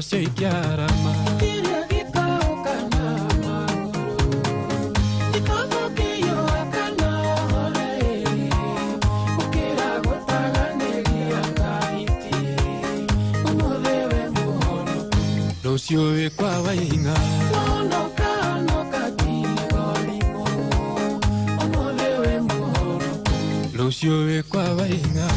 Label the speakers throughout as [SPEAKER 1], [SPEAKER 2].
[SPEAKER 1] nacio ikĩarama. Rũciũ wĩ kwa Waing'a. Rũciũ wĩ kwa Waing'a.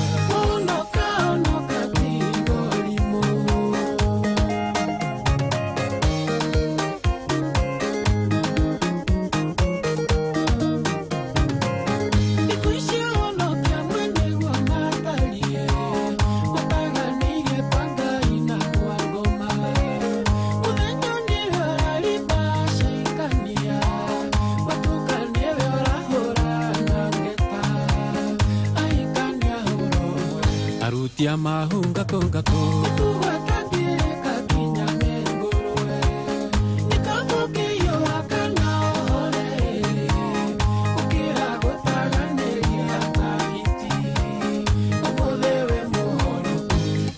[SPEAKER 1] Aruti a mahunga kongako.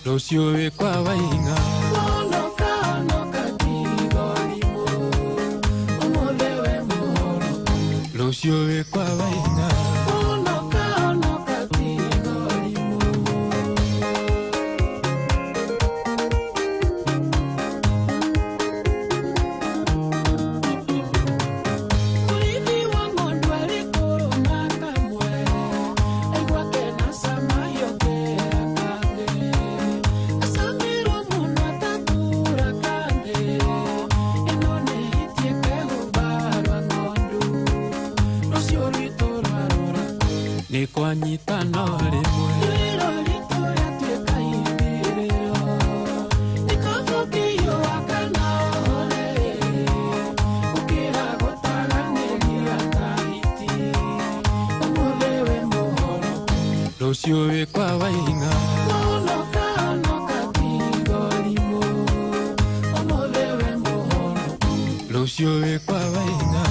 [SPEAKER 1] Rũciũ wĩ kwa Waing'a. Rũciũ wĩ kwa Waing'a. Nĩ kwanyitana rĩmwe. Rũciũ wĩ kwa Waing'a. Rũciũ wĩ kwa Waing'a.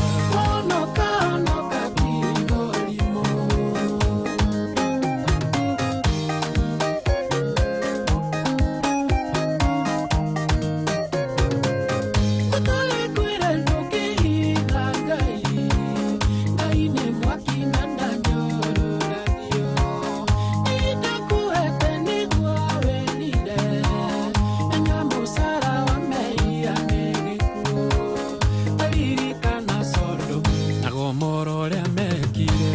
[SPEAKER 1] Na Gomora ũrĩa mekire.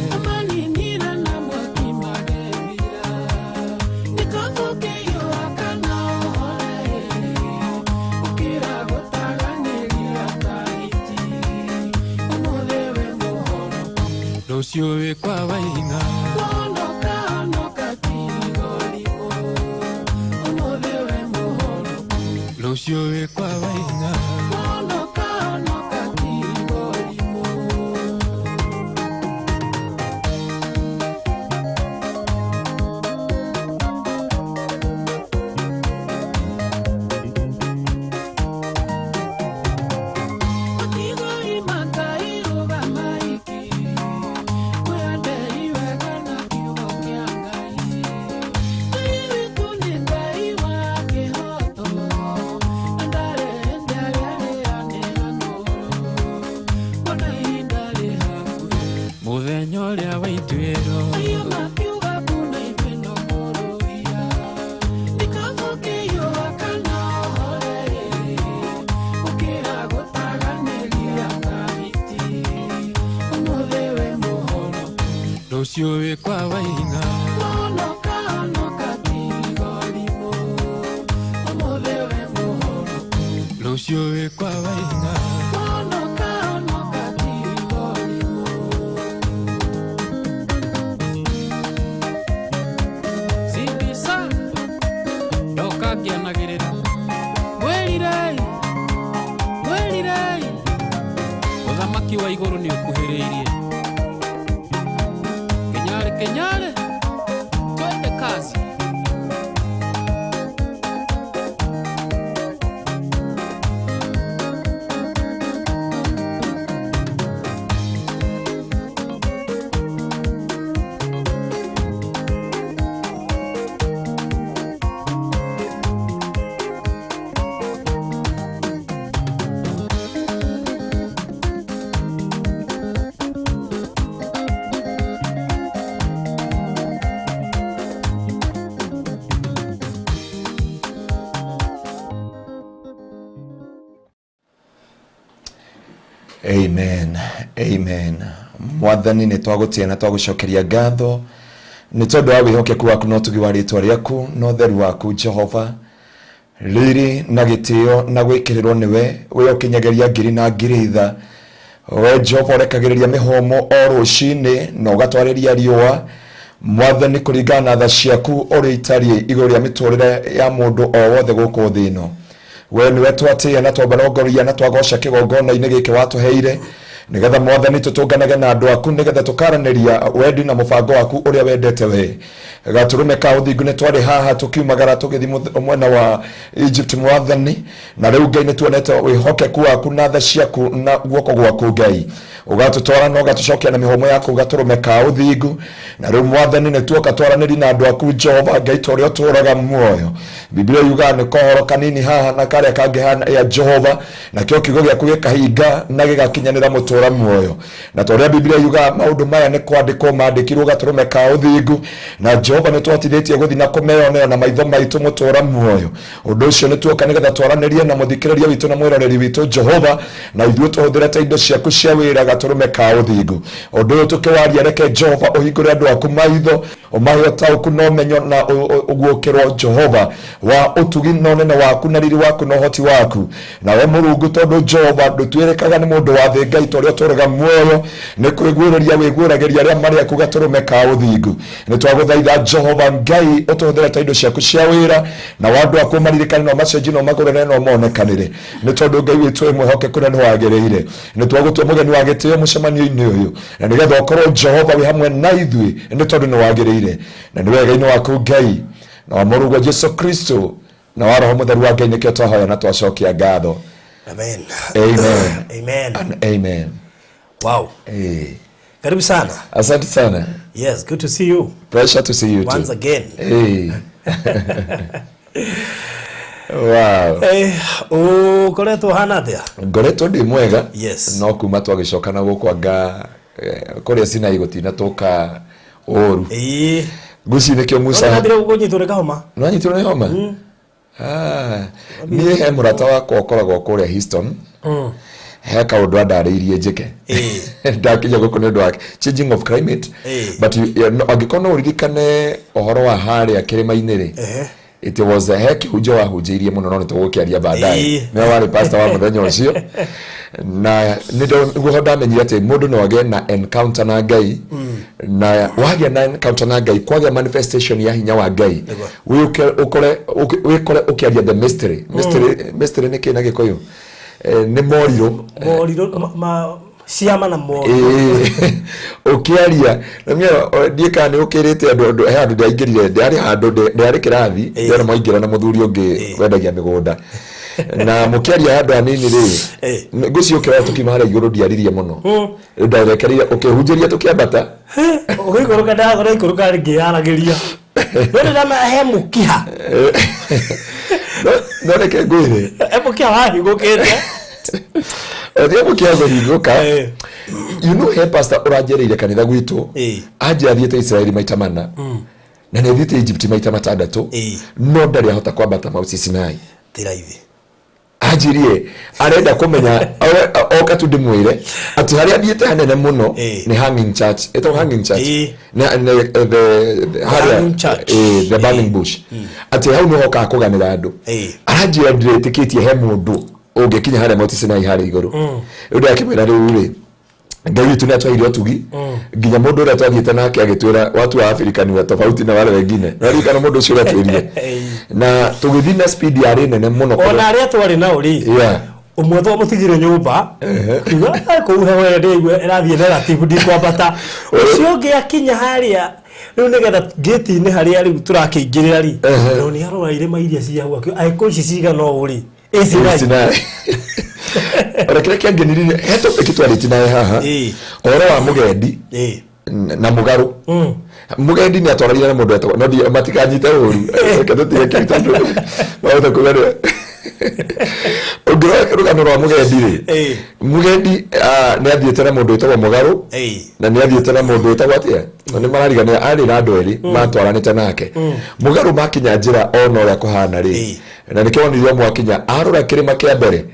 [SPEAKER 1] Rũciũ wĩ kwa Waing'a. Rũciũ wĩ kwa Waing'a. Mũthenya ũrĩa wa ituĩro. Rũciũ wĩ kwa Waing'a. Rũciũ wĩ kwa Waing'a.
[SPEAKER 2] Simbisa ndoka ngĩanagĩrĩra, mwĩrirei, mwĩrirei, ũthamaki wa igũrũ nĩ ũkuhĩrĩirie. Kenyarĩ, kenyarĩ, twende kazi.
[SPEAKER 3] Amen, amen. Mwathani, nĩ twagũtĩa na twagũcokeria ngatho nĩ tondũ wa wĩhokeku waku na ũtugi wa rĩtwa rĩaku na ũtheru waku. Jehova, riri na gĩtĩo na gwĩkĩrĩrwo nĩwe wĩ ũkinyageria ngiri na ngiri tha. We Jehova, ũrekagĩrĩria mĩhũmũ o rũcinĩ na ũgatwarĩria riũa, Mwathani, kũringana na tha ciaku ũrĩa itariĩ igũrũ rĩa mĩtũrĩre ya mũndũ o wothe gũkũ thĩ ĩno. We nĩwe twatĩĩa na twabarongoria na twagoca kĩgongona-inĩ gĩkĩ watũheire, nĩgetha, Mwathani, tũtũnganage na andũ aku, nĩgetha tũkaranĩria wendi na mũbango waku ũrĩa wendete we. Gatũrũme ka ũthingu, nĩ twarĩ haha tũkiumagara tũgĩthiĩ mwena wa Egypt, Mwathani, na rĩu, Ngai, nĩ tuonete wĩhokeku waku na tha ciaku na guoko gwaku, Ngai, ũgatũtwara na ũgatũcokia na mĩhũmũ yaku, gatũrũme ka ũthingu. Na rĩu, Mwathani, nĩ tuoka twaranĩri na andũ aku. Jehova Ngai, ta ũrĩa ũtũũraga muoyo, Biblia yugaga nĩ kohoro kanini haha na karĩa kangĩ haha ya Jehova, nakĩo kiugo gĩaku gĩkahinga na gĩgakinyanĩra mũtũũra muoyo. Na ta ũrĩa Biblia yugaga, maũndũ maya nĩ kwandĩkwo mandĩkirwo gatũrũme ka ũthingu. Na Jehova, nĩ twatithĩtie gũthiĩ na kũmeyonera na maitho maitũ, mũtũũra muoyo. Ũndũ ũcio nĩ tuoka nĩgetha twaranĩrie na mũthikĩrĩria witũ na mwĩroreri witũ, Jehova, na ithuĩ tũhũthĩre ta indo ciaku cia wĩra, gatũrũme ka ũthingu. Ũndũ ũyũ tũkĩwaria, reke Jehova ũhingũre andũ aku maitho, ũmahe ũtaũku na ũmenyo na ũguũkĩrwo, Jehova, wa ũtugi na ũnene waku na riri waku na ũhoti waku. Nawe Mũrungu, tondũ Jehova ndũtuĩrĩkaga nĩ mũndũ wa thĩ, Ngai, ta ũrĩa ũtũũraga muoyo, nĩ kwĩguũrĩria wĩguũragĩria arĩa marĩ aku, gatũrũme ka ũthingu. Nĩ twagũthaitha, Jehova Ngai, ũtũhũthĩre ta indo ciaku cia wĩra, na wa andũ aku maririkane na ũmacenjie na ũmagũrũre na ũmonekanĩre, nĩ tondũ Ngai witũ wĩ mwĩhokeku na nĩ wagĩrĩire. Nĩ twagũtua mũgeni wa gĩtĩo mũcemanio-inĩ ũyũ, na nĩgetha ũkorwo, Jehova, wĩ hamwe na ithuĩ, nĩ tondũ nĩ wagĩrĩire na nĩ wega-inĩ waku, Ngai, na wa Mũrũguo Jesu Kristo na wa Roho Mũtheru wa Ngai, nĩkĩo twahoya na twacokia ngatho.
[SPEAKER 4] Amen.
[SPEAKER 3] Amen.
[SPEAKER 4] Amen.
[SPEAKER 3] And amen.
[SPEAKER 4] Wow.
[SPEAKER 3] Hey.
[SPEAKER 4] Karibu sana.
[SPEAKER 3] Asante sana.
[SPEAKER 4] Yes, good to see you
[SPEAKER 3] Pleasure to see you too.
[SPEAKER 4] once again.
[SPEAKER 3] Hey. Wow.
[SPEAKER 4] Eh, ukoretwo hana atia?
[SPEAKER 3] Ngoretwo ndĩ mwega. No kuma twagĩcoka na gũkũ anga kũrĩa Sinai gũtina tũka ũru. Ngwĩciria nĩkĩo Musa
[SPEAKER 4] Ũrathire kũnyitwo nĩ kahoma.
[SPEAKER 3] Nĩwanyitwo nĩ homa? Ah, niĩ he mũrata wakwa ũkoragwo kũrĩa Houston, he kaũndũ andarĩirie njĩke ndakinya gũkũ nĩ ũndũ wa changing of climate. But yeah, angĩkorwo no ũririkane ũhoro wa harĩa kĩrĩma-inĩ rĩ, it was a he kĩhunjio wahunjĩirie mũno, no nĩ tũgũkĩaria baadaye. Nĩwe warĩ pastor wa mũthenya ũcio, na nĩguo ndamenyire atĩ mũndũ no agĩe na encounter na Ngai, na wagĩa na encounter na Ngai, kwagĩa manifestation ya hinya wa Ngai, wĩũke ũkore wĩkore ũkĩaria the mystery. Mystery nĩ kĩ na Gĩkũyũ? Nĩ morirũ.
[SPEAKER 4] Morirũ ciama na morirũ.
[SPEAKER 3] Ũkĩaria ndiĩ kana nĩ ũkĩrĩte andũ he handũ ndĩraingĩrire, ndĩrarĩ handũ ndĩrarĩ kĩrathi, ndĩrona mwaingĩra na mũthuri ũngĩ wendagia mĩgũnda, na mũkĩaria handũ hanini rĩ, ngwĩciria ũkĩrora tũkiuma harĩa igũrũ, ndiaririe mũno. Rĩu ndarekereire ũkĩhunjĩria tũkĩambata.
[SPEAKER 4] Ũgĩikũrũka, ndagora ikũrũka ngĩyaragĩria. No ndĩrama he mũkiha.
[SPEAKER 3] No reke ngwĩre.
[SPEAKER 4] He mũkiha wahingũkĩte.
[SPEAKER 3] Tiga mũkiha kũhingũka. He pastor ũranjereire kanitha gwitũ, anjĩ athiĩte Israeli maita 4 na nĩ athiĩte Egypt maita 6, no ndarĩ ahota kwambata Mount Sinai.
[SPEAKER 4] Ti raithi.
[SPEAKER 3] Anjirie arenda kũmenya oka tu ndĩmwĩre atĩ harĩa athiĩte hanene mũno nĩ Hanging Church, ĩtagwo Hanging Church.
[SPEAKER 4] Harĩa Hanging Church.
[SPEAKER 3] The burning bush, atĩ hau nĩho okaga kũganĩra andũ. Aranjĩra ndĩretĩkĩtie he mũndũ ũngĩkinya harĩa Mount Sinai harĩa igũrũ. Rĩu ndakĩmwĩra, rĩu rĩ, Ngai witũ nĩ atwaire ũtugi, nginya mũndũ ũrĩa twathiĩte nake agĩtwĩra watu wa Afrika ni wa tofauti na wale wengine. Naririkana mũndũ ũcio ũrĩa twĩrire, na tũgĩthiĩ na speed yarĩ nene mũno.
[SPEAKER 4] Ona arĩa twarĩ nao rĩ, ũmwe twamũtigire nyũmba, kiuga, "Kũu heho ĩrĩa ndĩraigua ĩrathiĩ negative, ndikwambata." Ũcio ũngĩ akinya harĩa rĩu nĩgetha ngĩti-inĩ harĩa rĩu tũrakĩingĩrĩra rĩ, no nĩ arora irĩma iria cia hau, akiuga, "Angĩkorwo ici cigana ũũ rĩ, ĩ Sinai."
[SPEAKER 3] Sinai. Ona kĩrĩa kĩangenirie, he topic twarĩtie nawe haha, ũhoro wa mũgendi na mũgarũ. Mũgendi nĩ atwaranire na mũndũ etagwo, no matikanyite ũru, reke tũtige kĩu tondũ mahota kuga nĩ ũngĩrora rũgano rwa mũgendi rĩ, mũgendi nĩ athiĩte na mũndũ wĩtagwo mũgarũ, na nĩ athiĩte na mũndũ wĩtagwo atĩa, nĩ marariganĩra, arĩ na andũ erĩ matwaranĩte nake. Mũgarũ makinya njĩra ona ũrĩa kũhana rĩ, na nĩkĩo wonire mwakinya arora kĩrĩma kĩa mbere.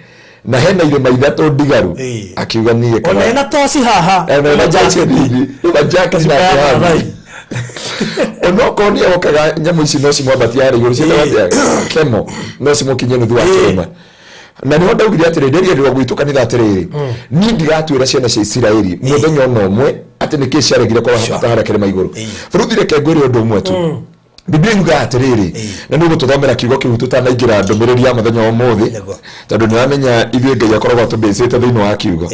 [SPEAKER 3] Na hena irĩma ithatũ ndigaru. Akiuga niĩ
[SPEAKER 4] Ona ena toci haha.
[SPEAKER 3] Ena jacket hivi na jacket na
[SPEAKER 4] Mathai.
[SPEAKER 3] Onokorwo nĩ ehokaga nyamũ ici no cimwambatie harĩa igũrũ, ciĩtagwo atĩa, kemo, no cimũkinyie nuthu wa kĩrĩma. Na nĩho ndaugire atĩrĩ, ndĩrierirwo gwitũ kanitha atĩrĩrĩ, niĩ ndigatuĩra ciana cia Isiraeli mũthenya ona ũmwe atĩ nĩkĩ ciaregire kwambata harĩa kĩrĩma igũrũ. Bũrũthi, reke ngwĩre ũndũ ũmwe tu. Biblia yugaga atĩrĩrĩ, na nĩ ũgũtũthomera kiugo kĩu tũtanaingĩra ndũmĩrĩri ya mũthenya wa ũmũthĩ. Tondũ nĩ ũramenya ithuĩ Ngai akoragwo atũmbĩcĩte thĩinĩ wa kiugo.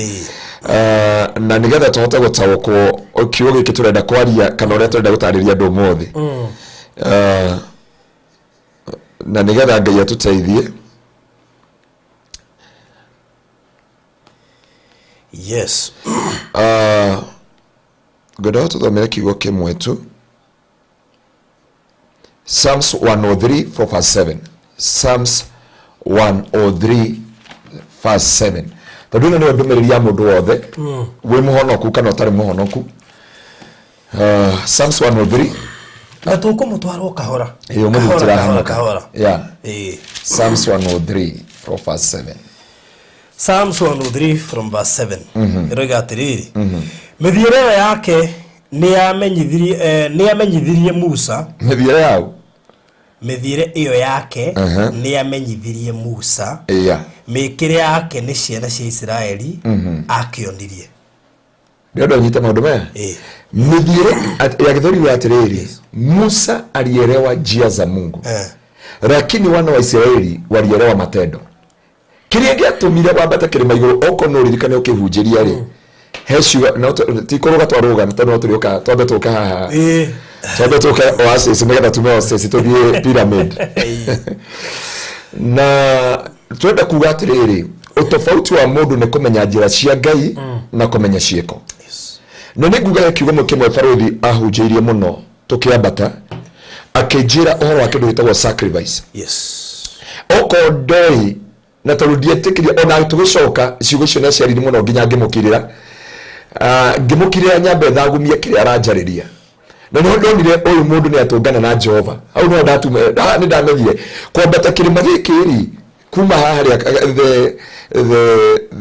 [SPEAKER 3] Na nĩgetha tũhote gũtaũkwo kiugo gĩkĩ tũrenda kwaria kana ũrĩa tũrenda gũtarĩria andũ ũmũthĩ. Na nĩgetha Ngai atũteithie. Ngwenda tũthomere kiugo kĩmwe tu, Psalms 103 4 verse 7. Psalms 103 verse 7, tondũ ĩno nĩyo ndũmĩrĩri ya mũndũ wothe wĩ mũhonoku kana ũtarĩ mũhonoku. Psalms 103.
[SPEAKER 4] Na tũkũmũtwara o kahora.
[SPEAKER 3] Ĩyo mũthĩ
[SPEAKER 4] Kahora, kahora,
[SPEAKER 3] tũrahanũka.
[SPEAKER 4] Kahora.
[SPEAKER 3] Psalms 103 4 verse 7.
[SPEAKER 4] Psalms 103 from verse 7 ĩroiga atĩrĩrĩ, mĩthiĩre ĩyo yake nĩyamenyithirie Musa.
[SPEAKER 3] Mĩthiĩre yau?
[SPEAKER 4] Mĩthiĩre ĩyo yake nĩyamenyithirie Musa, mĩĩkĩre yake nĩ ciana cia Isiraeli akĩonirie.
[SPEAKER 3] Ndĩrenda ũnyite maũndũ maya. Mĩthiĩre ya gĩthweri yuga atĩrĩrĩ, Musa alielewa njia za Mungu, lakini wana wa Israeli walielewa matendo. Kĩrĩa gĩatũmire wambate kĩrĩma igũrũ, okorwo no ũririkane ũkĩhunjĩria rĩ, he ciugo no ti kũrũga twarũga, tondũ no tũrĩũka twambe tũke haha, twambe tũke Oasis, nĩgetha tume Oasis tũthiĩ pyramid. Na twenda kuga atĩrĩrĩ, ũtofauti wa mũndũ nĩ kũmenya njĩra cia Ngai na kũmenya ciĩko. Na nĩ nguga he kiugo kĩmwe barũthi ahunjĩirie mũno tũkĩambata, akĩnjĩra ũhoro wa kĩndũ gĩtagwo sacrifice. Okorwo ndoĩ na tondũ ndietĩkirie ona tũgĩcoka ciugo icio nĩ mũno nginya ngĩmũkirĩra. Ah, ngĩmũkirĩra nyambe thagumie kĩrĩa aranjarĩria, na nĩho ndonire ũyũ mũndũ nĩ atũngana na Jehova. Hau nĩho ndatume nĩ ndamenyire kwambata kĩrĩma gĩkĩ rĩ, kuma haha harĩa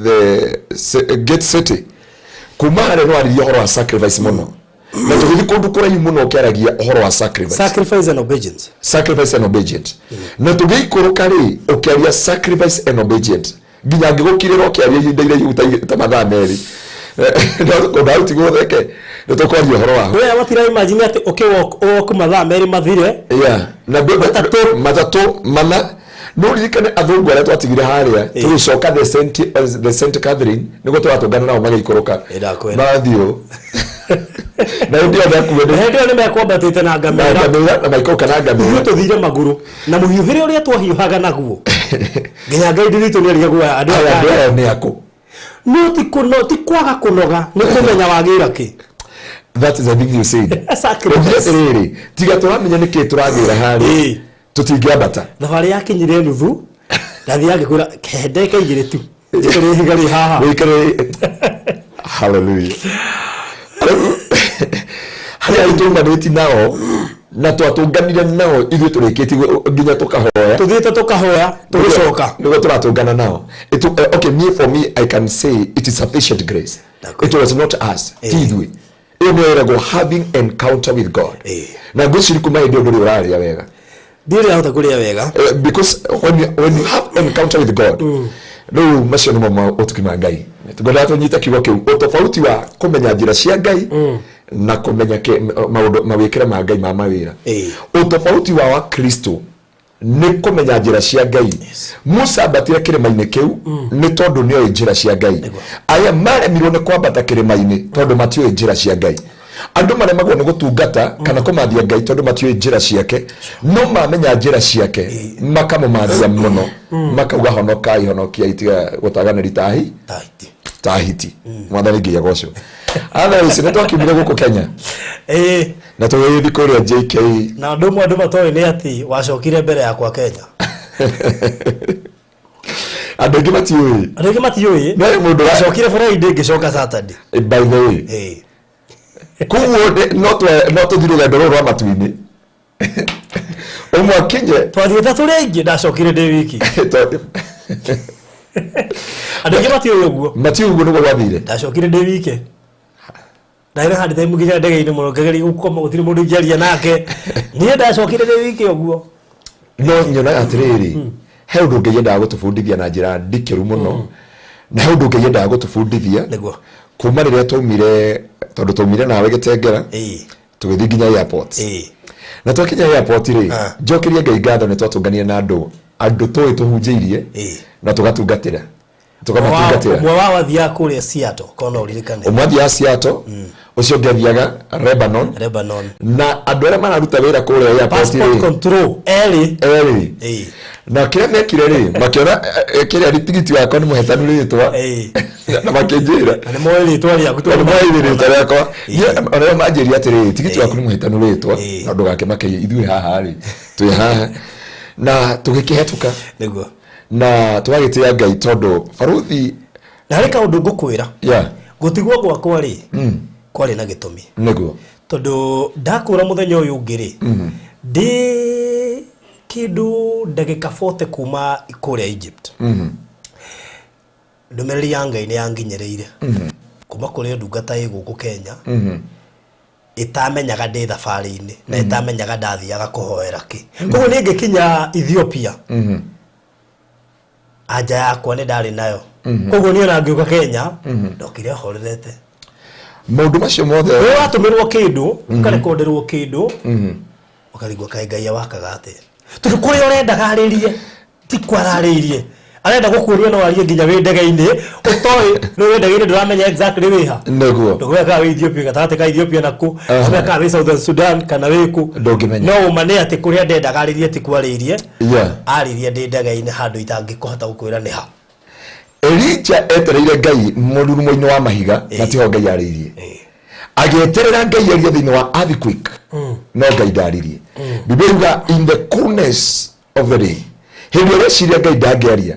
[SPEAKER 3] the gate city, kuma harĩa no aririe ũhoro wa sacrifice mũno, na tũgĩthiĩ kũndũ kũraihu mũno ũkĩaragia ũhoro wa sacrifice.
[SPEAKER 4] Sacrifice and obedience.
[SPEAKER 3] Sacrifice and obedience. Na tũgĩikũrũka rĩ, ũkĩaria sacrifice and obedience nginya ngĩgũkirĩra ũkĩaria ihinda iraihu ta mathaa 2. No kũndũ theke nĩ tũkwaria ũhoro waho.
[SPEAKER 4] We watira imagine atĩ ũkĩ walk mathaa 2 mathire.
[SPEAKER 3] Yeah, na
[SPEAKER 4] Matatũ.
[SPEAKER 3] Matatũ mana. No ririkane athũngũ arĩa twatigire harĩa tũgĩcoka the Saint Catherine nĩguo tũratũngana nao magĩikũrũka.
[SPEAKER 4] Ĩĩ, ndakwĩra.
[SPEAKER 3] Marathiũ na hĩndĩ ĩyo ndakuo
[SPEAKER 4] Na hĩndĩ ĩyo nĩ mekwambatĩte na
[SPEAKER 3] na
[SPEAKER 4] ngamĩra.
[SPEAKER 3] Ngamĩra na maikũrũka na
[SPEAKER 4] Ithuĩ
[SPEAKER 3] ngamĩra.
[SPEAKER 4] Tũthire magũrũ na mũhiũhĩre ũrĩa twahiũhaga naguo nginya Ngai nditũ nĩ arigagwo andũ
[SPEAKER 3] aya andũ
[SPEAKER 4] aya
[SPEAKER 3] aya nĩ akũ?
[SPEAKER 4] No ti ti kwaga kũnoga, nĩ kũmenya wagĩra kĩ.
[SPEAKER 3] That is the thing you said.
[SPEAKER 4] Sacrifice.
[SPEAKER 3] Ũthiĩ atĩrĩrĩ, tiga tũramenya nĩkĩ tũragĩra harĩa, tũtingĩambata.
[SPEAKER 4] Thabarĩ yakinyire nuthu, ndathiaga ngĩkwĩra he ndagĩka 2 tu njikare ihiga rĩ haha.
[SPEAKER 3] Wĩikare. Hallelujah. Rĩu, harĩa tũmanĩti nao na twatũnganire nao ithuĩ tũrĩkĩtie nginya tũkahoya.
[SPEAKER 4] Tũthiĩte tũkahoya tũgĩcoka.
[SPEAKER 3] Nĩguo tũratũngana nao. Okay, me, for me, I can say it is sufficient grace. It was not us. Ti ithuĩ. Ĩyo nĩyo ĩragwo having encounter with God. Na ngwĩciria kuma hĩndĩ ĩyo ndũrĩ ũrarĩa wega.
[SPEAKER 4] Ndirĩ ahota kũrĩa wega.
[SPEAKER 3] Because when you have encounter with God, rĩu macio nĩmo ũtuki ma Ngai. Ngwendaga tũnyite kiugo kĩu, ũtofauti wa kũmenya njĩra cia Ngai na kũmenya maũndũ mawĩkĩre ma Ngai ma mawĩra. Ũtofauti wa Wakristo nĩ kũmenya njĩra cia Ngai. Musa ambatire kĩrĩma-inĩ kĩu nĩ tondũ nĩoĩ njĩra cia Ngai. Aya maremirwo nĩ kwambata kĩrĩma-inĩ tondũ matiũĩ njĩra cia Ngai. Andũ maremagwo nĩ gũtungata kana kũmathia Ngai tondũ matiũĩ njĩra ciake. No mamenya njĩra ciake, makamũmathia mũno, makauga honokai, honokiai, tiga gũtaganĩri tahi
[SPEAKER 4] Tahiti.
[SPEAKER 3] Tahiti. Mwathani Ngai agocwo. Otherwise nĩ twakiumire gũkũ Kenya na tũgĩgĩthiĩ kũrĩa JK.
[SPEAKER 4] Na ũndũ ũmwe andũ matoĩ nĩ atĩ wacokire mbere yakwa Kenya.
[SPEAKER 3] Andũ aingĩ matiũĩ.
[SPEAKER 4] Andũ aingĩ matiũĩ.
[SPEAKER 3] No mũndũ
[SPEAKER 4] Wacokire Friday, ngĩcoka Saturday.
[SPEAKER 3] By the way, koguo no tũthiĩ rũgendo rũrũ rwa matu-inĩ ũmwe akinye.
[SPEAKER 4] Twathiĩte tũrĩ aingĩ, ndacokire ndĩ wiki. Andũ aingĩ matiũĩ ũguo.
[SPEAKER 3] Matiũĩ ũguo nĩguo gwathire.
[SPEAKER 4] Ndacokire ndĩ wike, ndarĩ hard time nginya ndege-inĩ mũno, ngĩgeria gũkoma, gũtirĩ mũndũ ingĩaria nake. Niĩ ndacokire ndĩ wike ũguo.
[SPEAKER 3] No nyonaga atĩrĩrĩ, he ũndũ Ngai endaga gũtũbundithia na njĩra ndikĩru mũno, na he ũndũ Ngai endaga gũtũbundithia kuma rĩrĩa twaumire, tondũ twaumire nawe Gĩtengera, tũgĩthiĩ nginya airport. Na twakinya airport rĩ, njokerie Ngai ngatho nĩ twatũnganire na andũ tũĩ tũhunjĩirie na tũgatungatĩra, tũkamatungatĩra.
[SPEAKER 4] Ũmwe wao athiaga kũrĩa Seattle, korwo no ũririkane.
[SPEAKER 3] Ũmwe athiaga Seattle, ũcio ũngĩ athiaga Lebanon.
[SPEAKER 4] Lebanon.
[SPEAKER 3] Na andũ arĩa mararuta wĩra kũrĩa airport
[SPEAKER 4] passport
[SPEAKER 3] rĩ,
[SPEAKER 4] control erĩ.
[SPEAKER 3] Erĩ. Na kĩrĩa mekire rĩ, makĩona kĩrĩa nĩ tigiti wakwa nĩ mũhetanu rĩtwa, na makĩnjĩra
[SPEAKER 4] Na nĩ moĩ rĩtwa rĩaku.
[SPEAKER 3] Tondũ moĩ rĩtwa rĩakwa. Niĩ ona rĩo manjĩrire atĩrĩrĩ, tigiti waku nĩ mũhetanu rĩtwa, na ndũgakĩmake, ithuĩ haha rĩ, twĩ haha na tũgĩkĩhetũka. Na tũgagĩtĩĩa Ngai tondũ baruthi
[SPEAKER 4] Na harĩ kaũndũ ngũkwĩra. Gũtigwo gwakwa rĩ, kwarĩ na gĩtũmi. Tondũ ndakũra mũthenya ũyũ ũngĩ rĩ, ndĩ kĩndũ ndagĩka 40 kuma kũrĩa Egypt, ndũmĩrĩri ya Ngai nĩ yanginyĩrĩire kuma kũrĩ ndungata ĩ gũkũ Kenya, ĩtamenyaga ndĩ thabarĩ-inĩ na ĩtamenyaga ndathiaga kũhoera kĩ. Koguo niĩ ngĩkinya Ethiopia, anja yakwa nĩ ndarĩ nayo. Koguo niĩ ona ngĩũka Kenya, ndokire horerete.
[SPEAKER 3] Maũndũ macio mothe.
[SPEAKER 4] Rĩrĩa watũmĩrwo kĩndũ, ũkarekonderwo kĩndũ, ũkarigwo kaĩ Ngai awakaga atĩa, tondũ kũrĩa ũrendaga arĩrie ti kwararĩirie, arenda gũkuonia no arie nginya wĩ ndege-inĩ, ũtoĩ nĩ wĩ ndege-inĩ, ndũramenya exactly wĩ ha. Ndũkũmenya kana wĩ Ethiopia, gatagatĩ ka Ethiopia na kũ, ndũkũmenya kana wĩ Southern Sudan kana wĩ kũ.
[SPEAKER 3] Ndũngĩmenya.
[SPEAKER 4] No ũma nĩ atĩ kũrĩa ndendaga arĩrie ti kwarĩirie. Arĩrie ndĩ ndege-inĩ handũ itangĩkũhota gũkwĩra nĩ ha.
[SPEAKER 3] Elija etereire Ngai mũrurumo-inĩ wa mahiga, na tiho Ngai arĩirie. Agĩeterera Ngai arie thĩinĩ wa earthquake, no Ngai ndaririe. Biblia yuga in the coolness of the day, hĩndĩ ĩrĩa eciria Ngai ndangĩaria,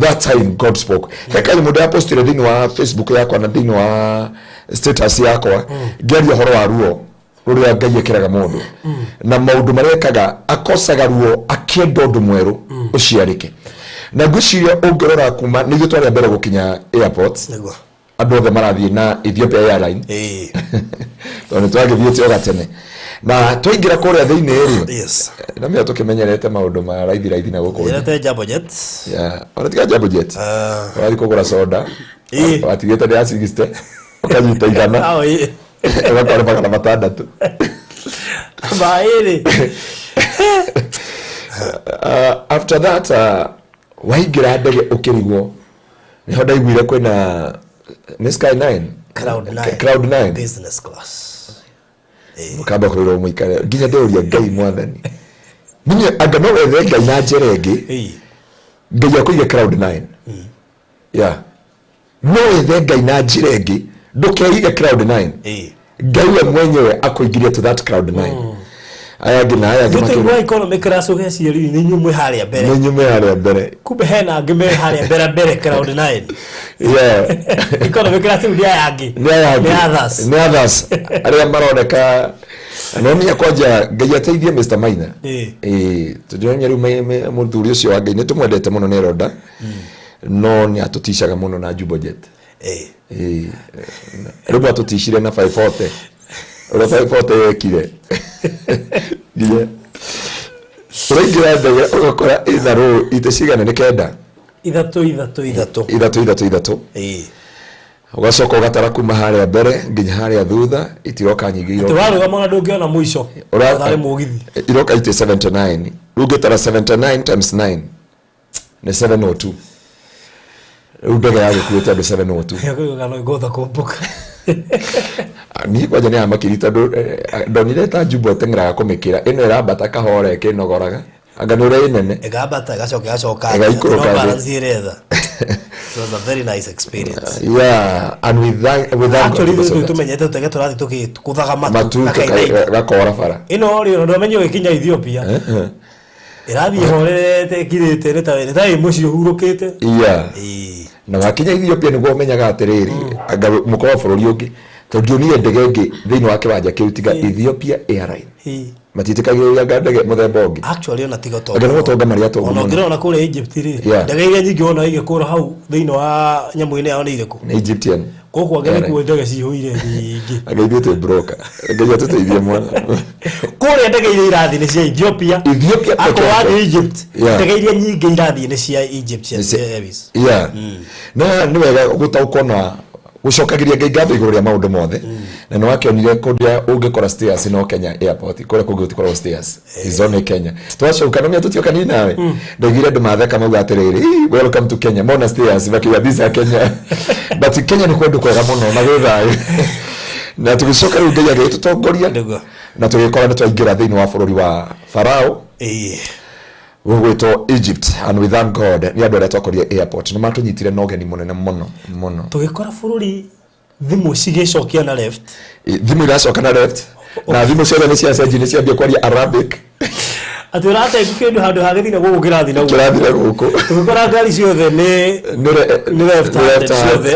[SPEAKER 3] that time God spoke. He kanyamũ ndĩrapostire thĩinĩ wa Facebook yakwa na thĩinĩ wa status yakwa, ngĩaria ũhoro wa ruo rũrĩa Ngai ekĩraga mũndũ na maũndũ marĩa ekaga, akocaga ruo akĩenda ũndũ mwerũ ũciarĩke. Na ngwĩciria ũngĩrora kuma nĩ ithuĩ twarĩ a mbere gũkinya airport, andũ othe marathiĩ na Ethiopia Airline, tondũ nĩ twagĩthiĩte o gatene na twaingĩra kũrĩa thĩinĩ rĩ, na mĩo tũkĩmenyerete maũndũ ma raithi raithi na gũkũ nja.
[SPEAKER 4] Nyendete Jambo Jet.
[SPEAKER 3] Yeah. Ona tiga Jambo Jet, ũrathiĩ kũgũra soda, watigĩte nĩ ya 60, ũkanyita 100,
[SPEAKER 4] Ao, ĩĩ.
[SPEAKER 3] ũgakora 600.
[SPEAKER 4] Maĩ rĩ.
[SPEAKER 3] After that, waingĩra ndege ũkĩrigwo, nĩho ndaiguire kwĩna nĩ Sky 9.
[SPEAKER 4] Cloud 9.
[SPEAKER 3] Cloud 9.
[SPEAKER 4] Business class.
[SPEAKER 3] Mũkamba kwĩrwo mũikare nginya ndĩũria Ngai mwathani, niĩ anga no wethe Ngai na njĩra ĩngĩ, Ngai akũige Cloud 9. Yeah, no wethe Ngai na njĩra ĩngĩ, ndũkeige Cloud 9. Ngai we mwenyewe akũingĩrie to that Cloud 9, aya angĩ na aya angĩ
[SPEAKER 4] Ithuĩ
[SPEAKER 3] makĩria.
[SPEAKER 4] tũigua economy class ũgeciria rĩu nĩ inyuĩ mwĩ harĩa mbere.
[SPEAKER 3] Nĩ inyuĩ mwĩ harĩa mbere.
[SPEAKER 4] Kumbe hena angĩ me harĩa mbere mbere Cloud 9. Economy class rĩu nĩ aya angĩ.
[SPEAKER 3] Nĩ aya angĩ.
[SPEAKER 4] Nĩ others.
[SPEAKER 3] Nĩ others arĩa maroneka nonimenya kwanja Ngai ateithie Mr. Maina. Ĩĩ, tondũ rĩu mũthuri ũcio wa Ngai nĩ tũmwendete mũno, nĩ Eroda, no nĩ atũticaga mũno na Jumbo Jet. Ĩĩ, rĩmwe atũticire na 540, ũrĩa 540 yekire, nginya ũraingĩra ndege ũgakora ĩna rũ itĩ cigana? Nĩ kenda?
[SPEAKER 4] Ithatũ, ithatũ, ithatũ.
[SPEAKER 3] Ithatũ, ithatũ, ithatũ. Ũgacoka ũgatara kuma harĩa mbere nginya harĩa thutha, itiroka nyingĩ.
[SPEAKER 4] Atĩ
[SPEAKER 3] iroka
[SPEAKER 4] warũgama ona ndũngĩona mũico. Ũtharĩ mũgithi.
[SPEAKER 3] Iroka itĩ 79. Rĩu ũngĩtara 79 times 9 nĩ 702. Rĩu ndege yagĩkuĩte andũ 702.
[SPEAKER 4] Kana ngũhota kũmbũka.
[SPEAKER 3] Niĩ kwanja nĩ yamakiri, tondũ ndonire ta Jumbo ĩteng'eraga kũmĩkĩra ĩno ĩrambata kahora ĩkĩnogoraga, anga nĩ ũrĩa ĩnene.
[SPEAKER 4] Ĩgambata, ĩgacoka ĩgacoka.
[SPEAKER 3] Ĩgaikũrũka
[SPEAKER 4] No
[SPEAKER 3] thĩ.
[SPEAKER 4] balance ĩretha. It was a very nice experience.
[SPEAKER 3] Yeah, and we thank
[SPEAKER 4] Actually,
[SPEAKER 3] God because
[SPEAKER 4] ithuĩ
[SPEAKER 3] of that.
[SPEAKER 4] tũmenyete tũtege tũrathiĩ tũgĩkũthaga matu.
[SPEAKER 3] Matu
[SPEAKER 4] gakainaina.
[SPEAKER 3] Gakora bara.
[SPEAKER 4] Ĩno rĩ, ona ndwamenye ũgĩkinya Ethiopia. Ĩrathiĩ horerete, ĩkirĩte, nĩ ta ĩ mũciĩ ũhurũkĩte.
[SPEAKER 3] Na wakinya Ethiopia nĩguo ũmenyaga atĩrĩrĩ, anga mũkorwo bũrũri ũngĩ, tondũ ndionire ndege ĩngĩ thĩinĩ wa kĩwanja kĩu tiga Ethiopia Airline. Matiĩtĩkagĩrĩria anga ndege mũthemba ũngĩ.
[SPEAKER 4] Actually, ona tiga
[SPEAKER 3] Anga nĩ gũtonga marĩ atongu
[SPEAKER 4] ona
[SPEAKER 3] mũno.
[SPEAKER 4] ũngĩrora kũrĩa Egypt rĩ, ndege iria nyingĩ wona igĩkũra hau thĩinĩ wa nyamũ-inĩ yao nĩ irĩkũ?
[SPEAKER 3] Nĩ Egyptian.
[SPEAKER 4] Gũkũ angĩ
[SPEAKER 3] Airline.
[SPEAKER 4] nĩkuo ndege cihũire nyingĩ.
[SPEAKER 3] Anga ithuĩ twĩ broker. Ngai atũteithie mwana.
[SPEAKER 4] Kũrĩa ndege iria irathiĩ nĩ cia Ethiopia.
[SPEAKER 3] Ethiopia peke
[SPEAKER 4] Akorwo
[SPEAKER 3] yake.
[SPEAKER 4] wathiĩ Egypt, ndege iria nyingĩ irathiĩ nĩ cia Egypt Airways.
[SPEAKER 3] Yeah, na nĩ wega gũtaũkwo na gũcokagĩria Ngai ngatho igũrũ rĩa maũndũ mothe. Na nĩ wakĩonire kũrĩa ũngĩkora stairs no Kenya Airport, kũrĩa kũngĩ gũtikoragwo stairs, is only Kenya. Twacoka no mĩatũtioka ni nawe ndaiguire andũ matheka mauga atĩrĩrĩ, "Ii, welcome to Kenya." Mona stairs makiuga, "These are Kenya." But Kenya nĩ kũndũ kwega mũno na gwĩ thayũ. Na tũgĩcoka rĩu Ngai agĩtũtongoria na tũgĩkora nĩ twaingĩra thĩinĩ wa bũrũri wa Farao gũgwĩtwo Egypt, and we thank God nĩ andũ arĩa twakorire airport nĩ matũnyitire na ũgeni mũnene mũno mũno.
[SPEAKER 4] Tũgĩkora bũrũri thimũ cigĩcokia na left.
[SPEAKER 3] Thimũ iracoka na left, na thimũ ciothe nĩ ciacenji, nĩ ciambia kwaria Arabic.
[SPEAKER 4] Atĩ ũrateithia kĩndũ handũ ha gĩthina gũkũ kĩrathiĩ na gũkũ.
[SPEAKER 3] Kĩrathiĩ na gũkũ.
[SPEAKER 4] Tũgĩkora ngari ciothe nĩ left handed
[SPEAKER 3] left hand,
[SPEAKER 4] ciothe.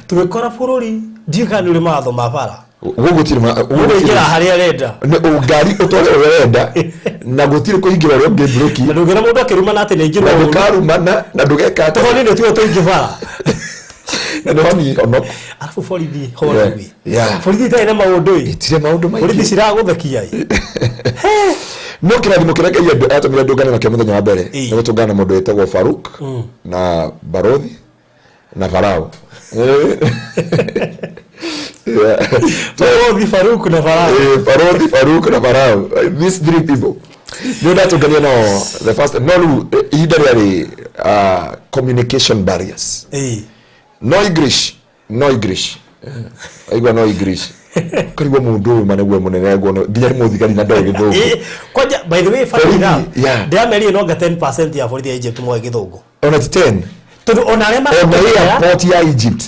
[SPEAKER 4] Tũgĩkora bũrũri ndiũĩ kana nĩ ũrĩ mawatho ma bara.
[SPEAKER 3] Gũkũ gũtirĩ gũkũ
[SPEAKER 4] Mũndũ
[SPEAKER 3] gũtirĩ.
[SPEAKER 4] aingĩra harĩa arenda.
[SPEAKER 3] Nĩ ngari ũtware ũrĩa ũrenda na gũtirĩ kũhingĩra ũrĩa ũngĩ breki.
[SPEAKER 4] Na ndũngĩona mũndũ akĩrumana atĩ nĩ aingĩrwo
[SPEAKER 3] Na
[SPEAKER 4] ũru.
[SPEAKER 3] ndũkarumana na ndũgeka atĩa.
[SPEAKER 4] Tũhoni nĩ tuo tũingĩ bara.
[SPEAKER 3] Na nĩ honi honoku.
[SPEAKER 4] Arabu borithi honi. Borithi itarĩ na maũndũ ĩ.
[SPEAKER 3] Itirĩ maũndũ maingĩ.
[SPEAKER 4] Borithi ciragũthekia ĩ.
[SPEAKER 3] No kĩrathimo kĩrĩa Ngai atũmire ndũngane nakĩo mũthenya wa mbere nĩ gũtũngana na mũndũ wĩtagwo Faruk na Barothi na Farao.
[SPEAKER 4] Barothi, Faruk na Farao.
[SPEAKER 3] Barothi, Faruk na Farao. These three people nĩ ndatũngania no the first, no rĩu ihinda rĩarĩ communication barriers. No English, no English. Aigua no English, karigwo mũndũ ũyũ ma nĩguo mũnene nguona nginya nĩ mũthigari na ndoĩ gĩthũngũ.
[SPEAKER 4] Kwanja, by the way, funny
[SPEAKER 3] Borithi,
[SPEAKER 4] enough, ndĩramerire no anga 10% ya borithi ya Egypt moĩ gĩthũngũ.
[SPEAKER 3] Ona ti 10.
[SPEAKER 4] Tondũ ona arĩa
[SPEAKER 3] Ona
[SPEAKER 4] maratũmĩra-
[SPEAKER 3] airport ya Egypt,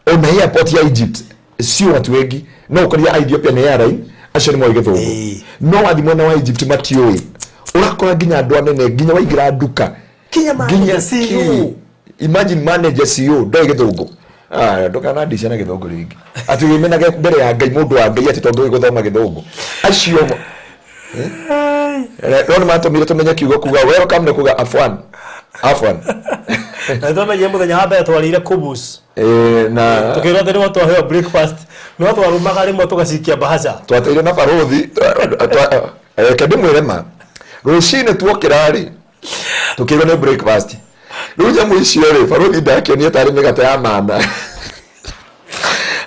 [SPEAKER 3] ona airport ya Egypt sio watu wengi. No ũkoria Ethiopia nĩ airline acio nĩ moĩ gĩthũngũ, no wathiĩ mwena wa Egypt matiũĩ. Ũrakora nginya andũ anene, nginya waingĩra nduka,
[SPEAKER 4] Nginya manager CEO.
[SPEAKER 3] kĩ? Imagine manager CEO ndoĩ gĩthũngũ. Ah, ndũkanandice na gĩthũngũ rĩngĩ atĩ wĩmenage mbere ya Ngai, mũndũ wa Ngai, atĩ tondũ ũĩ gũthoma gĩthũngũ acio. No nĩ matũmire tũmenye kiugo kuga welcome nĩ kuga afwan, afwan.
[SPEAKER 4] Na nĩtwamenyire mũthenya wa mbere twarĩire kubus.
[SPEAKER 3] Na
[SPEAKER 4] Tũkĩrwo atĩ nĩmo twaheo breakfast, no twarumaga rĩmwe tũgacikia mbahaca.
[SPEAKER 3] Twateire na barothi. Reke ndĩmwĩre ma, rũcinĩ tuokĩra rĩ, tũkĩrwo nĩ breakfast. Rĩu nyamũ icio rĩ, barothi ndakĩonie tarĩ mĩgate ya mana.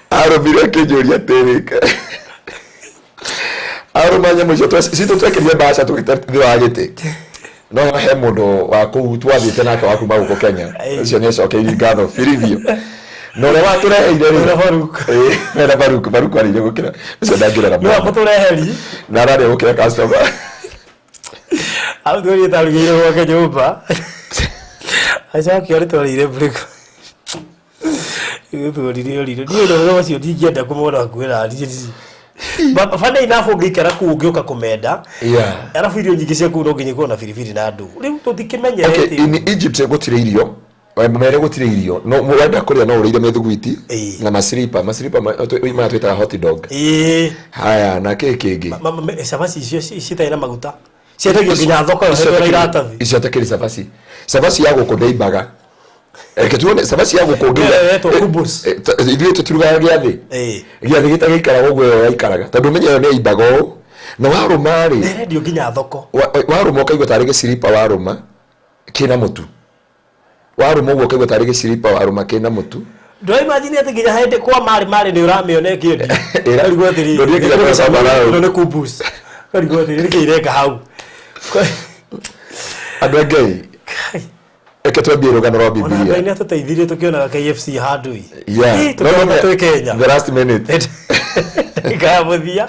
[SPEAKER 3] Arũmire akĩnjũria atĩrĩ, arũma nyamũ icio citũ twekĩrire mbaca tũgĩte thĩ wa gĩtĩ. No he mũndũ wa kũu twathiĩte nake wa kuma gũkũ Kenya, ũcio nĩ acokeirie ngatho biribio na ũrĩa watũreheire rĩ.
[SPEAKER 4] Wĩna Faruk.
[SPEAKER 3] Wĩna Faruk. Faruk arĩire gũkĩra ũcio ndangĩrera
[SPEAKER 4] Nĩwe
[SPEAKER 3] mwana.
[SPEAKER 4] mũtũreheri.
[SPEAKER 3] Na ararĩa gũkĩra customer.
[SPEAKER 4] Hau tuorie tarugĩire gwake nyũmba, acoke orĩ twarĩire breakfast. Tuorire orire niĩ ũndũ ũcio ndingĩenda kũmona hakuhĩ na niĩ. But funny enough, ũngĩikara kũu ũngĩũka kũmenda. Arabu irio nyingĩ cia kũu no nginya ikorwo na biribiri na ndũ rĩu tũtikĩmenyerete.
[SPEAKER 3] Okay, in Egypt gũtirĩ irio. Mere gũtirĩ irio, no wenda kũrĩa no ũrĩire mĩthuguiti na masiripa masiripa maya twĩtaga hot dog. Haya, na kĩ kĩngĩ?
[SPEAKER 4] Cabaci icio citarĩ na maguta ciendagio nginya thoko yohetwo na iratathi.
[SPEAKER 3] Icio takĩrĩ cabaci. Cabaci ya gũkũ ndĩimbaga. Reke tuone cabaci ya gũkũ
[SPEAKER 4] Ĩyo ĩretwo kubus.
[SPEAKER 3] Ithuĩ tũtirugaga gĩathĩ. Gĩathĩ gĩtagĩikaraga ũguo ĩyo yaikaraga, tondũ ũmenye ĩyo nĩ ĩimbaga ũũ na warũma rĩ.
[SPEAKER 4] Ĩrendio nginya thoko.
[SPEAKER 3] Warũma ũkaigua tarĩ gĩciripa warũma kĩna mũtu. Warũma ũguo ũkaigua tarĩ gĩciripa warũma kĩna mũtu.
[SPEAKER 4] Ndũraimagine atĩ nginya hĩndĩ kwa marĩ marĩ nĩ ũramĩona ĩkĩendio. Ũkarigwo atĩrĩrĩ,
[SPEAKER 3] Ndũthiĩ nginya kwa Sabarau.
[SPEAKER 4] ĩno nĩ kubus. Ũkarigwo atĩrĩrĩ, nĩkĩ ireka hau?
[SPEAKER 3] Andũ a Ngai, reke twambie rũgano rwa
[SPEAKER 4] Ona Ngai
[SPEAKER 3] Bibilia.
[SPEAKER 4] nĩ atũteithirie tũkĩonaga KFC handũ ĩ.
[SPEAKER 3] Yeah.
[SPEAKER 4] Ĩ, tũkĩona twĩ Kenya.
[SPEAKER 3] The last minute.
[SPEAKER 4] Ndagĩka ya mũthia.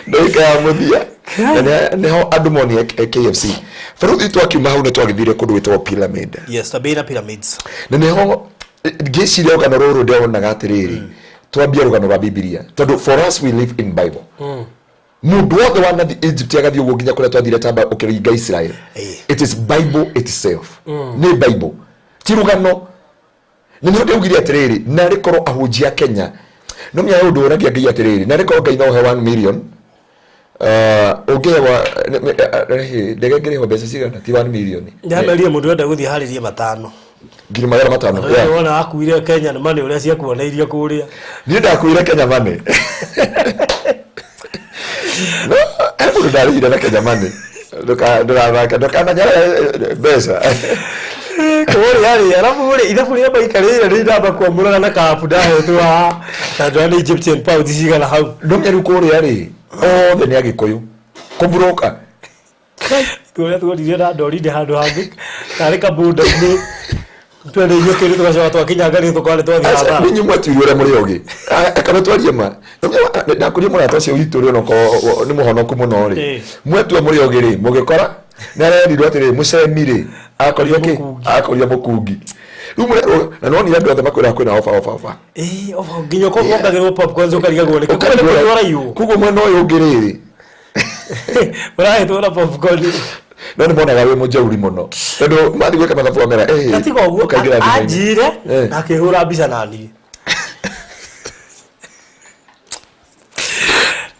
[SPEAKER 3] Ndagĩka ya mũthia. Na nĩho andũ monire KFC. Baruthi, twakiuma hau nĩ twagĩthire kũndũ gwĩtagwo pyramid.
[SPEAKER 4] Yes, twambĩrĩire na pyramids.
[SPEAKER 3] Na nĩho ngĩciria rũgano rũrũ ndĩronaga atĩrĩrĩ, twambie rũgano rwa Bibilia tondũ for us we live in Bible. Mũndũ wothe wanathi Egypt agathiĩ ũguo nginya kũrĩa twathire tamba ũkĩringa Israel, it is Bible itself. Nĩ Bible, ti rũgano. Na nĩho ndĩaugire atĩrĩrĩ, narĩ korwo ahunjia Kenya no menya ũndũ ũragia Ngai atĩrĩrĩ, narĩ korwo Ngai no ũhe 1 million. Ũngĩhewa ndege ĩngĩrĩhwo mbeca cigana? Ti 1 million?
[SPEAKER 4] Ndamerie mũndũ enda gũthiĩ harĩrie matano.
[SPEAKER 3] 500,000.
[SPEAKER 4] Rĩu
[SPEAKER 3] Yeah.
[SPEAKER 4] wona akuire Kenya nĩ money ũrĩa ciakuoneirio kũrĩa.
[SPEAKER 3] Niĩ ndakuire Kenya Money. No he mũndũ ndarĩhire na Kenya Money. Ndũgathake, ndũkananyare mbeca.
[SPEAKER 4] Kũrĩa rĩ, arabu rĩ, ithabu rĩrĩa maikarĩire rĩ, ndamba kuamũraga na kabu ndahetwo haha na ndona nĩ Egyptian pounds cigana hau.
[SPEAKER 3] Ndũmenya rĩu kũrĩa rĩ, othe nĩ agĩkũyũ kũmburoka.
[SPEAKER 4] Ũrĩa tuonire na ndorire handũ hangĩ tarĩ kabunda-inĩ twendeirio kĩndũ tũgacoka twakinya ngari tũkona nĩ twathiĩ hathara.
[SPEAKER 3] Nĩ inyuĩ mwatuire ũrĩa mũrĩ ogĩ. Kana twarie ma, ndakũria mũrata ũcio witũ ũrĩa onokorwo nĩ mũhonoku mũno rĩ, mwetua mũrĩ ogĩ rĩ, mũgĩkora nĩ arerirwo atĩrĩ mũcemi rĩ akorio kĩ?
[SPEAKER 4] Mũkungi.
[SPEAKER 3] Akorio mũkungi. Rĩu mũrerwo na nonire andũ othe makwĩra kwĩna ofa, ofa, ofa.
[SPEAKER 4] Ĩĩ, oba, nginya ũkorwo wongagĩrwo popcorns ũkarigagwo nĩkĩ kumbe nĩ kũnyua ũraiywo.
[SPEAKER 3] Koguo mwena ũyũ ũngĩ rĩrĩ,
[SPEAKER 4] Ũrahetwo na popcorn.
[SPEAKER 3] No nĩ monaga wĩ mũjeuri mũno tondũ mathiĩ gwĩka mathabu amera
[SPEAKER 4] Na tiga ũguo
[SPEAKER 3] ũkaingĩra thimũ-inĩ.
[SPEAKER 4] anjire
[SPEAKER 3] Eh.
[SPEAKER 4] na akĩhũra mbica na niĩ.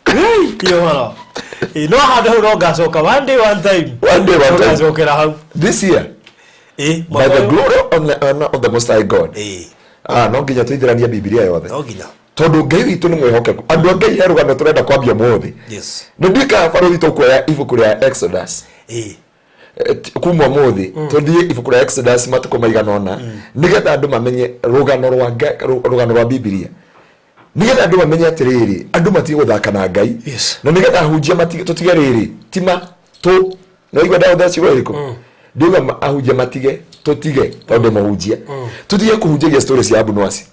[SPEAKER 4] Hey, ti ũhoro. Ĩĩ, no handũ hau no ngacoka one day, one time.
[SPEAKER 3] One day, one
[SPEAKER 4] No
[SPEAKER 3] time.
[SPEAKER 4] ngacokera hau.
[SPEAKER 3] This year?
[SPEAKER 4] Ĩĩ,
[SPEAKER 3] By
[SPEAKER 4] mwaka
[SPEAKER 3] the
[SPEAKER 4] ũyũ.
[SPEAKER 3] glory on of the Most High God.
[SPEAKER 4] Ĩĩ.
[SPEAKER 3] Ah, no nginya tũithĩranie Bibilia yothe.
[SPEAKER 4] No nginya.
[SPEAKER 3] Tondũ Ngai witũ nĩ mwĩhokeku. Andũ a Ngai, he rũgano tũrenda kwambia ũmũthĩ. Nĩ nduĩkaga barũthi, tũkuoya ibuku rĩa Exodus. Kuma ũmũthĩ tũthiĩ ibuku rĩa Exodus matukũ maigana ũna, nĩgetha andũ mamenye rũgano rwa rũgano rwa Bibilia, nĩgetha andũ mamenye atĩrĩrĩ, andũ matige gũthaka na Ngai. Na nĩgetha ahunjia matige, tũtige rĩrĩ tima tũ naigua ndahũthĩra ciugo ĩrĩkũ, ndiuga ahunjia matige, tũtige, tondũ mũhunjia tũtige kũhunjagia story cia Abunwasi.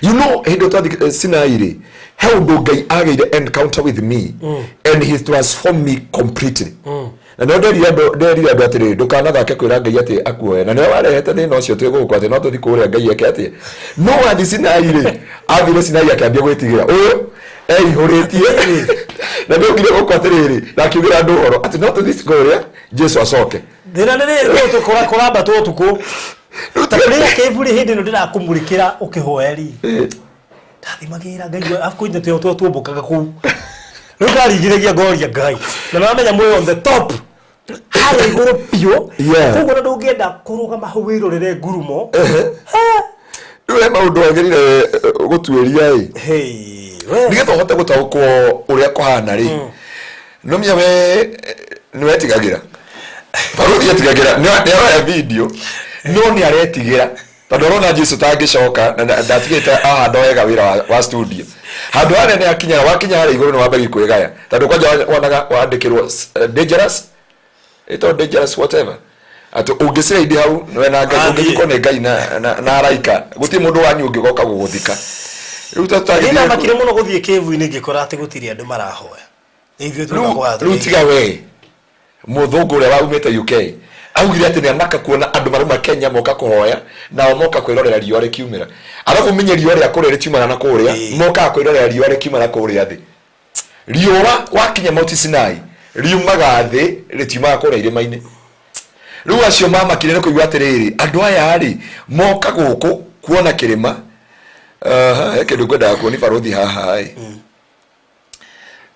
[SPEAKER 3] Hĩndĩ ĩyo twathiĩ Sinai rĩ, he ũndũ Ngai agĩire encounter with me and he transformed me completely. Na nĩo nderire andũ atĩrĩrĩ, ndũkanathake kwĩra Ngai atĩ akuoe, na nĩwe warehete thĩna ũcio twĩ gũkũ atĩ no tũthiĩ kũrĩa Ngai eke atĩ no wathiĩ Sinai rĩ, athire Sinai akĩambia gwĩtigĩra ũyũ eihũrĩtie na nĩokire gũkũ atĩrĩrĩ na akiugĩra andũ ũhoro atĩ no tũthiĩ kũrĩa Jesu acoke.
[SPEAKER 4] Thĩna nĩ rĩrĩ, rĩu kũrambatwo ũtukũ. Rĩrĩa kĩburi hĩndĩ ĩno ndĩrakũmũrĩkĩra ũkĩhoya rĩ, ndathimagĩra ngaigua akwĩnja tũyo tuombũkaga kũu. Rĩu ndarigĩrĩria ngoria Ngai na nĩwamenya mwĩ on the top harĩa igũrũ biũ. Koguo na ndũngĩenda kũrũgama hau wĩrorere ngurumo.
[SPEAKER 3] Rĩu he maũndũ wagĩrĩire gũtuĩria ĩ
[SPEAKER 4] Hey, we.
[SPEAKER 3] Nĩgetha ũhote gũtaũkwo ũrĩa kũhana rĩ, nomenya we nĩ wetigagĩra, barũthi etigagĩra, nĩ aroya video no nĩ aretigĩra tondũ arona Jesu tangĩcoka na ndatigĩte ahanda wega wĩra wa studio handũ harĩa nĩ akinyaga. Wakinya harĩa igũrũ nĩ wambagia kwĩgaya tondũ kwanja wonaga wandĩkĩrwo dangerous, ĩtagwo dangerous whatever, atĩ ũngĩciraindi hau we na Ngai.
[SPEAKER 4] Athiĩ.
[SPEAKER 3] Ũngĩthikwo nĩ Ngai na araika, gũtirĩ mũndũ wanyu ũngĩgoka gũgũthika rĩu ta
[SPEAKER 4] Niĩ
[SPEAKER 3] tũtagĩthiĩ
[SPEAKER 4] ndamakire mũno gũthiĩ kĩbu-inĩ ngĩkora atĩ gũtirĩ andũ marahoya. Nĩ ithuĩ tuoka kũhoya.
[SPEAKER 3] Rĩu tiga we mũthũngũ ũrĩa waumĩte UK augire atĩ nĩ amaka kuona andũ marauma Kenya moka kũhoya, nao moka kwĩrorera riũa rĩkiumĩra, arabu menye riũa rĩa kũrĩa rĩtiumana na kũrĩa. Mokaga kwĩrorera riũa rĩkiuma na kũrĩa thĩ. Riũa wakinya Mount Sinai riumaga thĩ, rĩtiumaga kũrĩa irĩma-inĩ. Rĩu acio mamakire nĩ kũigua atĩrĩrĩ, andũ aya rĩ moka gũkũ kuona kĩrĩma. Aha, he kĩndũ ngwendaga kuoni barũthi haha ĩ.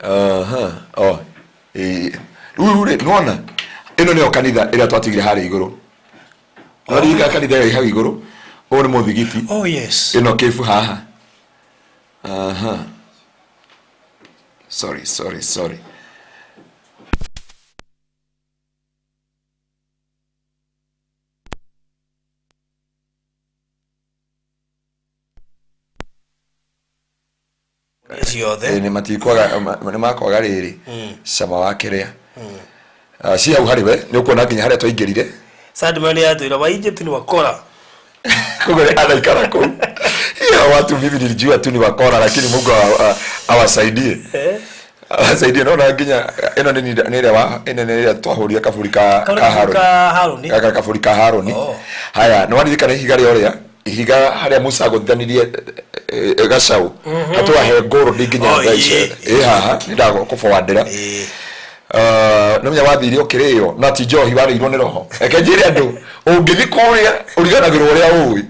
[SPEAKER 3] Aha, oh, ĩ. Rĩu rĩ, nĩwona ĩno nĩyo kanitha ĩrĩa twatigire harĩa igũrũ. No ririkana kanitha ĩyo ĩ hau igũrũ? Ũyũ nĩ mũthigiti.
[SPEAKER 4] Oh yes.
[SPEAKER 3] Ĩno kĩbu haha. Aha, sorry, sorry, sorry.
[SPEAKER 4] Ciothe.
[SPEAKER 3] Ĩ, nĩ matikwaga nĩ makwaga rĩrĩ cama wa kĩrĩa. Ah, ci hau harĩ we nĩ ũkuona nginya harĩa twaingĩrire.
[SPEAKER 4] Sandman yatwĩra wa Egypt ni wakora.
[SPEAKER 3] Koguo nĩ anaikara kũu. Ya watu mimi nilijua tu ni wakora, lakini Mungu awasaidie. Awasaidie. Naona nginya ĩno nĩ ĩrĩa ĩno nĩ ĩrĩa twahũrire kaburi ka
[SPEAKER 4] Kau nĩ
[SPEAKER 3] ka
[SPEAKER 4] kaburi
[SPEAKER 3] Harũni.
[SPEAKER 4] ka Harũni.
[SPEAKER 3] Gaka kaburi ka Harũni.
[SPEAKER 4] Oh.
[SPEAKER 3] Haya, nĩ waririkana ihiga rĩa ũrĩa ihiga harĩa Musa agũthithanirie gacau hatwahe gold nginya
[SPEAKER 4] Oh,
[SPEAKER 3] thaa icio? Ĩ haha nĩ ndagũkũbowandĩra. Nĩmenya wathire ũkĩrĩo na ti njohi, warĩirwo nĩ roho. Reke njĩre andũ, ũngĩthi kũrĩa ũriganagĩrwo ũrĩa ũĩ.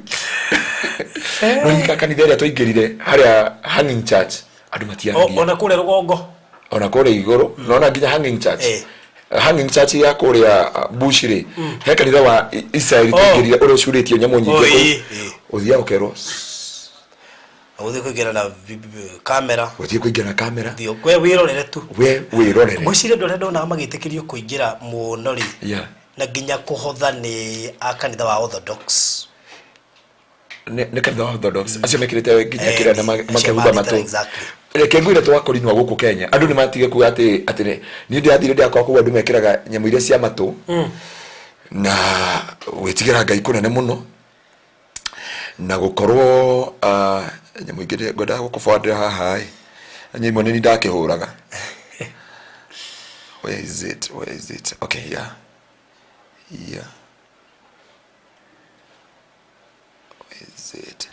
[SPEAKER 3] No ririkana kanitha ĩrĩa twaingĩrire harĩa Hanging Church, andũ matiaragia.
[SPEAKER 4] Ona kũrĩa rũgongo.
[SPEAKER 3] Ona kũrĩa igũrũ nona nginya hanging church. Hanging church ya kũrĩa Bush rĩ, he kanitha wa Israeli.
[SPEAKER 4] Oh.
[SPEAKER 3] Tũingĩrire ũrĩa ũcurĩtio nyamũ
[SPEAKER 4] Oh,
[SPEAKER 3] nyingĩ kũu.
[SPEAKER 4] ĩĩ.
[SPEAKER 3] Ũthiaga ũkerwo
[SPEAKER 4] Ũgũthiĩ kũingĩra na kamera.
[SPEAKER 3] Ũthiĩ kũingĩra na kamera.
[SPEAKER 4] Thiĩ we wĩrorere tu.
[SPEAKER 3] We wĩrorere.
[SPEAKER 4] Ngwĩciria andũ arĩa ndonaga magĩtĩkĩrio kũingĩra mũno rĩ, na nginya kũhotha, nĩ a kanitha wa Orthodox.
[SPEAKER 3] Nĩ kanitha wa Orthodox acio mekĩrĩte nginya kĩrĩa na
[SPEAKER 4] acio
[SPEAKER 3] makehumba
[SPEAKER 4] marĩte
[SPEAKER 3] matũ. Reke ngwĩre, twakorinwa gũkũ Kenya andũ nĩ matige kuga atĩ niĩ ndĩrathire ndĩrakora kũu andũ mekĩraga nyamũ iria cia matũ na gwĩtigĩra Ngai kũnene mũno na gũkorwo nyamũ ingĩ ngwendaga gũkũbandĩra haha ĩ nyamũ imwe nĩ ndakĩhũraga. Where is it? Where is it? Okay, yeah, where is it?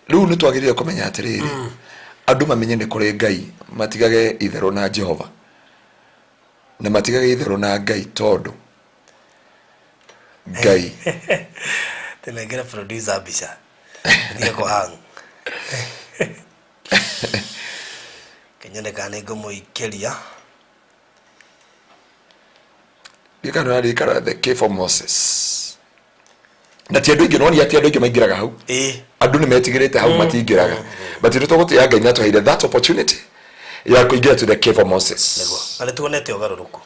[SPEAKER 3] Rĩu nĩ twagĩrĩire kũmenya atĩrĩrĩ, andũ mamenye nĩ kũrĩ Ngai, matigage itherũ na Jehova na matigage itherũ na Ngai, tondũ Ngai
[SPEAKER 4] Tũnengere producer mbica tige kũhang kenyone kana nĩ ngũmũikĩria.
[SPEAKER 3] Gĩkana rĩikara the cave of Moses na ti andũ aingĩ, noni ti andũ aingĩ maingĩraga hau. Andũ nĩ metigĩrĩte hau, matingĩraga, but nĩ tũgũtĩĩa Ngai nĩ atũheire that opportunity ya kũingĩra to the cave of Moses.
[SPEAKER 4] Nĩguo, na nĩ tuonete ũgarũrũku.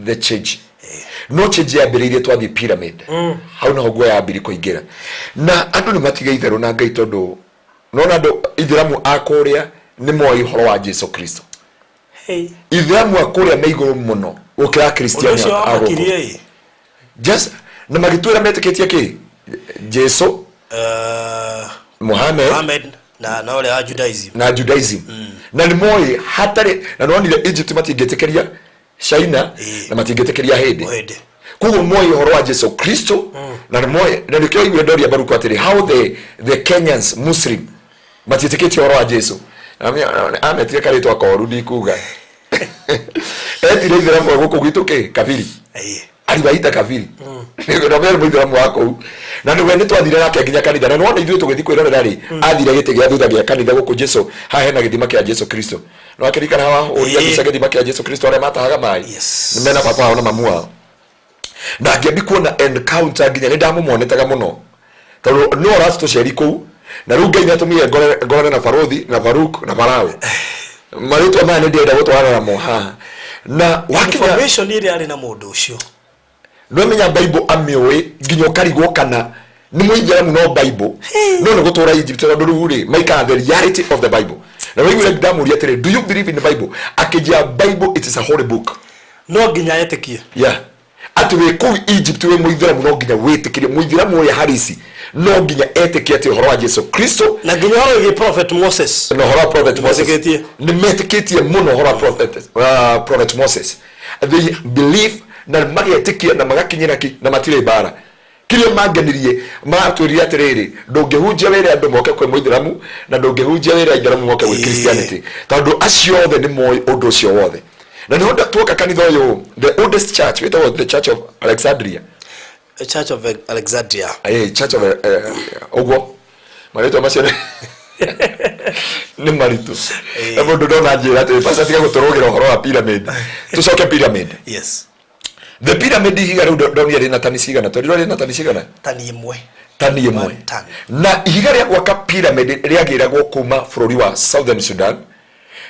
[SPEAKER 3] The change, no change yambĩrĩirie twathiĩ pyramid. Hau naho guo yambĩrĩrie kũingĩra na andũ nĩ matige itherũ na Ngai, tondũ nona andũ ithĩramu a kũrĩa nĩ moĩ ũhoro wa Jesu Kristo.
[SPEAKER 4] Hey.
[SPEAKER 3] Ithĩramu a kũrĩa me igũrũ mũno gũkĩra
[SPEAKER 4] Ũndũ
[SPEAKER 3] Kristiani
[SPEAKER 4] ũcio
[SPEAKER 3] a gũkũ.
[SPEAKER 4] wamakirie ĩ.
[SPEAKER 3] Just na magĩtwĩra metĩkĩtie kĩ? Jesu, Muhammad,
[SPEAKER 4] Muhammad na ũrĩa wa Judaism.
[SPEAKER 3] Na Judaism, na nĩ moĩ hatarĩ na nonire Egypt matingĩtĩkĩria China na matingĩtĩkĩria hĩndĩ.
[SPEAKER 4] Mũhĩndĩ.
[SPEAKER 3] Koguo moĩ ũhoro wa Jesu Kristo na nĩ moĩ, na nĩkĩo igue ndoria Baruku atĩrĩ, how the Kenyans Muslim matiĩtĩkĩtie ũhoro wa Jesu. Ametire karĩtwa koru, ndikuga etire ithĩramu gũkũ gwitũ kĩ kabiri. Aliwaita kabiri na mere mũithĩramu wa kũu, na nĩwe nĩ twathire nake nginya kanitha, na nĩwona ithuĩ tũgĩthiĩ kwĩrorera rĩ, athire gĩtĩ gĩa thutha gĩa kanitha gũkũ Jesu haha hena gĩthima kĩa Jesu Kristo. No akĩririkana wahũria mbica gĩthima kĩa Jesu Kristo arĩa matahaga maĩ.
[SPEAKER 4] Yes.
[SPEAKER 3] Nĩ mena baba wao na mamu wao, na ngĩambi kuona encounter nginya nĩ ndamũmonetaga mũno tondũ no ũratũceri kũu, na rĩu Ngai nĩatũmire ngorane na barothi na Baruk na Farao. Marĩtwa maya nĩ ndĩrenda gũtwarana namo haha na wakinya
[SPEAKER 4] Information ĩrĩa arĩ na mũndũ ũcio.
[SPEAKER 3] Nĩwamenya Bible amĩũĩ nginya ũkarigwo kana nĩ mũithĩramu, no Bible no nĩ gũtũra Egypt, tondũ rĩu rĩ maikara the reality of the Bible. Na waiguire ndamũria atĩrĩ, "Do you believe in the Bible?" Akĩnjĩra, "Bible, it is a holy book."
[SPEAKER 4] No nginya etĩkie.
[SPEAKER 3] Yeah, atĩ wĩ kũu Egypt wĩ mũithĩramu no nginya wĩtĩkĩrie, mũithĩramu ũrĩa harisi no nginya etĩkie atĩ ũhoro wa Jesu Kristo
[SPEAKER 4] na nginya ũhoro wĩgiĩ Prophet Moses.
[SPEAKER 3] Na ũhoro wa Prophet Moses.
[SPEAKER 4] Nĩmetĩkĩtie.
[SPEAKER 3] Nĩ metĩkĩtie mũno ũhoro wa Prophet Moses. They believe na magetĩkia na magakinyĩra ki na matirĩ mbara. Kĩrĩa mangenirie, maratwĩrire atĩrĩrĩ, ndũngĩhunjia wĩre andũ moke kwĩ mũithĩramu na ndũngĩhunjia wĩre aithĩramu moke gwĩ Christianity, tondũ acio othe nĩ moĩ ũndũ ũcio wothe. Na nĩho tuoka kanitha ũyũ, the oldest church, wĩtagwo the Church of Alexandria.
[SPEAKER 4] Church of Alexandria.
[SPEAKER 3] Church of ũguo marĩtwa macio nĩ maritũ na mũndũ ndona njĩra atĩ pastor, tiga gũtũrũgĩra ũhoro wa pyramid, tũcoke pyramid.
[SPEAKER 4] Yes.
[SPEAKER 3] The pyramid, ihiga rĩu ndonire rĩna tani cigana? Twerirwo rĩna tani cigana?
[SPEAKER 4] Tani 1.
[SPEAKER 3] Tani 1.
[SPEAKER 4] One ton.
[SPEAKER 3] Na ihiga rĩa gwaka pyramid rĩagĩragwo kuma bũrũri wa Southern Sudan,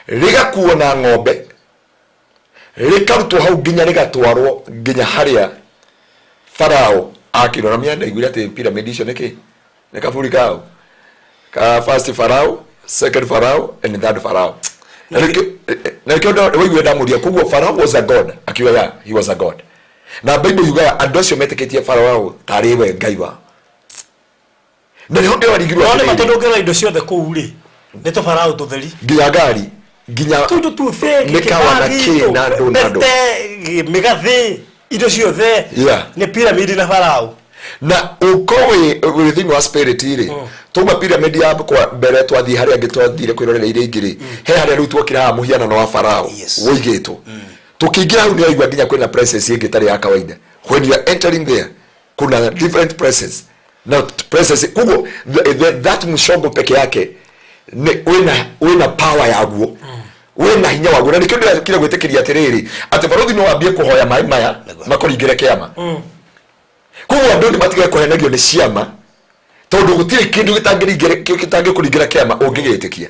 [SPEAKER 3] rĩgakuo na ng'ombe, rĩkarutwo hau nginya rĩgatwarwo nginya harĩa Farao akirwo. Na mĩanda iguire atĩ pyramid icio nĩ kĩ? Nĩ kaburi kao ka first Farao, second Farao and third Farao. Na nĩkĩo waiguire ndamũria, koguo Farao was a god? Akiuga, "Yeah, he was a god." Na Bible yugaga andũ acio metĩkĩtie Farao tarĩ we ngai wao, na nĩho ndĩrarigirwo
[SPEAKER 4] No nĩ ma
[SPEAKER 3] atĩrĩrĩ,
[SPEAKER 4] tondũ ũngĩrora indo ciothe kũu rĩ, nĩ tũbaraũ tũtheri.
[SPEAKER 3] Nginya ngari, nginya
[SPEAKER 4] tũindo tuothe.
[SPEAKER 3] Mĩkawa na kĩ na andũ na andũ.
[SPEAKER 4] Mbete, mĩgathĩ, indo ciothe nĩ pyramid na Farao.
[SPEAKER 3] Na ũkorwo wĩ thĩinĩ wa spirit rĩ, twauma pyramid ya kwa mbere, twathiĩ harĩa angĩ twathire kwĩrorera iria ingĩ rĩ, he harĩa rĩu twokire haha mũhianano wa Farao wũigĩtwo. Tũkĩingĩra hau nĩ waigua nginya kwĩna presence ĩngĩ ĩtarĩ ya kawaida. When you are entering there, kuna different presence na presence. Koguo that mshongo peke yake nĩ wĩna power yaguo. Wĩna hinya waguo, na nĩkĩo ndĩrakire gwĩtĩkĩria atĩrĩrĩ, atĩ barothi no wambie kũhoya maĩ maya makũringĩre kĩama. Koguo andũ nĩ matige kũhenagio nĩ ciama, tondũ gũtirĩ kĩndũ gĩtangĩkũringĩra kĩama ũngĩgĩtĩkia.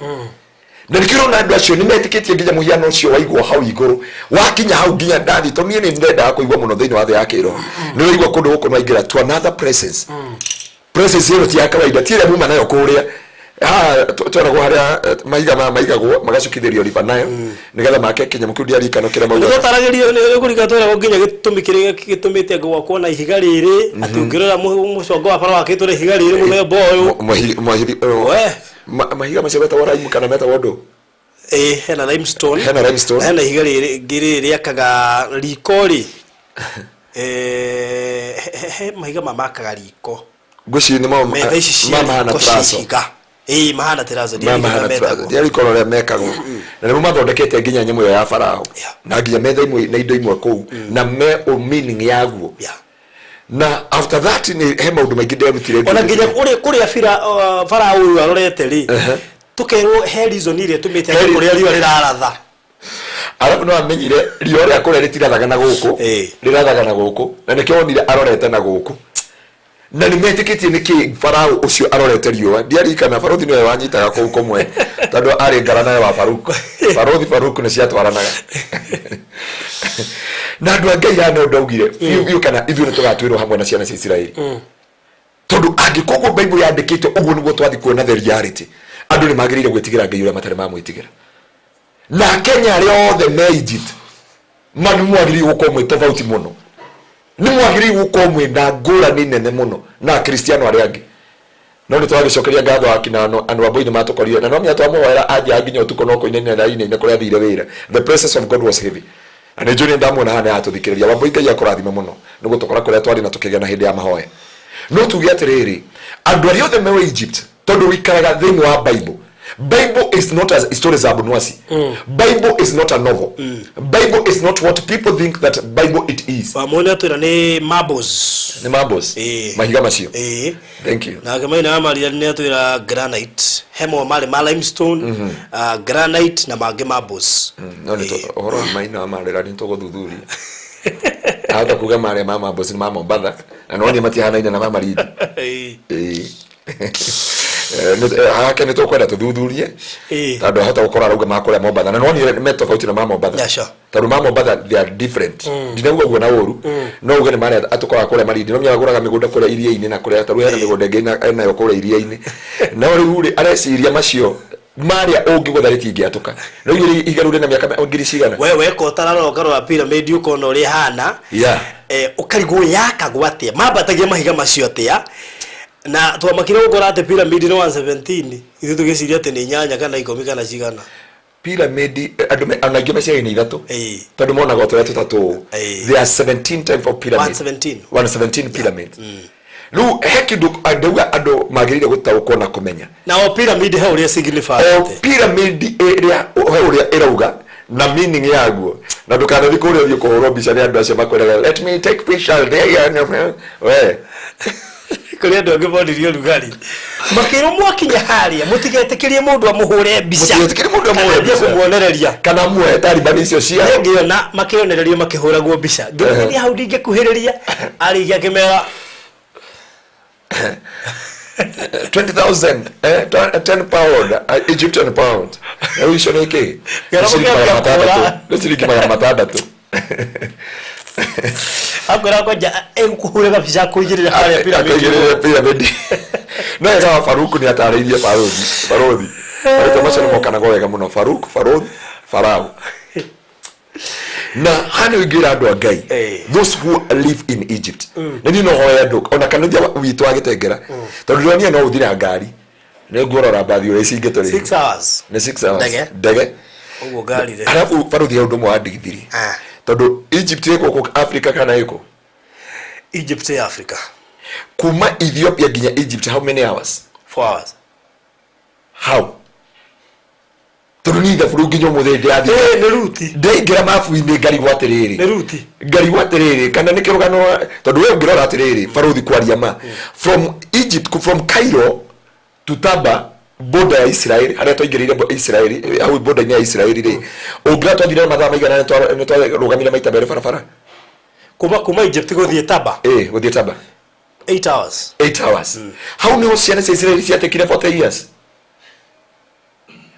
[SPEAKER 3] Na nĩkĩo ũrona andũ acio nĩ metĩkĩtie nginya mũhiano ũcio waigwo hau igũrũ, wakinya hau nginya ndathi, tondũ niĩ nĩ ndendaga kũigua mũno thĩinĩ wa thĩ ya kĩroho. Nĩ ũraigua kũndũ gũkũ nĩwaingĩra to another presence. Presence ĩno ti ya kawaida, ti ĩrĩa muma nayo kũrĩa haha tweragwo harĩa mahiga maya maigagwo magacukithĩrio River Nile nĩgetha make kĩnyamũ kĩu, ndiarikano kĩrĩa maugaga.
[SPEAKER 4] Nĩtũtaragĩrio nĩ kũringa tweragwo nginya gĩtũmi kĩrĩa gĩtũmĩte gwakwo na ihiga rĩrĩ, atĩ ũngĩrora mũcongo wa bara wakĩtwo na ihiga rĩrĩ mũthemba ũyũ. We.
[SPEAKER 3] Mahiga macio metagwo lime kana metagwo ndũ?
[SPEAKER 4] Ĩĩ, hena limestone.
[SPEAKER 3] Hena limestone.
[SPEAKER 4] Hena ihiga rĩrĩ rĩrĩ rĩakaga riko rĩ, he mahiga ma makaga riko.
[SPEAKER 3] Ngwĩciria nĩ
[SPEAKER 4] Metha ici cia
[SPEAKER 3] mahana
[SPEAKER 4] riko cia
[SPEAKER 3] turaco.
[SPEAKER 4] ihiga. Ĩĩ, mahana terazo.
[SPEAKER 3] Ma mahana turaco, ndiarikoro ũrĩa mekagwo, na nĩmo mathondekete nginya nyamũ ĩyo ya Farao na nginya metha imwe na indo imwe kũu, na me o meaning yaguo. Na after that nĩ he maũndũ maingĩ nderutire.
[SPEAKER 4] Ona nginya ũrĩa kũrĩa bira Farao ũyũ arorete rĩ, tũkerwo he reason ĩrĩa ĩtũmĩte kũrĩa riũa rĩraratha.
[SPEAKER 3] Arabu no amenyire riũa rĩa kũrĩa rĩtirathaga na gũkũ, rĩrathaga na gũkũ, na nĩkĩo wonire arorete na gũkũ, na nĩ metĩkĩtie nĩkĩ Farao ũcio arorete riũa. Ndiarikana, barothi nĩwe wanyitaga kũu kũmwe, tondũ arĩ ngara nawe wa Faruk, barothi Faruk nĩ ciatwaranaga na andũ a Ngai. Haha no ndaugire biũ biũ kana ithuĩ nĩ tũgatuĩrwo hamwe na ciana cia Isiraeli, tondũ angĩkorwo Bible yandĩkĩte ũguo nĩguo twathi kuona the reality, andũ nĩ magĩrĩire gwĩtigĩra Ngai ũrĩa matarĩ mamwĩtigĩra. Na Kenya arĩa othe me Egypt ma nĩ mwagĩrĩire gũkorwo mwĩ tofauti mũno, nĩ mwagĩrĩire gũkorwo mwĩ na ngũrani nene mũno na Akristiano arĩa angĩ. No nĩ twagĩcokeria ngatho akina andũ a Mbui-inĩ matũkorire, na no menya twamũhoera anjia nginya ũtukũ no kũinaina na inaina kũrĩa athire wĩra. The presence of God was heavy, na nĩ njũĩ nĩ ndamuona haha nĩ aratũthikĩrĩria. Wambui, Ngai akũrathime mũno nĩ gũtũkora kũrĩa twarĩ na tũkĩgĩa na hĩndĩ ya mahoya. No tuge atĩrĩrĩ, andũ arĩa othe me Egypt, tondũ wĩikaraga thĩinĩ wa Bible. Bible is not a story za Abunwasi. Bible is not a novel. Bible is not what people think that Bible it is.
[SPEAKER 4] Wamwone atwĩra nĩ marbles.
[SPEAKER 3] Nĩ marbles. Mahiga macio. Thank you.
[SPEAKER 4] Nake Maina wa Maria nĩ atwĩra granite, he mo marĩ ma limestone, granite na mangĩ marbles.
[SPEAKER 3] No nĩ ũhoro wa Maina wa Marĩra nĩ tũgũthuthuria. Ahota kuga marĩa ma marbles nĩ ma Mombatha, na no nĩ matihanaine na ma Malindi. Ĩĩ. Hake nĩ tũkwenda tũthuthurie, tondũ ahota gũkorwo arauga ma kũrĩa Mombatha, na nonire me tofauti na ma Mombatha. Tondũ ma Mombatha they are different. Ndinauga ũguo na ũru, no uge nĩ marĩa atũkoraga kũrĩa Malindi, no agũraga mĩgũnda kũrĩa iria-inĩ na kũrĩa tarĩu hena mĩgũnda ĩngĩ enayo kũrĩa iria-inĩ. No rĩu rĩ, areciria macio marĩa ũngĩgũtha rĩtingĩatũka. No ihiga rĩu rĩna mĩaka ngiri cigana?
[SPEAKER 4] We weka ũtararora ũkarora pyramid ũkona ũrĩa ĩhana, ũkarigwo yakagwo atĩa, mambatagia mahiga macio atĩa, na twamakire gũkora atĩ pyramid nĩ 117, ithuĩ tũgĩciria atĩ nĩ inyanya kana 10 kana cigana.
[SPEAKER 3] Pyramid, andũ ona aingĩ meciria nĩ ithatũ, tondũ monaga o tũrĩa tũtatũ. There are 17 type of pyramid.
[SPEAKER 4] 117.
[SPEAKER 3] 117 pyramid. Rĩu he kĩndũ ndauga andũ magĩrĩire gũtaũkwo na kũmenya.
[SPEAKER 4] Na o pyramid he ũrĩa
[SPEAKER 3] O
[SPEAKER 4] signify.
[SPEAKER 3] pyramid ĩrĩa he ũrĩa ĩrauga na meaning yaguo, na ndũkanathiĩ kũrĩa ũthiĩ kũhũrwo mbica nĩ andũ acio makwĩraga, "Let me take picture there." We.
[SPEAKER 4] Kũrĩ andũ angĩ monirio rugarĩ, makĩrwo mwakinya harĩa mũtigetĩkĩrie mũndũ amũhũre mbica.
[SPEAKER 3] Mũtigetĩkĩrie mũndũ amũhũre
[SPEAKER 4] Kana ambie
[SPEAKER 3] mbica.
[SPEAKER 4] kũmuonereria.
[SPEAKER 3] Kana muoe taribani icio ciao.
[SPEAKER 4] Niĩ ngĩona makĩonererio makĩhũragwo mbica, ngĩmenya hau ndingĩkuhĩrĩria, arĩkia akĩmera.
[SPEAKER 3] 20,000, 10 pound, Egyptian pound. Rĩu icio nĩ kĩ? Nĩ
[SPEAKER 4] Ngĩona
[SPEAKER 3] ciringi magana
[SPEAKER 4] mũkĩambia
[SPEAKER 3] matandatũ.
[SPEAKER 4] kũhũra.
[SPEAKER 3] Nĩ ciringi 600.
[SPEAKER 4] Akwĩra kwanja egũkũhũra gabica akũigĩrĩra harĩa pyramid.
[SPEAKER 3] Akaigĩrĩra pyramid. No wega wa Faruku nĩ atarĩirie barothi barothi marĩtwa macio nĩ mokanaga wega mũno, Faruk, Faroth, Farao. Na haha nĩ ingĩra andũ a Ngai, those who live in Egypt, nĩ niĩ no hoe andũ ona kanitha witũ wa Gĩtengera, tondũ ndĩronire no ũthiĩ na ngari, nĩ nguorora mbathi ũrĩa ici ingĩ tũrĩ.
[SPEAKER 4] 6 hours.
[SPEAKER 3] Nĩ 6 hours.
[SPEAKER 4] Ndege.
[SPEAKER 3] Ndege.
[SPEAKER 4] Ũguo ngari rĩ?
[SPEAKER 3] Arabu barothi he ũndũ ũmwe wandigithirie, tondũ Egypt ĩ gũkũ Africa kana ĩkũ?
[SPEAKER 4] Egypt ya Africa.
[SPEAKER 3] Kuma Ethiopia nginya Egypt, how many hours?
[SPEAKER 4] 4 hours.
[SPEAKER 3] How? Tondũ niĩ ithabu rĩu nginya ũmũthĩ ndĩrathiĩ
[SPEAKER 4] Nĩ route.
[SPEAKER 3] Ndaingĩra mabu-inĩ ngarigwo atĩrĩrĩ.
[SPEAKER 4] Nĩ route.
[SPEAKER 3] Ngarigwo atĩrĩrĩ, kana nĩ kĩrũgano, tondũ we ũngĩrora atĩrĩrĩ, barothi, kwaria ma, from Egypt, from Cairo to Taba. Border ya Israeli harĩa twaingĩrĩire Israeli, hau border-inĩ ya Israeli rĩ, ũngĩra twathire mathaa maigana nĩ twarũgamire maita merĩ barabara.
[SPEAKER 4] Kuma Egypt gũthiĩ Taba.
[SPEAKER 3] Ĩ, gũthiĩ Taba.
[SPEAKER 4] 8 hours.
[SPEAKER 3] 8 hours. Hau nĩho ciana cia Israeli ciatekire 40 years.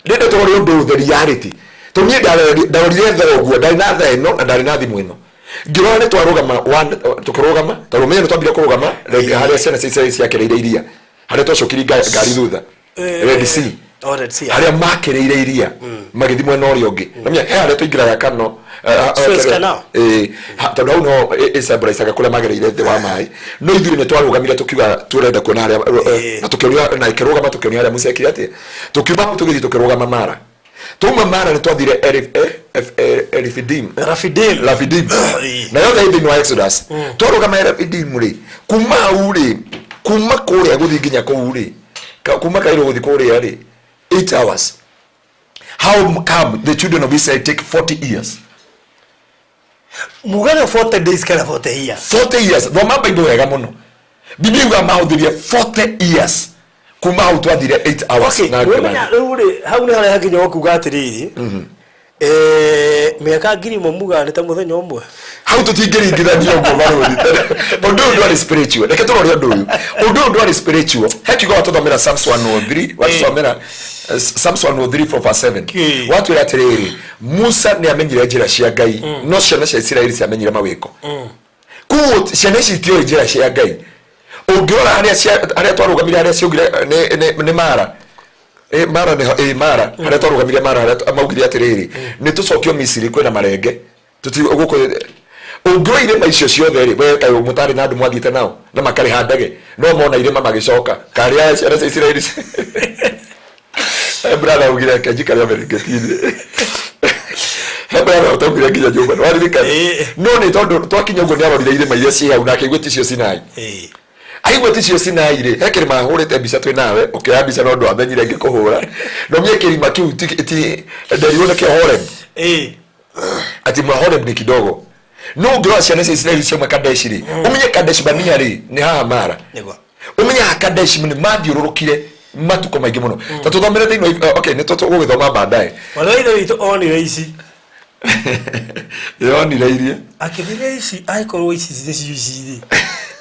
[SPEAKER 3] Rĩndĩ tũrore ũndũ ũyũ, the reality, tondũ niĩ ndarorire thaa ũguo, ndarĩ na thaa ĩno na ndarĩ na thimũ ĩno, ngĩrora nĩ twarũgama tũkĩrũgama, tondũ ũmenye nĩ twambire kũrũgama harĩa ciana cia Israeli ciakĩrĩire iria, harĩa twacokirie ngari thutha. Red Sea.
[SPEAKER 4] Oh, Red Sea.
[SPEAKER 3] Harĩa makĩrĩire iria magĩthiĩ mwena ũrĩa ũngĩ, namenya he harĩa tũingĩraga kano
[SPEAKER 4] Suez Canal.
[SPEAKER 3] Ĩ, tondũ hau no ĩcembraicaga kũrĩa magereire thĩ wa maĩ, no ithuĩ nĩ twarũgamire tũkiuga tũrenda kuona harĩa na tũkĩonia na ĩkĩrũgama, tũkĩonia harĩa Musa ekire atĩa. Tũkiuma hau tũgĩthiĩ tũkĩrũgama Mara. Twauma Mara nĩ twathire Erifidim.
[SPEAKER 4] Rafidim.
[SPEAKER 3] Rafidim. Na yothe ĩ thĩinĩ wa Exodus. Twarũgama Rafidim rĩ, kuma hau rĩ, kuma kũrĩa gũthiĩ nginya kũu rĩ, kuma Cairo gũthiĩ kũrĩa rĩ, 8 hours. How come the children of Israel take 40 years?
[SPEAKER 4] Mugaga 40 days kana 40 years?
[SPEAKER 3] 40 years. Thoma Bible wega mũno. Biblia yugaga mahũthĩrire 40 years kuma hau twathire 8 hours.
[SPEAKER 4] Okay.
[SPEAKER 3] Na
[SPEAKER 4] wĩmenya rĩu rĩ, hau nĩ harĩa hakinya ũkuga atĩrĩrĩ, mĩaka 1000 mugaga nĩ ta mũthenya ũmwe.
[SPEAKER 3] Hau tũtingĩringithania ũguo, barũthi. Ũndũ ũyũ ndwarĩ spiritual. Reke tũrore ũndũ ũyũ. Ũndũ ũyũ ndwarĩ spiritual. He kiugo watũthomera Psalms 103, watũthomera Psalms 103 from verse 7. Watwĩra atĩrĩrĩ, Musa nĩ amenyire njĩra cia Ngai, no ciana cia Isiraeli ciamenyire mawĩko. Koguo ciana ici itioĩ njĩra cia Ngai. Ũngĩrora harĩa harĩa twarũgamire, harĩa ciaugire nĩ Mara. Mara nĩho, Mara, harĩa twarũgamire Mara, harĩa maugire atĩrĩrĩ, nĩ tũcokio Misiri kwĩna marenge. Tũti gũkũ. Ũngĩrora irĩma icio ciothe rĩ, we kaĩ mũtarĩ na andũ mwathiĩte nao na makarĩha ndege, no mona irĩma magĩcoka karĩa ciana cia Isiraeli. He brother augire reke njikare Ameriketi-inĩ. He brother ũtaugire nginya nyũmba, nĩwaririkana?
[SPEAKER 4] Ĩĩ.
[SPEAKER 3] No nĩ tondũ twakinya ũguo nĩ arorire irĩma iria ciĩ hau na akĩigua ticio Sinai. Aigua ticio Sinai rĩ, he kĩrĩma ahũrĩte mbica twĩ nawe, ũkĩoya mbica no ndwamenyire ngĩkũhũra. No mie kĩrima kĩu ti nderirwo nĩkĩo Horeb. Ati mwa Horeb ni kidogo. No ũngĩrora ciana cia Isiraeli ciauma Kadeshi rĩ, ũmenye Kadeshi Barnea rĩ, nĩ haha Mara. Ũmenye haha Kadeshi nĩ mathiũrũrũkire matukũ maingĩ mũno. Ta tũthomere thĩinĩ wa, okay, nĩ tũgũgĩthoma baadaye.
[SPEAKER 4] Mwarĩ wa ithe witũ onire ici.
[SPEAKER 3] Yonire iria.
[SPEAKER 4] Akĩmenya ici, angĩkorwo ici nĩcio ici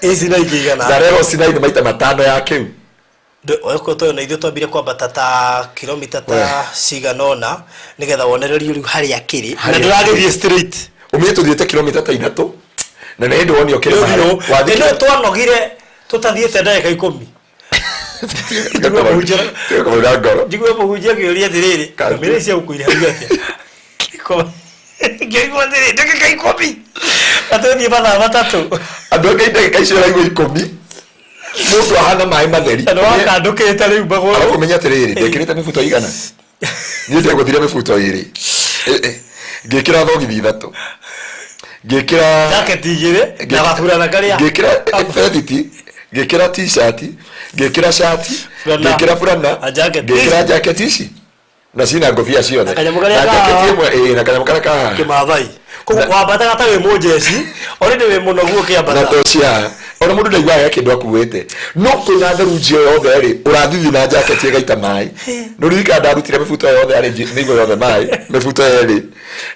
[SPEAKER 4] rĩ, ici na ingĩ igana.
[SPEAKER 3] Ndarerwo Sinai nĩ maita matano ya kĩu.
[SPEAKER 4] Okorwo tũĩ na ithuĩ twambire kwambata ta kilomita ta cigana ũna nĩgetha wonererio rĩu harĩa kĩrĩ na
[SPEAKER 3] Harĩa
[SPEAKER 4] ndũragĩthiĩ straight.
[SPEAKER 3] Ũmenye tũthiĩte kilomita ta 3 na nĩ hĩndĩ wonio kĩrĩma harĩa- wathiĩ
[SPEAKER 4] ĩno twanogire tũtathiĩte ndagĩka 10.
[SPEAKER 3] Tiga kũhũra ngoro.
[SPEAKER 4] Njigue mũhunjia akĩũria atĩrĩrĩ, kamĩra ici agũkũire hau atĩa? Ngĩigua atĩrĩ, ndagĩka 10 na twĩthiĩ mathaa 3.
[SPEAKER 3] Andũ angĩ ndagĩka icio ũraigua 10, mũndũ ahana maĩ matheri.
[SPEAKER 4] Na nĩwakandũkĩte rĩu magũrũ.
[SPEAKER 3] Arabu ũmenye atĩrĩrĩ, ndekĩrĩte mĩbuto igana, niĩ ndegũthire mĩbuto 2, ngĩkĩra thogithi 3, ngĩkĩra
[SPEAKER 4] jaketi 2 na gaburana karĩa.
[SPEAKER 3] Ngĩkĩra bethiti, ngĩkĩra t-shirt, ngĩkĩra shati,
[SPEAKER 4] Burana.
[SPEAKER 3] ngĩkĩra burana,
[SPEAKER 4] Na jacket.
[SPEAKER 3] Ngĩkĩra jacket ici na cina ngobia ciothe.
[SPEAKER 4] Na kanyamũ karĩa
[SPEAKER 3] na jacket
[SPEAKER 4] ka-
[SPEAKER 3] ĩmwe, na kanyamũ karĩa ka
[SPEAKER 4] kĩmathai. Koguo wambataga ta wĩ mũnjeci, already wĩ mũnogu
[SPEAKER 3] na
[SPEAKER 4] ũkĩambata.
[SPEAKER 3] toci haha, ona mũndũ ndaiguaga he kĩndũ akuĩte, no kwĩna therunji ĩyo yothe rĩ, ũrathithi na jacket ĩgaita maĩ. Nĩũririkana ndarutire mĩbuto yothe yarĩ mĩigũ yothe maĩ, mĩbuto yerĩ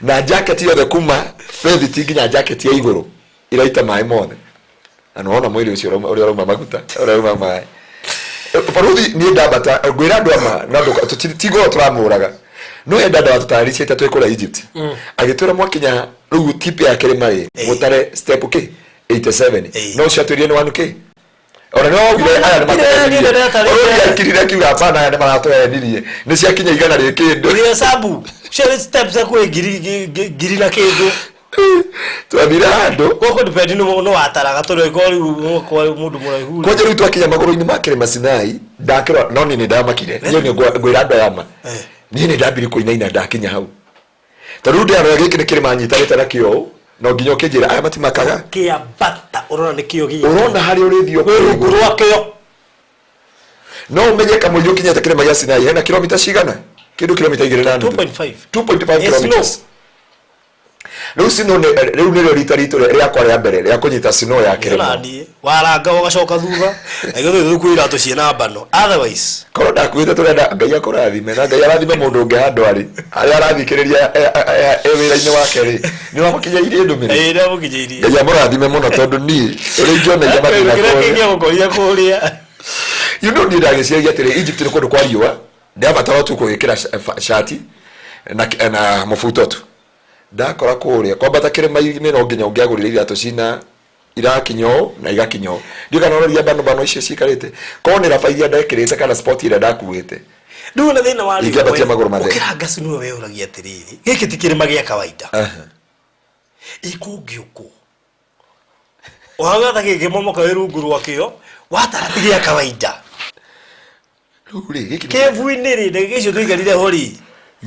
[SPEAKER 3] na jacket yothe kuma bethiti nginya jacket ya igũrũ iraita maĩ mothe, na nĩwona mwĩrĩ ũcio ũrĩa ũrauma maguta, ũrĩa ũrauma maĩ. Baruthi, niĩ ndambata ngwĩra andũ ama na ti ngoro tũramũraga, no he dada watũtarĩricĩte twĩ kũrĩa Egypt, agĩtwĩra mwakinya rĩu tip ya kĩrĩma rĩ, mũtare step k 87. No ũcio atwĩrire nĩ 1K, ona nĩ waugire aya nĩ
[SPEAKER 4] Niĩ nĩ
[SPEAKER 3] akirire akiuga hapana, aya nĩ maratũhenirie, nĩ ciakinya igana rĩ kĩndũ.
[SPEAKER 4] Ũgĩhesabu cio steps hakuhĩ ngiri na kĩndũ.
[SPEAKER 3] Twathire handũ.
[SPEAKER 4] Gũkũ depend nĩ wataraga tondũ ĩkorwo rĩu kwa mũndũ mũraihu rĩ.
[SPEAKER 3] Kwanja rĩu twakinya magũrũ-inĩ ma kĩrĩma Sinai, ndakĩrora no niĩ nĩ ndamakire. Niĩ nĩ ngwĩra andũ aya ma, niĩ nĩ ndambire kũinaina ndakinya hau, tondũ rĩu ndĩrarora gĩkĩ nĩ kĩrĩma nyitanĩte nakĩo ũũ, no nginya ũkĩnjĩra aya matimakaga.
[SPEAKER 4] Kĩambata ũrona nĩkĩo gĩkĩ.
[SPEAKER 3] Ũrona harĩa ũrĩthiĩ
[SPEAKER 4] wĩ rungu rwakĩo.
[SPEAKER 3] No ũmenye kamũiria ũkinyĩte kĩrĩma gĩa Sinai hena kilomita cigana kĩndũ, kilomita 2.5.
[SPEAKER 4] 2.5.
[SPEAKER 3] 2.5
[SPEAKER 4] Yes,
[SPEAKER 3] kilometers. Rĩu snow rĩu nĩrĩo rita ritũ rĩakwa rĩa mbere rĩa kũnyita snow ya
[SPEAKER 4] no
[SPEAKER 3] kĩrĩma.
[SPEAKER 4] Naniĩ. Waranga ũgacoka thutha. Na ithuĩ tũkuo iratũ ciĩna mbano. Otherwise,
[SPEAKER 3] Korwo ndakuĩte, tũrenda Ngai akũrathime na Ngai arathime mũndũ ũngĩ handũ arĩ harĩa arathikĩrĩria e wĩra-inĩ wake rĩ, nĩ wamũkinyĩirie ndũmĩrĩri.
[SPEAKER 4] Ĩĩ, nĩamũkinyĩirie.
[SPEAKER 3] Ngai amũrathime mũno, tondũ niĩ ũrĩa ingĩona iria mathĩna
[SPEAKER 4] Kĩrĩa
[SPEAKER 3] kũrĩa.
[SPEAKER 4] kĩngĩagũkorire kũrĩa.
[SPEAKER 3] Niĩ ndagĩciragia atĩrĩ, Egypt nĩ kũndũ kwa riũa, ndĩrabatara tu kũgĩkĩra cati na mũbuto tu. Ndakora kũrĩa kwambata kĩrĩma-inĩ no nginya ũngĩagũrire iratũ cina irakinya ũũ na igakinya ũũ. Ndiũĩ kana ũroria mbano mbano icio cikarĩte, korwo nĩ raba iria ndekĩrĩte kana sport ĩrĩa ndakuĩte.
[SPEAKER 4] Rĩu na thĩna wa
[SPEAKER 3] Ingĩambatia magũrũ matheri.
[SPEAKER 4] Ũkĩra ngaci nĩwe weyũragia atĩrĩrĩ, gĩkĩ ti kĩrĩma gĩa kawaida. Ĩ kũngĩũkwo ũhauga ta gĩkĩmomoka wĩ rungu rwakĩo, watara ti gĩa kawaida.
[SPEAKER 3] Rĩu rĩ, gĩkĩ
[SPEAKER 4] Kĩbu-inĩ rĩ, ndagĩka icio tũikarire ho rĩ,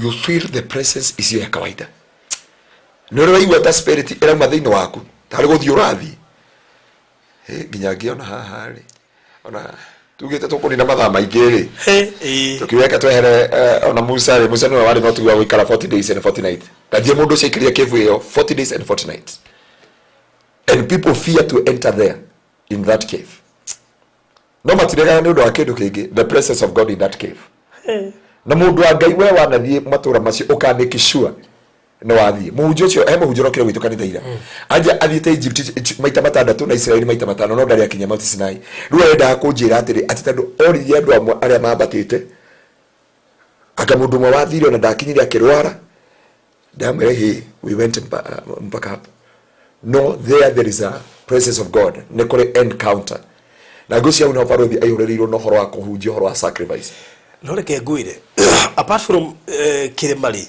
[SPEAKER 3] you feel the presence icio ya kawaida. Nĩ ũrĩ waigua ta spirit ĩrauma thĩinĩ waku, tarĩ gũthiĩ ũrathiĩ. Ĩ, nginya ngĩona haha rĩ, ona tugĩte tũkũnina mathaa maingĩ rĩ,
[SPEAKER 4] Ĩ.
[SPEAKER 3] Tũkiweka twehere ona Musa rĩ, Musa nĩwe warĩ na ũtugi wa gũikara 40 days and 40 nights. Ndathiĩ mũndũ ũcio aikarire cave ĩyo 40 days and 40 nights, and people fear to enter there in that cave, no matiregaga nĩ ũndũ wa kĩndũ kĩngĩ, the presence of God in that cave. Na mũndũ wa Ngai, we wanathiĩ matũra macio, ũkamake sure nĩ wathiĩ. Mũhunjia ũcio, he mũhunjia ũrokire gwitũ kanitha ira, anja athiĩte Egypt maita matandatũ na Israeli maita 5, no ndarĩ akinya Mount Sinai. Rĩu arendaga kũnjĩra atĩrĩ, atĩ tondũ oririe andũ amwe arĩa mambatĩte, anga mũndũ ũmwe wathire ona ndakinyire akĩrwara. Ndamwĩra, "Hey, we went mpaka hapo." No there is a presence of God, nĩ kũrĩ encounter, na ngwĩciria hau nĩho barũthi aihũrĩrĩirwo na ũhoro wa kũhunjia ũhoro wa sacrifice.
[SPEAKER 4] No reke ngwĩre, apart from kĩrĩma rĩ,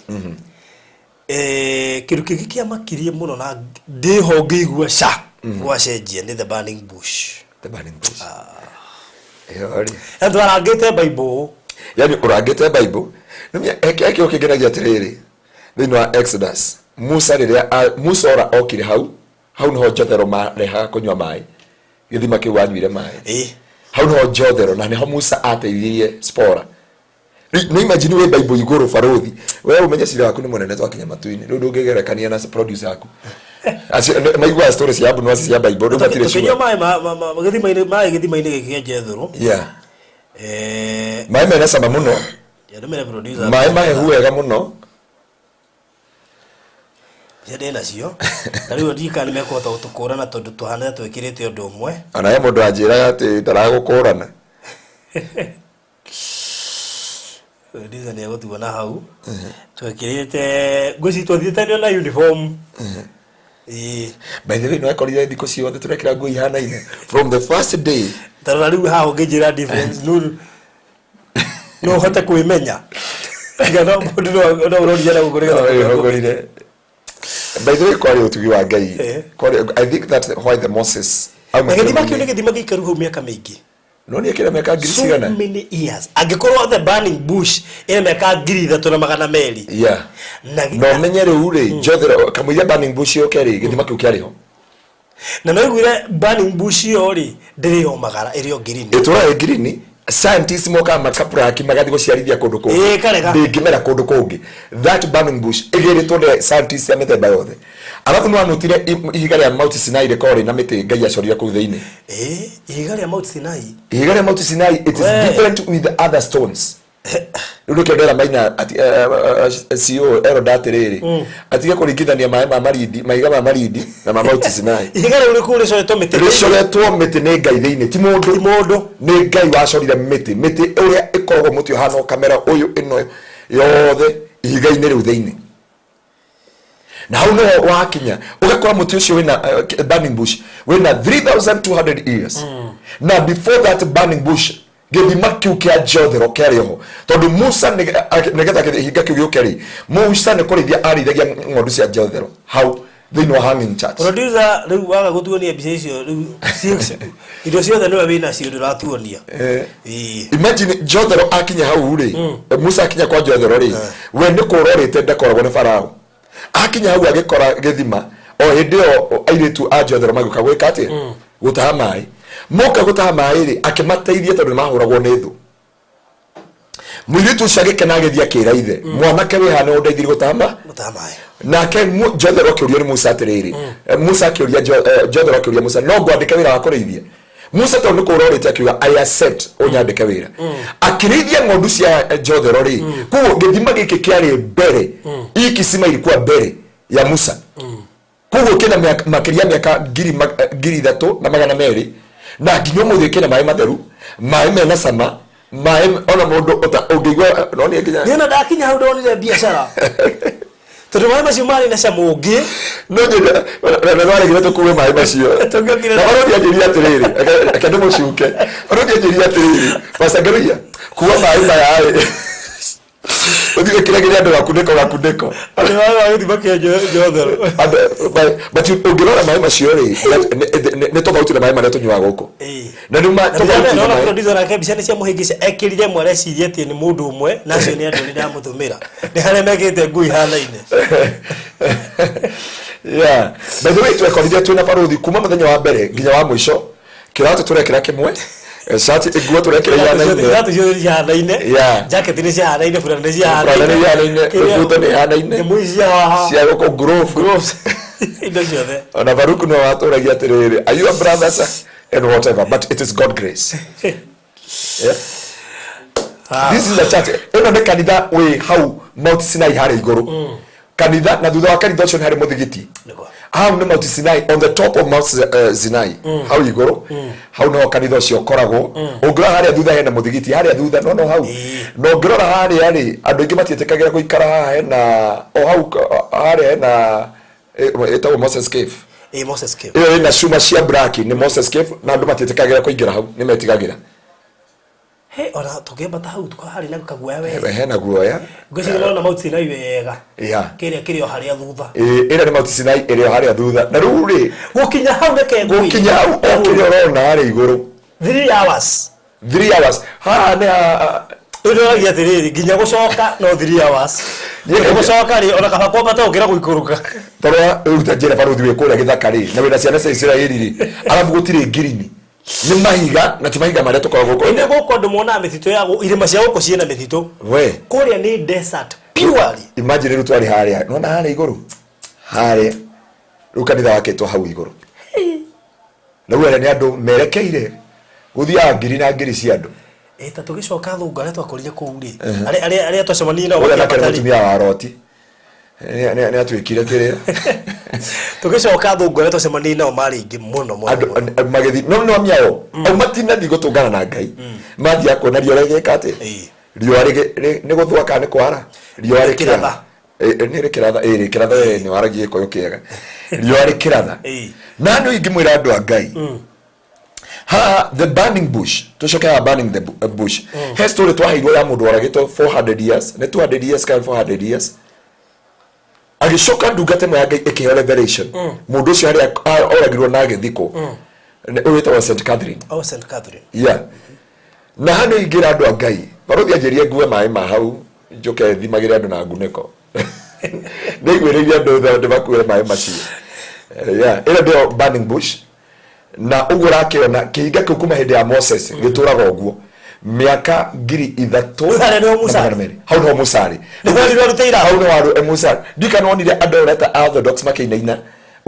[SPEAKER 4] kĩndũ kĩngĩ kĩamakirie mũno na ndĩho ngĩigua ca gwacenjia nĩ the burning bush.
[SPEAKER 3] The burning bush ĩyo rĩ,
[SPEAKER 4] na twarangĩte Bible.
[SPEAKER 3] Yani ũrangĩte Bible. Ekĩo kĩngenagia atĩrĩrĩ, thĩinĩ wa Exodus, Musa rĩrĩa Musa ora okire hau, hau nĩho Jothero marehaga kũnyua maĩ, gĩthima kĩu wanyuire maĩ. Hau nĩho Jothero na nĩho Musa ateithirie Spora. Nĩ imagine wĩ Bible igũrũ, barũthi, we ũmenye cira waku nĩ mũnene twakinya matu-inĩ. Rĩu ndũngĩgerekania na producer yaku. Acio maiguaga story cia Abunuwasi cia Bible, rĩu matirĩ
[SPEAKER 4] Tũkĩnyua
[SPEAKER 3] sure.
[SPEAKER 4] maĩ gĩthima-inĩ, maĩ gĩthima-inĩ gĩkĩ kĩa Jethro.
[SPEAKER 3] Maĩ mena cama mũno.
[SPEAKER 4] Ndũmĩre producer.
[SPEAKER 3] Maĩ mahehu wega mũno.
[SPEAKER 4] Icio ndĩ nacio na rĩu ndikana nĩ mekũhota gũtũkũrana tondũ tũhana twĩkĩrĩte ũndũ ũmwe.
[SPEAKER 3] Ona he mũndũ anjĩraga atĩ ndaragũkũrana.
[SPEAKER 4] Producer nĩ egũtuona hau twĩkĩrĩte, ngwĩciria twathiĩte na uniform. Ĩĩ.
[SPEAKER 3] By the way, no ekorire thikũ ciothe tũrekĩra nguo ihanaine from the first day.
[SPEAKER 4] Tarora rĩu haha ũngĩnjĩra difference, no no ũhote kwĩmenya? Tiga no mũndũ no ũroria na gũkũ nĩgetha.
[SPEAKER 3] Ũgũrire. By the way, kwarĩ ũtugi wa Ngai. Kwarĩ, I think that's why the Moses
[SPEAKER 4] Na gĩthima kĩu nĩ gĩthima gĩikaru hau mĩaka mĩingĩ.
[SPEAKER 3] No nĩ ekĩra mĩaka ngiri
[SPEAKER 4] So
[SPEAKER 3] cigana?
[SPEAKER 4] many years. Angĩkorwo the burning bush ĩna mĩaka 3200. Na
[SPEAKER 3] Na ũmenye rĩu rĩ, Jothero kamũira burning bush yũke rĩ, gĩthima kĩu kĩarĩ ho.
[SPEAKER 4] Na no iguire burning bush ĩyo rĩ, ndĩrĩ yomagara, ĩrĩ o ngirini.
[SPEAKER 3] Ĩtũraga ngirini. Scientists mokaga makapuraki, magathiĩ gũciarithia kũndũ kũngĩ.
[SPEAKER 4] Ĩĩ, karega.
[SPEAKER 3] Ndĩngĩmera kũndũ kũngĩ. That burning bush ĩgĩrĩtwo nĩ scientists a mĩthemba yothe. Arabu nĩ wanotire ihiga rĩa Mount Sinai rĩkoragwo rĩna mĩtĩ Ngai acorire kũu thĩinĩ?
[SPEAKER 4] Ĩĩ, ihiga rĩa Mount Sinai.
[SPEAKER 3] Ihiga rĩa Mount Sinai, it is
[SPEAKER 4] We.
[SPEAKER 3] different with other stones. Rĩu nĩkĩo ndera maina ati CEO Eroda atĩrĩrĩ, atige kũringithania maĩ ma Marindi, mahiga ma Marindi na ma Mount Sinai.
[SPEAKER 4] Ihiga rĩu rĩkuu rĩcoretwo mĩtĩ.
[SPEAKER 3] Rĩcoretwo mĩtĩ nĩ Ngai thĩinĩ, ti mũndũ.
[SPEAKER 4] Ti mũndũ.
[SPEAKER 3] Nĩ Ngai wacorire mĩtĩ, mĩtĩ ũrĩa ĩkoragwo mũtĩ ũhana kamera ũyũ ĩno yothe ihiga-inĩ rĩu thĩinĩ. Na hau nĩho wakinya ũgakora mũtĩ ũcio wĩna burning bush wĩna 3200 years. Na before that burning bush, gĩthima kĩu kĩa Jothero kĩarĩ ho, tondũ Musa nĩgetha kĩhinga kĩu gĩũke rĩ, Musa nĩ kũrĩithia arĩithagia ng'ondu cia Jothero hau thĩinĩ wa hanging church.
[SPEAKER 4] Producer, rĩu waga gũtuonia mbica icio rĩu, indo ciothe nĩwe wĩnacio, ndũratuonia. Ĩĩ.
[SPEAKER 3] Imagine Jothero akinya hau rĩ, Musa akinya kwa Jothero rĩ, we nĩ kũrorĩte ndakoragwo nĩ Farao. Akinya hau agĩkora gĩthima. O hĩndĩ ĩyo airĩtu a Jothero magĩũka gwĩka atĩa? Gũtaha maĩ. Moka gũtaha maĩ rĩ, akĩmateithia tondũ nĩ mahũragwo nĩ thũ. Mũirĩtu ũcio agĩkena, agĩthiĩ akĩra ithe, "Mwanake wĩ haha nĩ ũndeithirie gũtaha ma."
[SPEAKER 4] Gũtaha maĩ.
[SPEAKER 3] Nake Jothero akĩũrio nĩ Musa atĩrĩrĩ, Musa akĩũria Jothero akĩũria Musa, "No ngwandĩke wĩra wa kũrĩithia?" Musa tondũ nĩ kũrorĩte akiuga, "I accept, ũnyandĩke wĩra." Akĩrĩithia ng'ondu cia Jothero rĩ, koguo gĩthima gĩkĩ kĩarĩ mbere, hii kisima ilikuwa mbere ya Musa. Koguo kĩna makĩria ya mĩaka 3200, na nginya ũmũthĩ kĩna maĩ matheru, maĩ mena cama, maĩ ona mũndũ ũngĩigua no nĩ nginya.
[SPEAKER 4] Niĩ ona ndakinya hau ndonire biacara, tondũ maĩ macio marĩ na cama ũngĩ.
[SPEAKER 3] No nyende na nwaregire tũkuue maĩ macio.
[SPEAKER 4] Tũngĩokire.
[SPEAKER 3] Na barũthi anjĩrire atĩrĩrĩ, reke ndĩmũcuke. Barũthi anjĩrire atĩrĩrĩ, "Pastor Ngeruia, kuua maĩ maya rĩ, ũthiĩ wĩkĩragĩre andũ gakunĩko gakunĩko."
[SPEAKER 4] Andũ maĩ ma gĩthima kĩa Jothero.
[SPEAKER 3] But ũngĩrora maĩ macio rĩ, nĩ tofauti na maĩ marĩa tũnyuaga gũkũ. Na nĩ tofauti na
[SPEAKER 4] Ndona
[SPEAKER 3] maĩ
[SPEAKER 4] producer nake mbica nĩ ciamũhĩngĩca, ekĩrire ĩmwe areciria atĩ nĩ mũndũ ũmwe, na acio nĩ andũ arĩa ndamũtũmĩra, nĩ harĩa mekĩrĩte nguo ihanaine.
[SPEAKER 3] Yeah, by the way, twekorire twĩna barũthi kuma mũthenya wa mbere nginya wa mũico, kĩratũ tũrekĩra kĩmwe, shati, nguo tũrekĩra ihanaine.
[SPEAKER 4] Iratũ ciothe nĩ cihanaine. Jacket nĩ cihanaine, burana nĩ
[SPEAKER 3] Burana nĩ ihanaine, rũbuto nĩ ihanaine.
[SPEAKER 4] Nyamũ ici cia haha.
[SPEAKER 3] Cia gũkũ, glove.
[SPEAKER 4] Gloves. Indo ciothe.
[SPEAKER 3] Ona Baruku no watũragia atĩrĩrĩ, "Are you a brothers?" and whatever, but it is God grace, yeah. This is a church, ĩno nĩ kanitha wĩ hau Mount Sinai harĩa igũrũ kanitha, na thutha wa kanitha ũcio nĩ harĩ mũthigiti. Hau nĩ Mount Sinai, on the top of Mount Sinai, hau igũrũ hau noho kanitha ũcio ũkoragwo. Ũngĩrora harĩa thutha hena mũthigiti harĩa thutha, no hau. Na ũngĩrora harĩa rĩ, andũ aingĩ matiĩtĩkagĩra gũikara haha, hena o hau harĩa hena ĩtagwo Moses Cave.
[SPEAKER 4] Ĩ, Moses Cave.
[SPEAKER 3] Ĩyo ĩna cuma cia black nĩ Moses Cave, na andũ matiĩtĩkagĩra kũingĩra hau, nĩ metigagĩra.
[SPEAKER 4] He ona tũngĩambata hau harĩ na kaguoya we.
[SPEAKER 3] Hena guoya.
[SPEAKER 4] Ngwĩciria nona Mount Sinai wega. Kĩrĩa kĩrĩ o harĩa thutha.
[SPEAKER 3] Ĩĩ, ĩrĩa nĩ Mount Sinai ĩrĩ o harĩa thutha, na rĩu rĩ,
[SPEAKER 4] gũkinya hau, reke ngwĩre.
[SPEAKER 3] Gũkinya hau, o kĩrĩa ũrona harĩa igũrũ.
[SPEAKER 4] 3 hours.
[SPEAKER 3] 3 hours haha nĩ
[SPEAKER 4] Rĩu ndĩroragia atĩrĩrĩ, nginya gũcoka no 3 hours? Gũcoka rĩ, ona kaba kwambata gũkĩra gũikũrũka.
[SPEAKER 3] Tarora rĩu, ta njĩra, barũthi, wĩ kũrĩa gĩthaka rĩ, na wĩna ciana cia Isiraeli rĩ, arabu gũtirĩ ngirini, nĩ mahiga, na ti mahiga marĩa tũkoragwo gũkũ.
[SPEAKER 4] Ĩnĩ gũkũ andũ monaga mĩtitũ ya irĩma cia gũkũ ciĩna mĩtitũ.
[SPEAKER 3] We.
[SPEAKER 4] Kũrĩa nĩ desert purely.
[SPEAKER 3] Imagine rĩu twarĩ harĩa, nona harĩa igũrũ harĩa, rĩu kanitha wakĩtwo hau igũrũ, na rĩu arĩa nĩ andũ merekeire gũthiaga ngiri na ngiri cia andũ.
[SPEAKER 4] Ĩ ta tũgĩcoka athũngũ arĩa twakorire kũu rĩ, arĩa twacemanirie nao
[SPEAKER 3] Ũrĩa nake nĩ
[SPEAKER 4] makĩambata rĩ.
[SPEAKER 3] Mũtumia wa Roti nĩ atuĩkire kĩrĩa.
[SPEAKER 4] Tũgĩcoka athũngũ arĩa twacemanirie nao marĩ aingĩ mũno mũno.
[SPEAKER 3] Andũ
[SPEAKER 4] Mũno.
[SPEAKER 3] Magĩthiĩ no miao au matinathiĩ gũtũngana na Ngai, mathiaga kuona riũa rĩgĩka atĩ riũa nĩ gũthũa kana nĩ kwara, riũa rĩkĩratha.
[SPEAKER 4] Rĩkĩratha.
[SPEAKER 3] Nĩ rĩkĩratha, ĩ rĩkĩratha, ĩ nĩ waragia gĩkũyũ kĩega, riũa rĩkĩratha. Na nĩ ingĩmwĩra andũ a Ngai haha, the burning bush, tucoke haha, burning the bush, he story twaheirwo ya mũndũ waragĩtwo 400 years, nĩ 200 years kana 400 years, agĩcoka ndungata ĩmwe ya Ngai ĩkĩheo revelation, mũndũ ũcio harĩa oragirwo na agĩthikwo. Ũyũ wĩtagwo St Catherine.
[SPEAKER 4] Oh, St Catherine.
[SPEAKER 3] Yeah, na hano ingĩra andũ a Ngai, barũthi anjĩrie ngue maĩ ma hau, njũke thimagĩre andũ na ngunĩko, nĩaiguĩrĩire andũ tha ndĩmakuĩre maĩ macio. Yeah, ĩno nĩyo burning bush, na ũguo ũrakĩona kĩhinga kĩu kuma hĩndĩ ya Moses gĩtũraga ũguo mĩaka 3000.
[SPEAKER 4] Harĩa nĩho Musa
[SPEAKER 3] na 200. Hau nĩho Musa arĩ.
[SPEAKER 4] Nĩho arirwo arute iraatũ.
[SPEAKER 3] Hau nĩho arũ Musa. Ndikana wonire andũ arĩa ta Orthodox makĩinaina,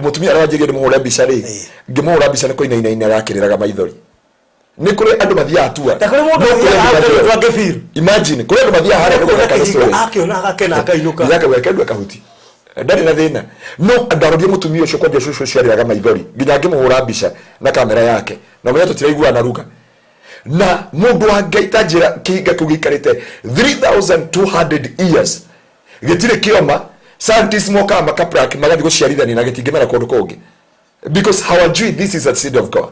[SPEAKER 3] mũtumia arĩa wanjĩrire ndĩmũhũre mbica rĩ, ngĩmũhũra mbica nĩ kũinainaina arakĩrĩraga maithori. Nĩ kũrĩ andũ mathiaga tua.
[SPEAKER 4] Na kũrĩ mũndũ
[SPEAKER 3] No kũrĩ
[SPEAKER 4] ũthiaga
[SPEAKER 3] andũ
[SPEAKER 4] hau
[SPEAKER 3] mathiaga-
[SPEAKER 4] tondũ angĩfeel.
[SPEAKER 3] Imagine kũrĩ andũ mathiaga harĩa
[SPEAKER 4] Kuona
[SPEAKER 3] gũthaka
[SPEAKER 4] kĩhinga,
[SPEAKER 3] story.
[SPEAKER 4] akĩona agakena akainũka.
[SPEAKER 3] Nginya kendua kahuti ndarĩ na thĩna, no ndarorire mũtumia ũcio kwanja cũcũ ũcio arĩraga maithori nginya ngĩmũhũra mbica na kamera yake, na ũmenye tũtiraiguana ruga na mũndũ wa Ngai. Ta njĩra, kĩhinga kĩu gĩikarĩte 3200 years gĩtirĩ kĩoma. Scientists mokaga makaplak, magathiĩ gũciarithania na gĩtingĩmera kũndũ kũngĩ, because hawajui this is a seed of God.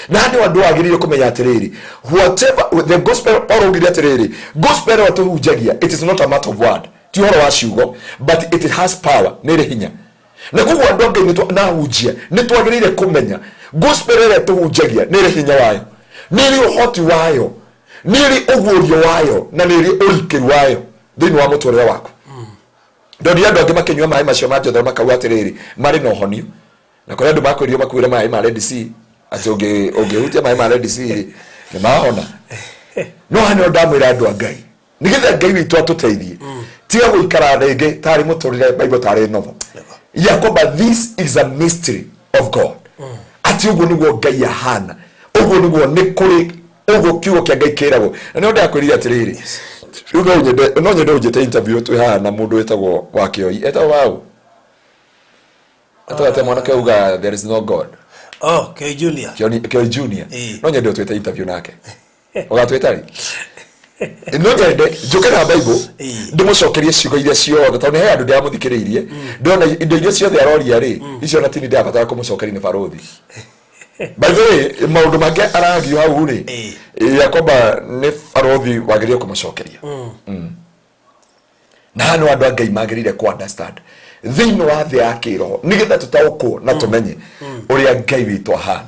[SPEAKER 3] Na nĩ andũ wagĩrĩire kũmenya atĩrĩrĩ, whatever the gospel, Paul augire atĩrĩrĩ, gospel ĩrĩa tũhunjagia, it is not a matter of word, ti ũhoro wa ciugo, but it has power, nĩ ĩrĩ hinya. Na koguo andũ a Ngai na ahunjia nĩ twagĩrĩire kũmenya gospel ĩrĩa tũhunjagia nĩ ĩrĩ hinya wayo, nĩ ĩrĩ ũhoti wayo, nĩ ĩrĩ ũguũrio wayo, na nĩ ĩrĩ ũrikĩru wayo thĩinĩ wa mũtũrĩre waku. Ndonire andũ angĩ makĩnyua maĩ macio ma Jothero, makauga atĩrĩrĩ, marĩ na ũhonio. Na kũrĩ andũ makwĩrio makuĩre maĩ ma Red Sea, atĩ ũngĩhutia maĩ ma Red Sea rĩ, nĩ mahona. No hano ndamwĩra andũ a Ngai, nĩgetha Ngai witũ atũteithie, tiga gũikara rĩngĩ tarĩ mũtũrĩre Bible tarĩ novel ya kwamba. This is a mystery of God, atĩ ũguo nĩguo Ngai ahana, ũguo. Ũguo nĩguo nĩ kũrĩ ũguo kiugo kĩa Ngai kĩragwo. Na nĩho ndĩrakwĩrire atĩrĩrĩ, rĩu no nyende ũnjĩte interview twĩ haha na mũndũ wĩtagwo Wakĩoi. Etagwo waũ? Etagwo atĩa mwanake uga there is no God?
[SPEAKER 4] Oh, Kĩoi Junior.
[SPEAKER 3] Kĩoi Junior.
[SPEAKER 4] Ĩĩ.
[SPEAKER 3] No nyende ũtwĩte interview nake. Ũgatwĩta rĩ? No nyende njũke na Bible ndĩmũcokerie ciugo iria ciothe, tondũ nĩ he andũ ndĩramũthikĩrĩirie, ndĩrona indo iria ciothe aroria rĩ, icio na tini ndĩrabatara kũmũcokeria nĩ barothi. By the way, maũndũ mangĩ aragio hau rĩ, ya kwamba nĩ barothi wagĩrĩire kũmũcokeria. Na haha nĩ andũ a Ngai magĩrĩire ku understand thĩinĩ wa thĩ ya kĩroho, nĩgetha tũtaũkwo na tũmenye ũrĩa Ngai witũ ahana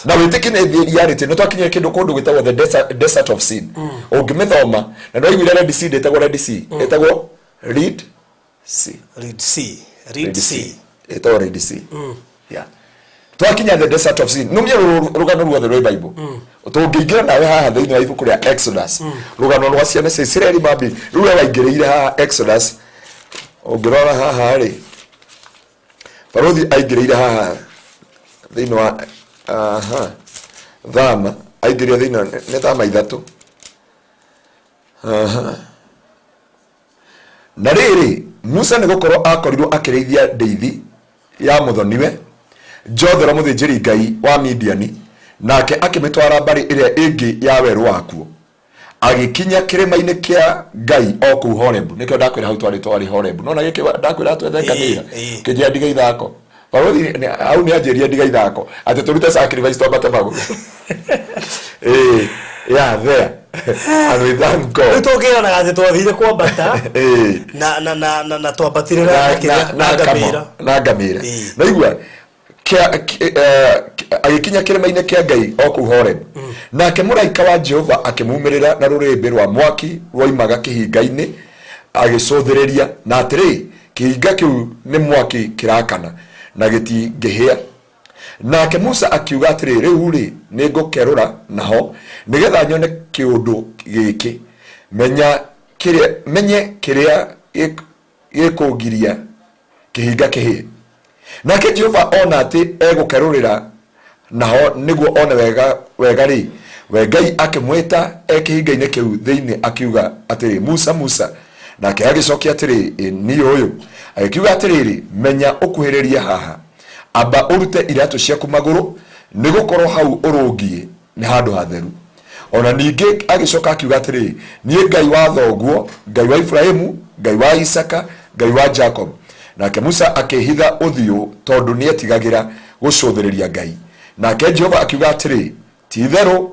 [SPEAKER 3] na wĩtĩki nĩ reality. Nĩ twakinyire kĩndũ kũndũ gwĩtagwo the desert of sin. Ũngĩmĩthoma na nĩ waiguire Red Sea, ndĩtagwo Red Sea, ĩtagwo Reed Sea.
[SPEAKER 4] Reed Sea. Reed Sea.
[SPEAKER 3] Ĩtagwo Red Sea. Yeah, twakinya the desert of sin. Numye rũgano ruothe rwĩ Bible tũngĩingĩra nawe haha thĩinĩ wa ibuku rĩa Exodus, rũgano rwa ciana cia Isiraeli mambi. Rĩu we waingĩrĩire haha Exodus, ũngĩrora haha rĩ, barothi aingĩrĩire haha thĩinĩ wa aha thama, aingĩrire thĩinĩ nĩ thama 3. Aha. Na rĩrĩ, Musa nĩ gũkorwo akorirwo akĩrĩithia ndĩithi ya mũthoniwe Jothero mũthĩnjĩri Ngai wa Midiani, nake akĩmĩtwara mbarĩ ĩrĩa ĩngĩ ya werũ wakuo, agĩkinya kĩrĩma-inĩ kĩa Ngai o kũu Horebu. Nĩkĩo ndakwĩra hau twarĩ Horebu. Nona gĩkĩ ndakwĩra twethe ngamĩra, kĩnjĩra ndiga ithako. Barothi hau nĩ anjĩria ndiga ithako atĩ tũrute sacrifice twambate magũrũ. Eh, yeah, there. And we thank God.
[SPEAKER 4] Rĩu tũngĩranaga atĩ twathire kwambata na twambatire na kĩrĩa na ngamĩra.
[SPEAKER 3] Na ngamĩra. Naigua agĩkinya kĩrĩma-inĩ kĩa Ngai o kũu Horeb, nake mũraika wa Jehova akĩmumĩrĩra na rũrĩrĩmbĩ rwa mwaki rwoimaga kĩhinga-inĩ, agĩcũthĩrĩria, na atĩrĩ, kĩhinga kĩu nĩ mwaki kĩrakana, na gĩtingĩhĩa. Nake Musa akiuga atĩrĩ, rĩu rĩ, nĩngũkerũra naho, nĩgetha nyone kĩũndũ gĩkĩ, menya kĩrĩa menye kĩrĩa gĩkũgiria kĩhinga kĩhĩe. Nake Jehova ona atĩ egũkerũrĩra naho nĩguo one wega wega rĩ, we Ngai akĩmwĩta e kĩhinga-inĩ kĩu thĩinĩ, akiuga atĩrĩ, Musa, Musa. Nake agĩcokia atĩrĩ, Ĩ niĩ ũyũ. Agĩkiuga atĩrĩrĩ, menya ũkuhĩrĩrie haha, amba ũrute iratũ ciaku magũrũ, nĩ gũkorwo hau ũrũngiĩ nĩ handũ hatheru. Ona ningĩ agĩcoka akiuga atĩrĩ, niĩ Ngai wa thoguo, Ngai wa Ibrahimu, Ngai wa Isaka, Ngai wa Jacob. Nake Musa akĩhitha ũthiũ, tondũ nĩetigagĩra gũcũthĩrĩria Ngai. Nake Jehova akiuga atĩrĩ, ti-itherũ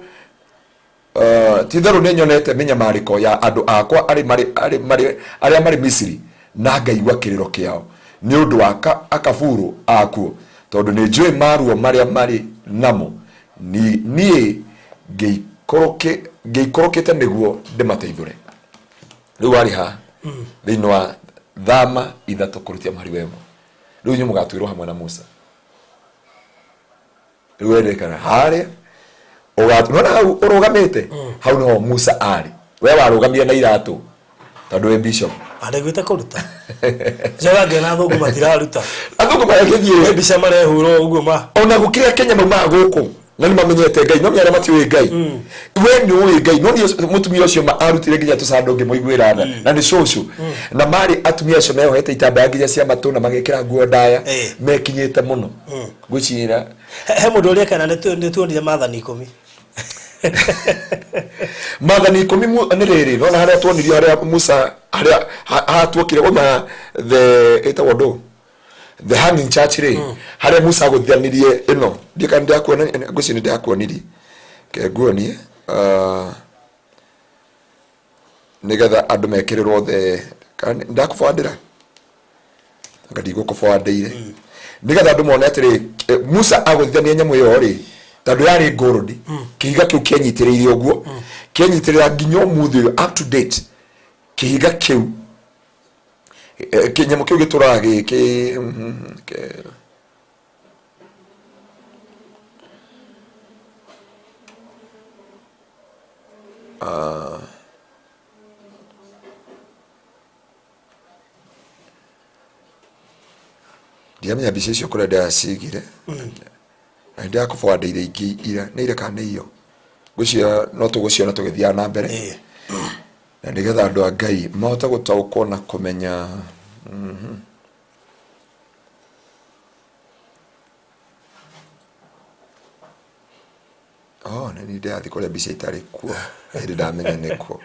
[SPEAKER 3] ti-itherũ nĩnyonete mĩnyamarĩko ya andũ akwa arĩa marĩ Misiri, na ngaigua kĩrĩro kĩao nĩ ũndũ wa akaburu akuo, tondũ nĩnjũĩ maruo marĩa marĩ namo. Niĩ ngĩikũrũkĩte nĩguo ndĩmateithũre. Rĩu warĩ ha thĩinĩ wa thama 3 kũrutia mũhari wa 1. Rĩu inyuĩ mũgatuĩrwo hamwe na Musa. Rĩu wendekana harĩa ũgatu hau ũrũgamĩte, hau nĩho Musa arĩ. We warũgamire na iratũ tondũ wĩ bishop.
[SPEAKER 4] Aregwĩte kũruta njoga ngĩona athũngũ matiraruta.
[SPEAKER 3] Athũngũ maragĩthiĩ.
[SPEAKER 4] Mbica marehũrwo ũguo ma.
[SPEAKER 3] Ona gũkĩra Kenya maumaga gũkũ na nĩ mamenyete Ngai, no menya arĩa matiũĩ Ngai. We nĩ ũĩ Ngai, no niĩ mũtumia ũcio ma arutire nginya tũcando ngĩmũiguĩra tha, na nĩ cũcũ, na marĩ atumia acio meohete itambaya nginya cia matũ na magekĩra nguo ndaya, mekinyĩte mũno ngwĩciria.
[SPEAKER 4] He mũndũ ũrĩa kana nĩ tuonire maathani 10.
[SPEAKER 3] Maathani 10 nĩ rĩrĩ, nona harĩa tuonirio harĩa Musa harĩa hatuokire uma the ĩtagwo ndũ, the hanging church rĩ, harĩa Musa agũthithanirie ĩno. Ndiĩ kana ndĩrakuona, ngwĩciria nĩ ndĩrakuonirie. Ke nguonie nĩgetha andũ mekĩrĩrwo the kana ndakũbandĩra, anga ndigũkũbandĩire, nĩgetha andũ mone atĩrĩ, Musa agũthithania nyamũ ĩyo rĩ, tondũ yarĩ gold, kĩhiga kĩu kĩenyitĩrĩire ũguo, kĩenyitĩrĩra nginya ũmũthĩ ũyũ, up to date. Kĩhiga kĩu kĩnyamũ kĩu gĩtũraga gĩ kĩ ndiramenya mbica icio kũrĩa ndĩracigire. Na nĩndĩrakũbwandeire ingĩ ira nĩ ira kana nĩ iyo ngwĩciria no tũgũciona tũgĩthiaga na mbere. Na nĩgetha andũ a Ngai mahote gũtaũkwo na kũmenya. Oh, nĩ niĩ ndĩrathiĩ kũrĩa mbica itarĩ kuo hĩndĩ ndamenya nĩ kuo.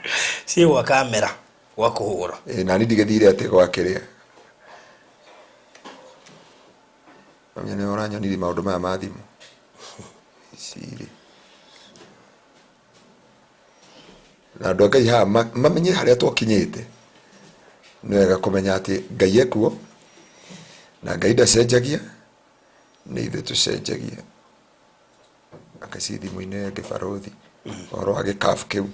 [SPEAKER 4] Ciĩ gwa kamera gwa kũhũra.
[SPEAKER 3] Ĩ, nani ndigĩthire atĩ gwa kĩrĩa. Mamenya nĩ ũranyonirie maũndũ maya ma thimũ ici rĩ. Na andũ a Ngai haha mamenye harĩa twakinyĩte. Nĩ wega kũmenya atĩ Ngai ekuo na Ngai ndacenjagia, nĩ ithuĩ tũcenjagia. Anga ci thimũ-inĩ ĩngĩ barothi ũhoro wa gĩkabu kĩu.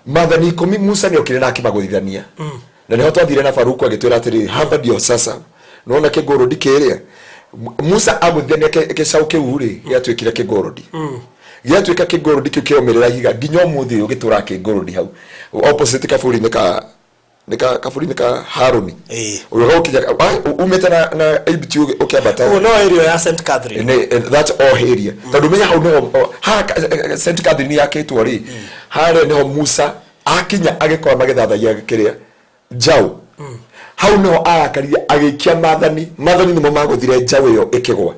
[SPEAKER 3] Maathani 10 Musa nĩ okire na akĩmagũthithania, na nĩho twathire na Faruku agĩtwĩra atĩrĩrĩ, hapa ndio sasa nona kĩngũrũndi kĩrĩa Musa agũthithania gĩcaũ kĩu rĩ gĩatuĩkire kĩngũrũndi, gĩatuĩka kĩngũrũndi kĩu kĩomĩrĩra ihiga nginya ũmũthĩ ũyũ gĩtũraga kĩngũrũndi hau opposite kaburi-inĩ ka nĩ ka kaburi-inĩ ka Harũni. Ũgĩũka gũkinya umĩte na Egypt ũkĩambata.
[SPEAKER 4] Ũguo no area ya St Catherine.
[SPEAKER 3] Nĩ that all area, tondũ menya hau nĩho haha St Catherine yakĩtwo rĩ, harĩa nĩho Musa akinya agĩkora magĩthathaia kĩrĩa njaũ. Hau nĩho arakarire agĩikia maathani. Maathani nĩmo magũthire njaũ ĩyo ĩkĩgwa.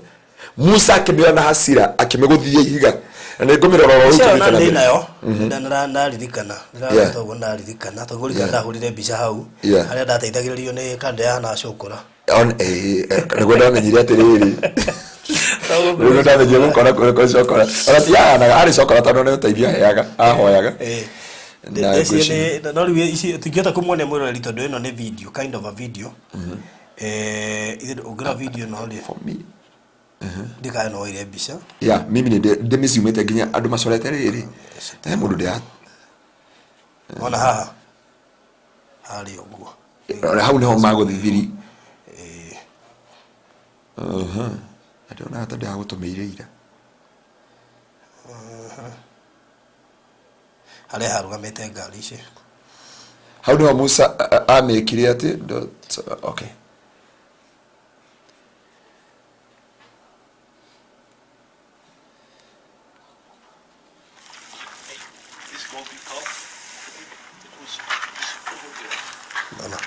[SPEAKER 3] Musa akĩmĩoya na hasira akĩmĩgũthithia ihiga, na nĩ ngũmĩrora oro rĩu
[SPEAKER 4] Cio
[SPEAKER 3] tũthiĩte
[SPEAKER 4] na
[SPEAKER 3] na
[SPEAKER 4] ndĩ
[SPEAKER 3] mbere.
[SPEAKER 4] Nayo ndaririkana. Ndĩrarota ũguo ndaririkana tondũ ngũririkana ndahũrire mbica hau harĩa ndateithagĩrĩrio nĩ kanda ya nacũkũra.
[SPEAKER 3] Nĩguo ndamenyire atĩrĩrĩ, nĩguo ndamenyire gũkora kũrĩ cokora ona ti ahanaga arĩ cokora tondũ nĩ ũteithio aheaga ahoyaga. Na ngwĩciria-
[SPEAKER 4] No rĩu ici tũtingĩhota kũmuonia mwĩroreri tondũ ĩno nĩ video, kind of a video. Ithe ũngĩra video ĩno rĩ,
[SPEAKER 3] For me
[SPEAKER 4] ndikae no oire mbica.
[SPEAKER 3] Yeah, mimi nĩ ndĩmĩciumĩte nginya andũ macorete rĩrĩ he mũndũ ndĩra.
[SPEAKER 4] Ona haha harĩa ũguo.
[SPEAKER 3] Hau nĩho magũthithiri ndĩronaga ta ndĩragũtũmĩire ira.
[SPEAKER 4] Harĩa harũgamĩte ngari ici.
[SPEAKER 3] Hau nĩho Musa amĩkire atĩ okay.
[SPEAKER 5] This golden calf, it was over there.
[SPEAKER 4] Ona.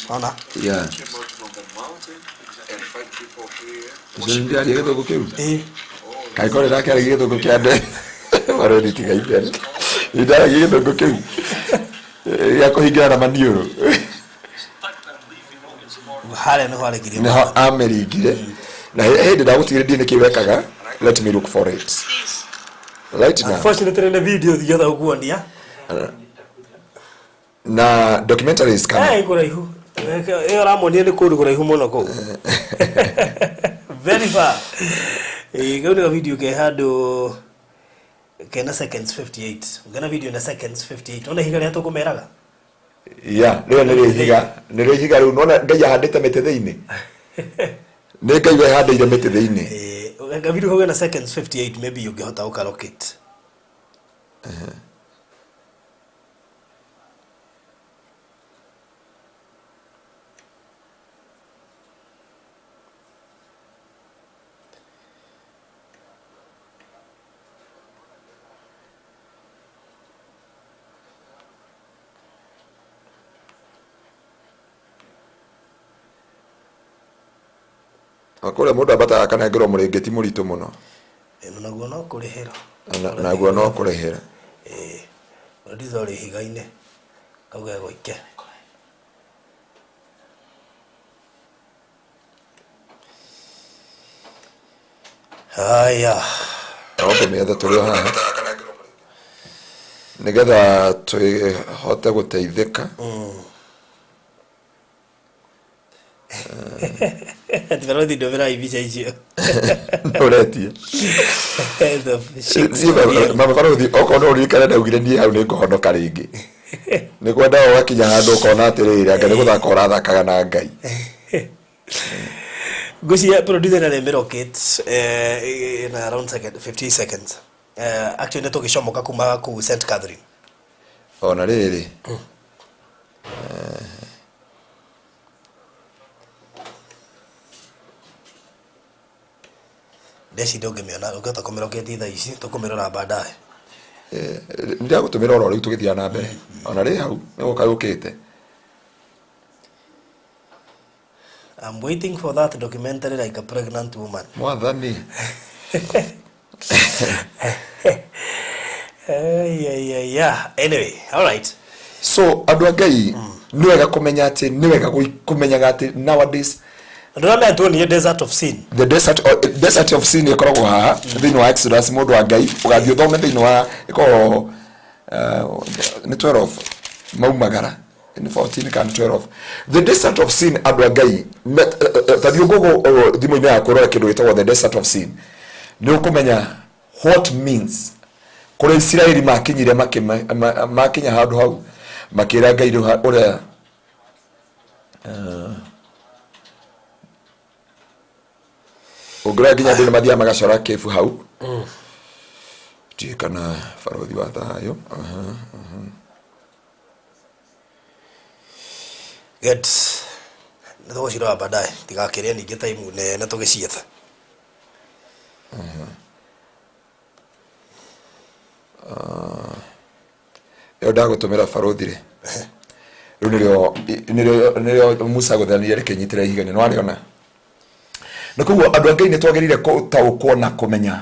[SPEAKER 4] Ona.
[SPEAKER 5] Came out from the mountain and fight people here.
[SPEAKER 3] Ũcio nĩ ndĩraria gĩthũngũ kĩu.
[SPEAKER 4] Ĩĩ.
[SPEAKER 3] Kaĩ korĩ ndakĩaragia gĩthũngũ kĩa nde maroni tiga itherũ nĩ ndaragia gĩthũngũ kĩu gĩa kũhingĩra na maniũrũ.
[SPEAKER 4] Harĩa nĩho arekirie.
[SPEAKER 3] Nĩho amĩringire na hĩndĩ ndagũtigire ndiĩ nĩkĩ wekaga. Let me look for it right now.
[SPEAKER 4] Unfortunately nĩ video thingĩhota gũkuonia.
[SPEAKER 3] Na documentary is coming.
[SPEAKER 4] Kũraihu ĩyo ũramuonia nĩ kũndũ kũraihu mũno kũu, very far. Kau nĩ video ke handũ kena seconds 58. Ũngĩona video na seconds 58, ona ihiga rĩrĩa tũkũmeraga.
[SPEAKER 3] Ya, rĩo nĩ rĩhiga, nĩ rĩhiga rĩu nona Ngai ahandĩte mĩtĩ thĩinĩ, nĩ Ngai wehandĩire mĩtĩ thĩinĩ.
[SPEAKER 4] Ka video kau kena seconds 58, maybe ũngĩhota gũkarocate.
[SPEAKER 3] Na kũrĩa mũndũ ambataga akanengerwo mũrĩngĩti mũritũ mũno.
[SPEAKER 4] Ĩno naguo no kũrĩhĩra.
[SPEAKER 3] Naguo no kũrĩhĩra.
[SPEAKER 4] Producer ũrĩ ihiga-inĩ kau gegũike. Haya.
[SPEAKER 3] No tũmĩethe tũrĩ o haha nĩgetha tũhote gũteithĩka.
[SPEAKER 4] Tibarothi ndũmĩrai mbica icio.
[SPEAKER 3] Ũretie.
[SPEAKER 4] The shakes.
[SPEAKER 3] Mama barothi, okorwo no ũririkane ndaugire niĩ hau nĩ ngũhonoka rĩngĩ nĩ kwenda ũgakinya handũ ũkona atĩrĩrĩ, anga nĩ gũthaka ũrathakaga na Ngai.
[SPEAKER 4] Ngwĩciria producer nĩ arĩmĩrocate in around second, 50 seconds. Actually nĩ tũgĩcomoka kuma kũu St Catherine.
[SPEAKER 3] Ona rĩrĩ.
[SPEAKER 4] Ndeciria ũngĩmĩona ũngĩhota kũmĩroketi thaa ici tũkũmĩrora baadaye.
[SPEAKER 3] Ndagũtũmĩra oro rĩu tũgĩthiaga na mbere ona rĩ hau nĩ gũka yũkĩte.
[SPEAKER 4] I'm waiting for that documentary like a pregnant woman.
[SPEAKER 3] Mwathani.
[SPEAKER 4] Yeah. Anyway, all right.
[SPEAKER 3] So andũ a Ngai, nĩ wega kũmenya atĩ nĩ wega kũmenyaga atĩ nowadays
[SPEAKER 4] Ndĩrona tuonie Desert of Sin.
[SPEAKER 3] The desert of Sin ĩkoragwo haha thĩinĩ wa Exodus. Mũndũ wa Ngai, ũgathiĩ ũthome thĩinĩ wa ĩkoragwo nĩ 12 maumagara nĩ 14 kana 12, the Desert of Sin. Andũ a Ngai, tathiĩ Google thimũ-inĩ yaku ũrore kĩndũ gĩtagwo the Desert of Sin, nĩ ũkũmenya what means kũrĩa Isiraeli makinyire makinya handũ hau makĩra Ngai rĩu ũrĩa ũngĩrora nginya andũ nĩ mathiaga magacora kĩbu hau. Ndiũĩ kana barothi wa thayũ. Aha.
[SPEAKER 4] Good. Nĩ tũgũcirora baadaye tigakĩrĩe ningĩ time nene tũgĩcietha.
[SPEAKER 3] Ĩyo ndagũtũmĩra barothi rĩ, rĩu nĩrĩo Musa gũthanire rĩkĩnyitĩra ihiga-inĩ, nĩ warĩona. Na koguo andũ a Ngai, nĩ twagĩrĩire gũtaũkwo na kũmenya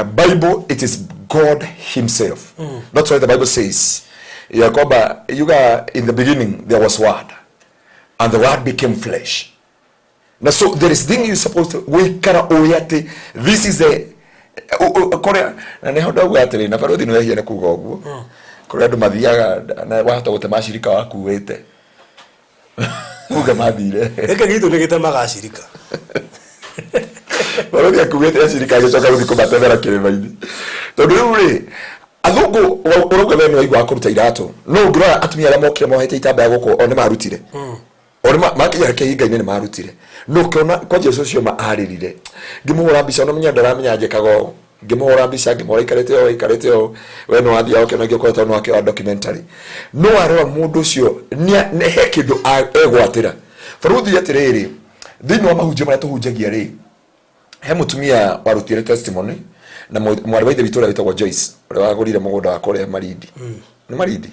[SPEAKER 3] Bible, it is God himself. That's why the Bible says ya kwamba yuga, "In the beginning there was Word, and the Word became flesh." Na so there is thing you supposed to gũikara ũĩ atĩ this is a kũrĩa na nĩho ndauga atĩrĩ na barothi nĩ wehia nĩ kuga ũguo, kũrĩa andũ mathiaga na wahota gũtema acirika wakuĩte uge mathire.
[SPEAKER 4] Gĩkĩ gitũ nĩ gĩtemaga acirika.
[SPEAKER 3] Barothi akuĩte acirika agĩcoka gũthiĩ kũmatemera kĩrĩma-inĩ, tondũ rĩu rĩ athũngũ ũrauga we nĩ waigua kũruta iratũ, no ũngĩrora atumia arĩa mokire mohete itambaya gũkũ o nĩ marutire, o nĩ makinya kĩhinga-inĩ nĩ marutire. No ũkĩona kwa Jesu ũcio ma arĩrire, ngĩmũhũra mbica, ona menya ndaramenya njĩkaga ũũ, ngĩmũhũra mbica ngĩmũhũra aikarĩte ũũ, aikarĩte ũũ, we nĩ wathiaga ũkĩona ngĩũkoretwo nĩ wakĩoya documentary. No warora mũndũ ũcio nĩ he kĩndũ egwatĩra. Baruthi atĩrĩrĩ, thĩinĩ wa mahunjio marĩa tũhunjagia rĩ, he mũtumia warutire testimony na mwarĩ wa ithe witũ ũrĩa wĩtagwo Joyce, ũrĩa wagũrire mũgũnda wa kũrĩa Marindi, nĩ Marindi.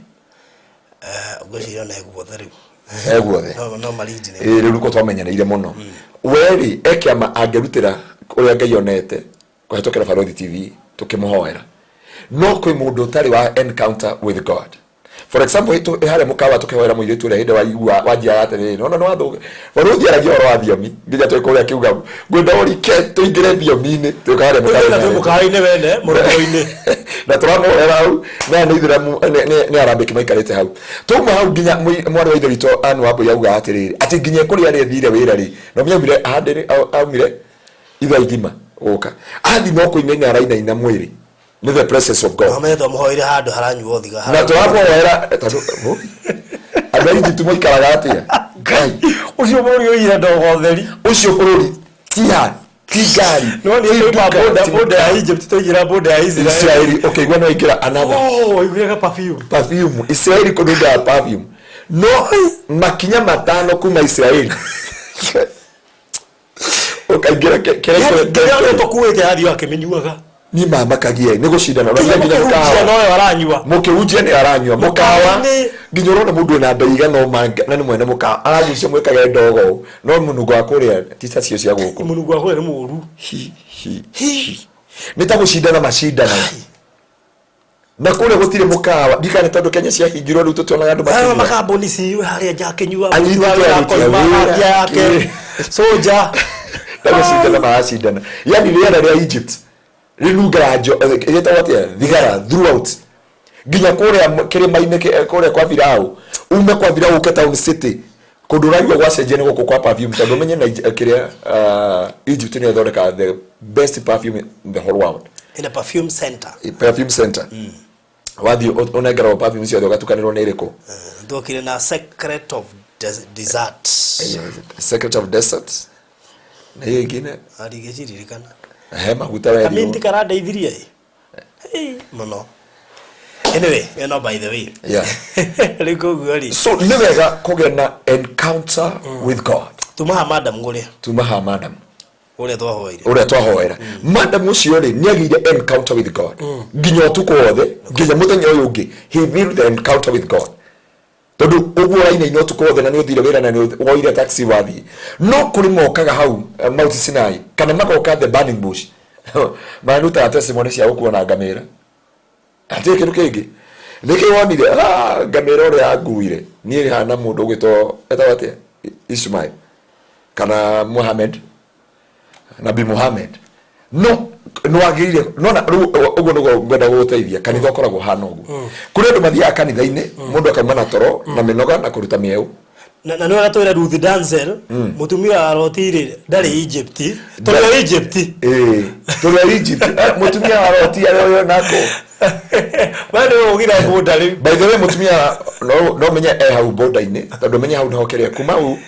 [SPEAKER 4] Ngwĩciria ona guothe rĩu.
[SPEAKER 3] He guothe.
[SPEAKER 4] No Malindi nĩ.
[SPEAKER 3] Ĩĩ, rĩu nĩkuo twamenyanĩire mũno. We-rĩ, e kĩama angĩrutĩra ũrĩa Ngai onete kũhetũkĩra Barothi TV tũkĩmũhoera, no kwĩ mũndũ ũtarĩ wa encounter with God. For example, harĩa mũkawa tũkĩhoera mũirĩtu ũrĩa hĩndĩ waigua wanjiaga atĩrĩrĩ, nona nĩ wathũ barothi aragia ũhoro wa thiomi nginya twĩ kũrĩa akiuga ngwenda ũrike tũingĩre thiomi-inĩ twĩka harĩa
[SPEAKER 4] Tũingĩra twĩ
[SPEAKER 3] mũkawa-inĩ.
[SPEAKER 4] Mũkawa-inĩ wene mũromo-inĩ.
[SPEAKER 3] Na tũramũhorera hau na nĩ ithĩramu nĩ arambĩki maikarĩte hau. Twauma hau nginya mwarĩ wa ithe witũ Anne Wambui auga atĩrĩrĩ atĩ nginya kũrĩa arĩa thire wĩra rĩ, na ũmenye aumire handĩrĩ, aumire ithaa igima gũka athi no kũinaina arainaina mwĩrĩ nĩ the presence of God.
[SPEAKER 4] Wamenye twamũhoire handũ haranyuo thiga.
[SPEAKER 3] Na tũramũhoera tondũ andũ a Egypt moikaraga atĩa, Ngai?
[SPEAKER 4] Ũcio bũrũri ũire ndogo theri.
[SPEAKER 3] Ũcio bũrũri ti ha ti ngari,
[SPEAKER 4] No nĩ
[SPEAKER 3] ti
[SPEAKER 4] twauma
[SPEAKER 3] nduka,
[SPEAKER 4] boda
[SPEAKER 3] ti
[SPEAKER 4] boda ya Egypt twaingĩra boda ya Israel.
[SPEAKER 3] Israeli ũkĩigua no ingĩra another.
[SPEAKER 4] Oh, iguaga perfume.
[SPEAKER 3] Perfume Israeli, kũnungaga perfume, no makinya 5 kuma Israeli ũkaingĩra
[SPEAKER 4] Yani nginya ũrĩa tũkuĩte athiĩ akĩmĩnyuaga.
[SPEAKER 3] Niĩ mamakagia nĩ gũcindana.
[SPEAKER 4] Nginya
[SPEAKER 3] Ũrathiĩ nginya
[SPEAKER 4] mũkĩhunjia
[SPEAKER 3] mũkawa.
[SPEAKER 4] noyo aranyua.
[SPEAKER 3] Mũkĩhunjia nĩ aranyua mũkawa.
[SPEAKER 4] Mũkawa-inĩ.
[SPEAKER 3] Nginya ũrona mũndũ wĩna nda igana ũmanga na nĩ mwene mũkawa aragucia mwĩkage ndogo ũũ, no mũnungo wa kũrĩa ti ta cio cia gũkũ.
[SPEAKER 4] Mũnungo wa kũrĩa nĩ mũũru.
[SPEAKER 3] Hi, hi, hi. Nĩ ta gũcindana macindana na kũrĩa gũtirĩ mũkawa ndikane tondũ Kenya ciahingirwo rĩu tũtionaga andũ
[SPEAKER 4] Aya
[SPEAKER 3] makĩnyua.
[SPEAKER 4] Makambuni ci harĩa nja akĩnyua.
[SPEAKER 3] Anyitĩte
[SPEAKER 4] Mũtu wa
[SPEAKER 3] aruti a
[SPEAKER 4] akoima
[SPEAKER 3] wĩra.
[SPEAKER 4] afya yake soja.
[SPEAKER 3] Na gũcindana maracindana, yani rĩera rĩa Egypt rĩnungaga rĩtagwo atĩa, thigara throughout nginya kũrĩa kĩrĩma-inĩ kũrĩa kwa Birau, ume kwa Birau ũke town city kũndũ ũraigua gwacenjia nĩ gũkũ kwa perfume, tondũ ũmenye na kĩrĩa Egypt nĩyo ĩthondekaga the best perfume in the whole world.
[SPEAKER 4] In a perfume center.
[SPEAKER 3] Perfume center wathiĩ ũnengeragwo perfume ciothe ũgatukanĩrwo nĩ ĩrĩkũ.
[SPEAKER 4] Twokire na Secret of Desert.
[SPEAKER 3] Secret of Desert na hiyo ingine.
[SPEAKER 4] Arigĩciririkana.
[SPEAKER 3] He maguta werirwo.
[SPEAKER 4] Kaminti karandeithirie ĩ. Ĩ, mũno. Anyway, you know, by the way. Rĩu koguo rĩ.
[SPEAKER 3] So nĩ wega kũgĩa na encounter with God.
[SPEAKER 4] Tuma ha madam ngũrĩ.
[SPEAKER 3] Tuma ha madam.
[SPEAKER 4] Ũrĩa twahoire.
[SPEAKER 3] Ũrĩa twahoera madam ũcio rĩ, nĩ agĩire encounter with God nginya ũtukũ wothe, nginya mũthenya ũyũ ũngĩ. He built the encounter with God, tondũ ũguo ũrainaina ũtukũ wothe na nĩ ũthire wĩra na nĩ woire taxi wathiĩ. No kũrĩ mokaga hau Mount Sinai kana magoka the burning bush, marutaga testimony cia gũkuo na ngamĩra. Hatirĩ kĩndũ kĩngĩ nĩkĩ wonire. Ah, ngamĩra ũrĩa yanguire niĩ hana mũndũ ũgwĩtwo, etagwo atĩa, Ismail kana Muhammad, Nabi Muhammad. No nĩwagĩrĩire nona rĩu ũguo nĩguo ngwenda gũgũteithia. Kanitha ũkoragwo hana ũguo. Kũrĩ andũ mathiaga kanitha-inĩ, mũndũ akauma na toro na mĩnoga na kũruta mĩeũ.
[SPEAKER 4] Na nĩ wagatwĩra Ruth Danzel, mũtumia wa Loti rĩ, ndarĩ Egypt, tũrĩ o Egypt.
[SPEAKER 3] Ĩĩ, tũrĩ o Egypt. Eh, mũtumia wa Loti arĩ ũyũ nako.
[SPEAKER 4] Bado ũgira bũnda rĩu.
[SPEAKER 3] By the way, mũtumia no menye e hau border-inĩ, tondũ menye hau nĩho kĩrĩa kuma hau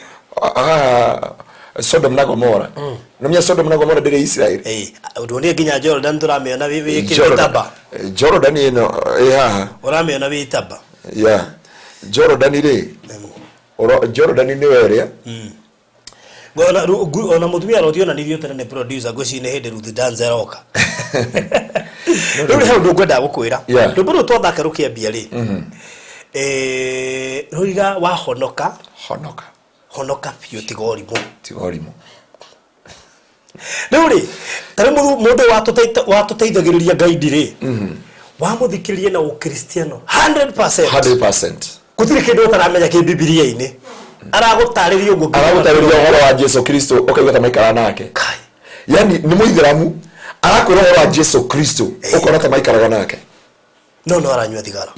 [SPEAKER 3] haha Sodom na Gomora. No menye Sodom na Gomora ndĩrĩ Israel.
[SPEAKER 4] Ĩĩ, ũndũ nginya Jordan tũramĩona wĩ
[SPEAKER 3] Jordan
[SPEAKER 4] taba.
[SPEAKER 3] Jordan ĩno ĩ haha.
[SPEAKER 4] Ũramĩona wĩ taba.
[SPEAKER 3] Yeah, Jordan rĩ, Jordan nĩwe ĩrĩa.
[SPEAKER 4] Ona mũtumia Loti onanirio tene nĩ producer, ngwĩciria nĩ hĩndĩ Ruth Danzel oka. Rĩu nĩ hau ũndũ ngwendaga gũkwĩra. Rwĩmbo rũrũ twathaka rũkĩambia rĩ, rũiga wahonoka,
[SPEAKER 3] honoka,
[SPEAKER 4] honoka biũ, tiga ũrimũ.
[SPEAKER 3] Tiga ũrimũ.
[SPEAKER 4] Rĩu rĩ, tarĩ mũndũ watũteithagĩrĩria ngaindi rĩ, wamũthikĩrĩria na ũkristiano 100%.
[SPEAKER 3] 100%.
[SPEAKER 4] Gũtirĩ kĩndũ ũtaramenya kĩ Bibilia-inĩ, aragũtarĩria ũguo nginya
[SPEAKER 3] Aragũtarĩria ũhoro wa Jesu Kristo, ũkaigua ta maikara nake.
[SPEAKER 4] Kai.
[SPEAKER 3] Yani nĩ mũithĩramu arakwĩra ũhoro wa Jesu Kristo, ũkona ta maikaraga nake.
[SPEAKER 4] No aranyua thigara.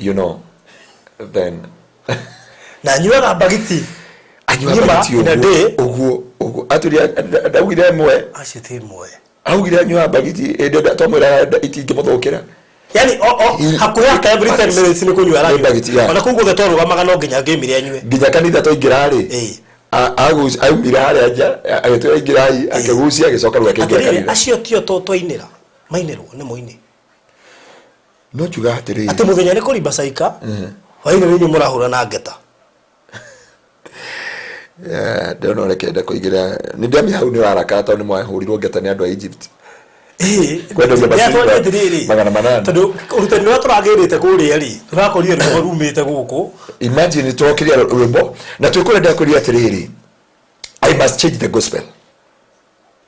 [SPEAKER 3] Then
[SPEAKER 4] Na anyuaga mbagiti
[SPEAKER 3] anyua
[SPEAKER 4] ng'ima
[SPEAKER 3] mbagiti
[SPEAKER 4] in a
[SPEAKER 3] ũguo
[SPEAKER 4] day.
[SPEAKER 3] Ũguo ũguo atũria ndaugire ĩmwe.
[SPEAKER 4] Acio ti ĩmwe.
[SPEAKER 3] Augire anyua mbagiti ĩndĩ twamwĩraga itingĩmũthũkĩra.
[SPEAKER 4] Yani o hakuhĩ after every 10 minutes nĩ kũnyua
[SPEAKER 3] Nĩ mbagiti,
[SPEAKER 4] aranyua.
[SPEAKER 3] Yeah.
[SPEAKER 4] Ona kũu guothe twarũgamaga no nginya ngĩmire anyue.
[SPEAKER 3] Nginya kanitha twaingĩra rĩ, aumire harĩa nja agĩtwĩra ingĩrai, akĩgucia, agĩcoka rĩu akĩingĩra
[SPEAKER 4] Atĩrĩrĩ,
[SPEAKER 3] kanitha.
[SPEAKER 4] Acio tio to twainĩra mainĩrwo nĩ mũini.
[SPEAKER 3] No njuga atĩrĩrĩ,
[SPEAKER 4] Atĩ mũthenya nĩ kũrimba caika, hwainĩ nĩ inyuĩ mũrahũra na ngeta.
[SPEAKER 3] Ndĩrona ũrekenda kũingĩra nĩ ndĩamia hau nĩ ũrarakara tondũ nĩ mwahũrirwo ngeta nĩ andũ a Egypt. Kwenderio
[SPEAKER 4] Ndĩratwara
[SPEAKER 3] macungwa
[SPEAKER 4] atĩrĩrĩ,
[SPEAKER 3] 800.
[SPEAKER 4] Tondũ ũrutani ũrĩa tũragĩrĩte kũrĩa rĩ, tũrakorire rwĩmbo rumĩte gũkũ.
[SPEAKER 3] Imagine twokiria rwĩmbo na twĩkũrĩa ndakwĩrire atĩrĩrĩ, I must change the gospel,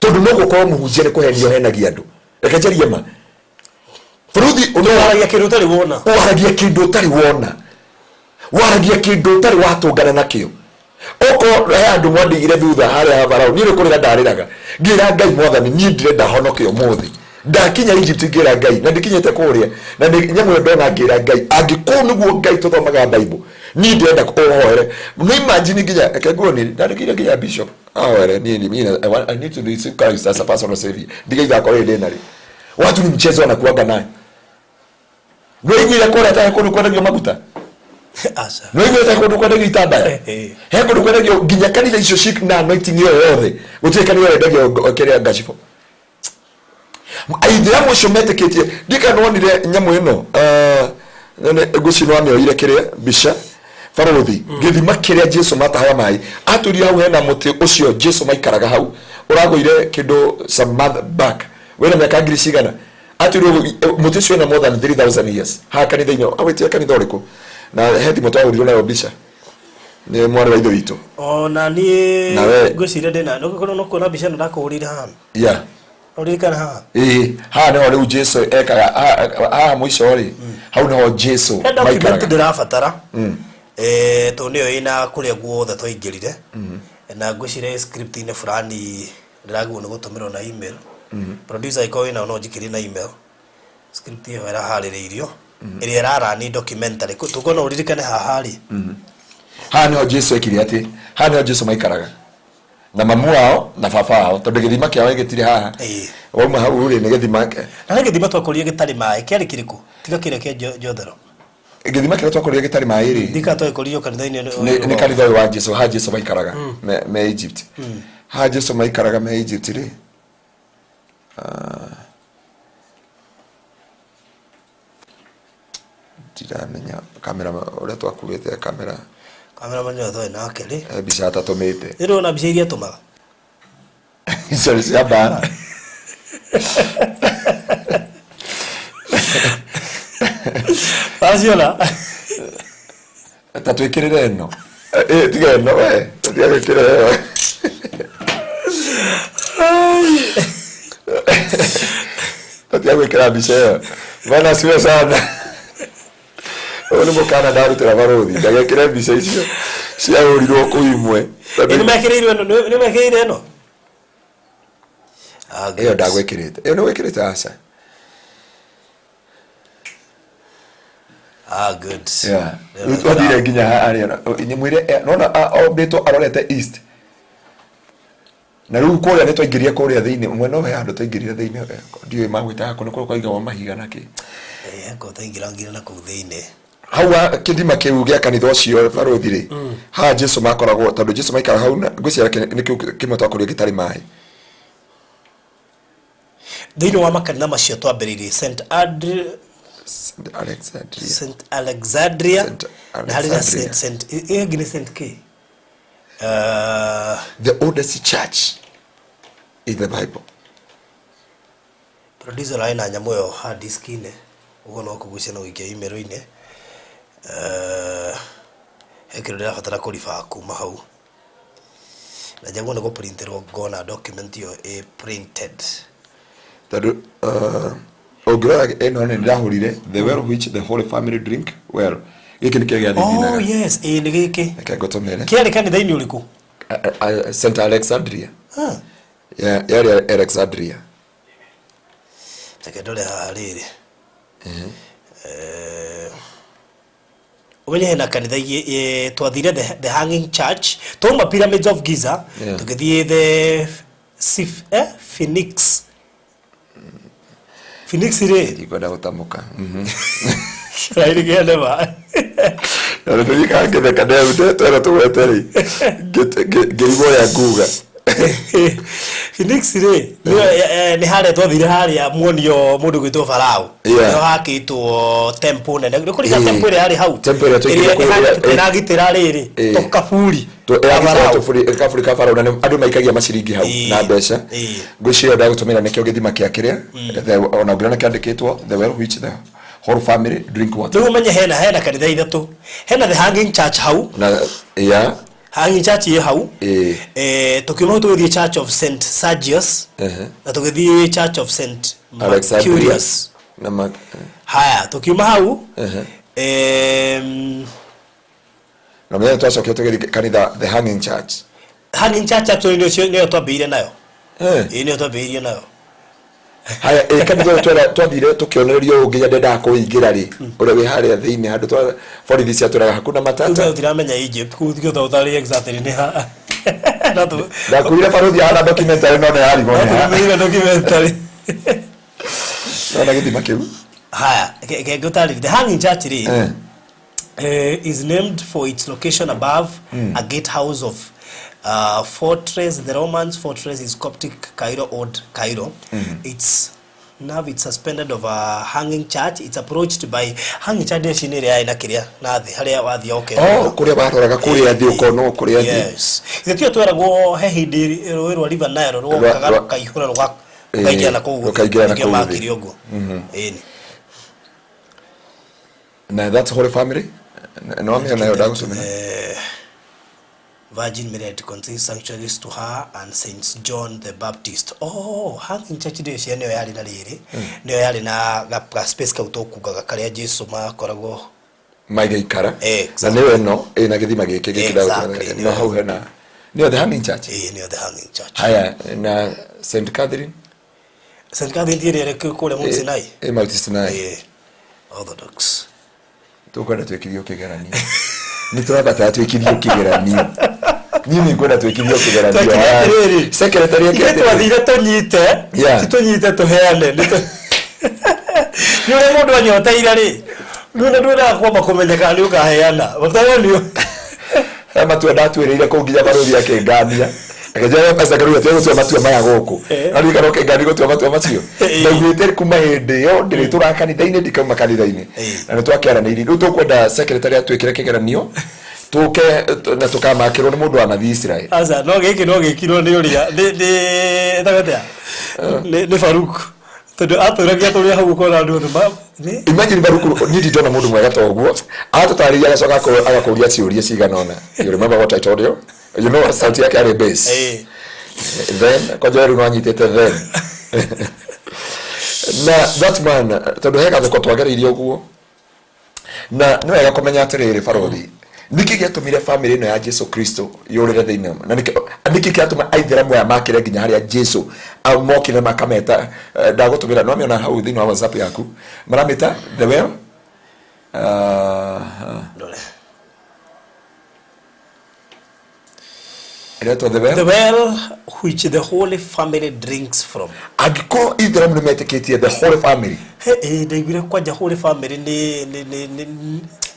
[SPEAKER 3] tondũ no gũkorwo mũhunjia nĩ kũhenio henagia andũ. Reke njarie ma bũrũthi.
[SPEAKER 4] Waragia kĩndũ ũtarĩ wona.
[SPEAKER 3] Waragia kĩndũ ũtarĩ wona, waragia kĩndũ ũtarĩ watũngana nakĩo. Okorwo he andũ mwandigire thutha harĩa ha Farao, niĩ nĩ kũrĩra ndarĩraga ngĩra Ngai, Mwathani, niĩ ndĩrenda honoke ũmũthĩ. Ndakinya Egypt ngĩra Ngai, na ndikinyĩte kũrĩa na nĩ nyamũ ĩyo ndona, ngĩra Ngai, angĩkorwo nĩguo Ngai tũthomaga Bible, niĩ ndĩrenda ũhoere. No imagine nginya reke nguo nĩ ndandĩkĩire nginya bishop ahoere niĩ niĩ I need to receive Christ as a personal savior, ndiga igakorwo ĩndĩ narĩ. Watu ni mchezo wanakuaga nayo. Nĩwaiguire kũrĩa ta he kũndũ kwendagio maguta?
[SPEAKER 4] Aca.
[SPEAKER 3] Nĩwaiguire ta he kũndũ kwendagio itambaya? He kũndũ kwendagio nginya kanitha icio ci na anointing ĩyo yothe, gũtirĩ kanitha wendagio kĩrĩa ngacibũ. Aithĩramu acio metĩkĩtie ndika nĩwonire nyamũ ĩno, ngũci nĩwamĩoire kĩrĩa mbica barũthi gĩthima kĩrĩa Jesu matahaga maĩ, atũria hau hena mũtĩ ũcio Jesu maikaraga hau, ũragũire kĩndũ some month back, wĩna mĩaka ngiri cigana. Atũria mũtĩ ũcio wĩna more than 3000 years haha kanitha-inĩ. Awĩtie kanitha ũrĩkũ na he thimũ twahũrirwo nayo mbica nĩ mwarĩ wa ithe witũ.
[SPEAKER 4] Ona niĩ
[SPEAKER 3] Nawe-
[SPEAKER 4] ngwĩciria ndĩna no kuona mbica ĩno ndakũhũrĩire haha. Ũririkana haha?
[SPEAKER 3] Ĩĩ, haha nĩho rĩu Jesu ekaga haha mũico rĩ, hau nĩho Jesu
[SPEAKER 4] He document
[SPEAKER 3] maikaraga.
[SPEAKER 4] Ndĩrabatara, tondũ nĩyo ĩna kũrĩa guothe twaingĩrire, na ngwĩciria script-inĩ fulani ndĩragirwo nĩ gũtũmĩrwo na email. Producer, ĩkorwo wĩnayo no njikĩrie na email script ĩyo ĩraharĩrĩirio, ĩrĩa ĩrarani documentary. Tũkuona ũririkane haha rĩ.
[SPEAKER 3] Haha nĩho Jesu ekire atĩ haha nĩho Jesu maikaraga na mamu wao na baba wao, tondũ gĩthima kĩao gĩtirĩ haha. Wauma hau rĩ, nĩ gĩthima.
[SPEAKER 4] Na nĩ gĩthima twakorire gĩtarĩ maĩ kĩarĩ kĩrĩkũ, tiga kĩrĩa kĩa Jothero?
[SPEAKER 3] Gĩthima kĩrĩa twakorire gĩtarĩ maĩ rĩ,
[SPEAKER 4] ndika twagĩkorire kanitha-inĩ
[SPEAKER 3] nĩ kanitha ũyũ wa Jesu, haha Jesu maikaraga me Egypt. Haha Jesu maikaraga me Egypt rĩ, ndiramenya kamera ũrĩa twakuĩte kamera.
[SPEAKER 4] Cameraman nĩwe twarĩ nake rĩ.
[SPEAKER 3] He mbica atatũmĩte.
[SPEAKER 4] Nĩ ndĩrona mbica iria atũmaga.
[SPEAKER 3] Icio nĩ cia mbara.
[SPEAKER 4] Waciona?
[SPEAKER 3] Ta twĩkĩrĩre ĩno. Eh, tiga ĩno we. Tiga gwĩkĩra ĩyo. Tiga gwĩkĩra mbica ĩyo. Bwana asifiwe sana. Ũyũ nĩ mũkana ndarutĩra barũthi ndagekĩre mbica icio ciahũrirwo kũu imwe.
[SPEAKER 4] Ĩ, nĩmekĩrĩirwo ĩno, nĩmekĩrĩire ĩno? Ah,
[SPEAKER 3] Ĩyo ndagwĩkĩrĩte. Ĩyo nĩ wĩkĩrĩte aca.
[SPEAKER 4] Ah, good.
[SPEAKER 3] Yeah. Rĩu twathire nginya harĩa nyamwĩre nona ombĩtwo arorete east. Na rĩu kũrĩa nĩ twaingĩrire kũrĩa thĩinĩ mwena ũyũ he handũ twaingĩrire thĩinĩ ndiũĩ magwĩtaga kũ nĩ kũrĩa kwaigagwo mahiga na kĩ.
[SPEAKER 4] Eh, ko twaingĩrangire na kũu thĩinĩ.
[SPEAKER 3] Hau kĩthima kĩu gĩa kanitha ũcio barũthi rĩ, haha Jesu makoragwo tondũ Jesu maikara hau na ngwĩciria nĩkĩo kĩmwe twakorire gĩtarĩ maĩ.
[SPEAKER 4] Thĩinĩ wa makanitha macio twambĩrĩirie St.
[SPEAKER 3] St. Alexandria.
[SPEAKER 4] St. Alexandria
[SPEAKER 3] St.
[SPEAKER 4] na harĩ na
[SPEAKER 3] Alexandria.
[SPEAKER 4] St. St. ĩyo ĩngĩ nĩ St. K.
[SPEAKER 3] The oldest church in the Bible.
[SPEAKER 4] Producer arĩ na nyamũ ĩyo hard disk-inĩ ũguo no kũgucia na gũikia email-inĩ. He kĩndũ ndĩrabatara kũriba kuma hau na njagwo nĩ gũprintĩrwo ngona document ĩyo ĩ printed.
[SPEAKER 3] Tondũ ũngĩrora ĩno nĩ ndĩrahũrire the well which the holy family drink well gĩkĩ nĩkĩo gĩa
[SPEAKER 4] Oh
[SPEAKER 3] thithinaga.
[SPEAKER 4] yes, ĩĩ nĩ gĩkĩ.
[SPEAKER 3] Reke ngũtũmĩre.
[SPEAKER 4] Kĩarĩ kanitha-inĩ ũrĩkũ?
[SPEAKER 3] St. Alexandria.
[SPEAKER 4] Ah.
[SPEAKER 3] Yarĩ Alexandria.
[SPEAKER 4] Reke ndore haha rĩrĩ. Ũmenye hena kanitha igĩ twathire the Hanging Church twauma Pyramids of Giza tũgĩthiĩ the Phoenix Phoenix rĩ
[SPEAKER 3] Ndikwenda gũtamũka.
[SPEAKER 4] Rairigĩa nema.
[SPEAKER 3] Na nĩ tũthiĩkaga ngĩtheka ndetwera tũgwete rĩ ngĩigua ũrĩa nguga.
[SPEAKER 4] Phoenix rĩ nĩ harĩa twathire harĩa muonio mũndũ gwĩtwo Farao. Nĩho hakĩtwo temple nene. Nĩ kũrika temple ĩrĩa yarĩ hau.
[SPEAKER 3] Temple ĩrĩa twaingĩrire kũu
[SPEAKER 4] ĩragitĩra rĩrĩ tũkaburi.
[SPEAKER 3] Ĩragitĩra kaburi ka Farao na andũ maikagia maciringi hau na mbeca. Ngwĩciria ndagũtũmĩra nĩkĩo gĩthima kĩa kĩrĩa ona ũngĩona kĩandĩkĩtwo the well which the whole family drink water.
[SPEAKER 4] Rĩu ũmenye hena kanitha ithatũ. Hena the Hanging Church hau.
[SPEAKER 3] Na yeah.
[SPEAKER 4] Hanging Church ĩ hau. Tũkiuma hau tũgĩthiĩ Church of St. Sergius. Na tũgĩthiĩ Church of St.
[SPEAKER 3] Alexandria.
[SPEAKER 4] Mercurius.
[SPEAKER 3] Na
[SPEAKER 4] Haya, tũkiuma hau.
[SPEAKER 3] Na mũthenya twacokire tũgĩthiĩ kanitha the Hanging Church.
[SPEAKER 4] Hanging Church actually nĩyo twambĩrĩirie nayo. Ĩĩ nĩyo twambĩrĩirie nayo.
[SPEAKER 3] Haya, ĩ kanitha ũyũ twathire tũkĩonererio ũũ nginya ndendaga kũingĩra rĩ, ũrĩa wĩ harĩa thĩinĩ handũ twa borithi ciatwĩraga hakuna matata.
[SPEAKER 4] Rĩu tũtiramenya Egypt, kũu tikĩhota gũtarĩria exactly nĩ ha.
[SPEAKER 3] Ndakuire barũthi ahana documentary no nĩ yarigwo nĩ ha.
[SPEAKER 4] No documentary.
[SPEAKER 3] Nona gĩthima kĩu.
[SPEAKER 4] Haya, reke ngũtarĩrie. The Hanging Church rĩ, is named for its location above a gatehouse of fortress. The Romans fortress is Coptic Cairo, Old Cairo. It's now it's suspended of a hanging church. It's approached by hanging church nĩ ĩrĩa yarĩ na kĩrĩa na thĩ harĩa wathiĩ ũkera.
[SPEAKER 3] Oh, kũrĩa waroraga kũrĩa thĩ ũkona kũrĩa thĩ.
[SPEAKER 4] Yes. Ithe tiyo tweragwo he hĩndĩ rũĩ rwa River Nile rwokaga rũkaihũra rũkaingĩra na kũu
[SPEAKER 3] rũkaingĩra na
[SPEAKER 4] nĩkĩo
[SPEAKER 3] kũu thĩ.
[SPEAKER 4] makire ũguo. Ĩni.
[SPEAKER 3] Na that's Holy Family. No amĩona ĩyo ndagũtũmĩra.
[SPEAKER 4] Virgin Mary had conceived sanctuaries to her and Saint John the Baptist. Oh, Hanging Church nĩyo cia nĩyo yarĩ na rĩrĩ. Nĩyo yarĩ na ga space kau tũkungaga karĩa Jesu makoragwo
[SPEAKER 3] magĩikara. Na nĩyo ĩno ĩna gĩthima gĩkĩ gĩkĩ ndagũtũmĩra. No hau hena nĩyo the Hanging Church.
[SPEAKER 4] Ĩĩ nĩyo the Hanging Church.
[SPEAKER 3] Haya, na St. Catherine.
[SPEAKER 4] St. Catherine ti ĩrĩa ĩrĩ kũrĩa Mount Sinai.
[SPEAKER 3] Ĩ Mount Sinai.
[SPEAKER 4] Orthodox.
[SPEAKER 3] Tũkwenda twĩkithio kĩgeranio. Nĩ tũrabatara twĩkithio kĩgeranio. Niĩ nĩ ngwenda twĩkithio kĩgeranio. Secretary eke
[SPEAKER 4] atĩrĩrĩ. Twathire tũnyite, ti tũnyite tũheane. Nĩ ũrĩa mũndũ anyoteire rĩ, nĩ ndwendaga kwamba kũmenya kana nĩ ũkaheana. Ũtaheanio.
[SPEAKER 3] He matua ndatuĩrĩire kũu nginya barũthi akĩngania. Akĩnjĩra mbeca ngarũga tiga gũtua matua maya gũkũ. No ndirikana ũkĩngania gũtua matua macio. Ndaugĩte kuma hĩndĩ ĩyo ndĩrĩtũraga kanitha-inĩ ndikauma kanitha-inĩ. Na nĩ twakĩaranĩirie. Rĩu tũkwenda secretary atwĩkĩre kĩgeranio. Tũke na tũkamakĩrwo nĩ mũndũ wanathiĩ Israel.
[SPEAKER 4] Aca no gĩkĩ no gĩkirwo nĩ ũrĩa nĩ ĩtagwo atĩa, nĩ Faruk, tondũ atũragia tũrĩa hau ũkona andũ othe nĩ
[SPEAKER 3] Imagine Baruku, niĩ ndindona mũndũ mwega ta ũguo, aratũtarĩria agacoka agakũria ciũria cigana ũna. "You remember what I told you?" You know, sauti yake yarĩ bass. Then kwanja rĩu no anyitĩte then na that man, tondũ he gathoko twagereirie ũguo. Na nĩ wega kũmenya atĩrĩrĩ, barothi, nĩkĩ gĩatũmire family ĩno ya Jesu Kristo yũrĩre thĩinĩ, na nĩkĩ kĩratũma aithĩramu aya makĩre nginya harĩa Jesu mokire makameta ndagũtũmĩra no amĩona hau thĩinĩ wa WhatsApp yaku, maramĩta the well
[SPEAKER 4] Ndore.
[SPEAKER 3] Ĩretwo the well.
[SPEAKER 4] The well which the Holy Family drinks from.
[SPEAKER 3] Angĩkorwo ithĩramu nĩ metĩkĩtie the Holy Family.
[SPEAKER 4] He ĩ ndaiguire kwanja Holy Family nĩ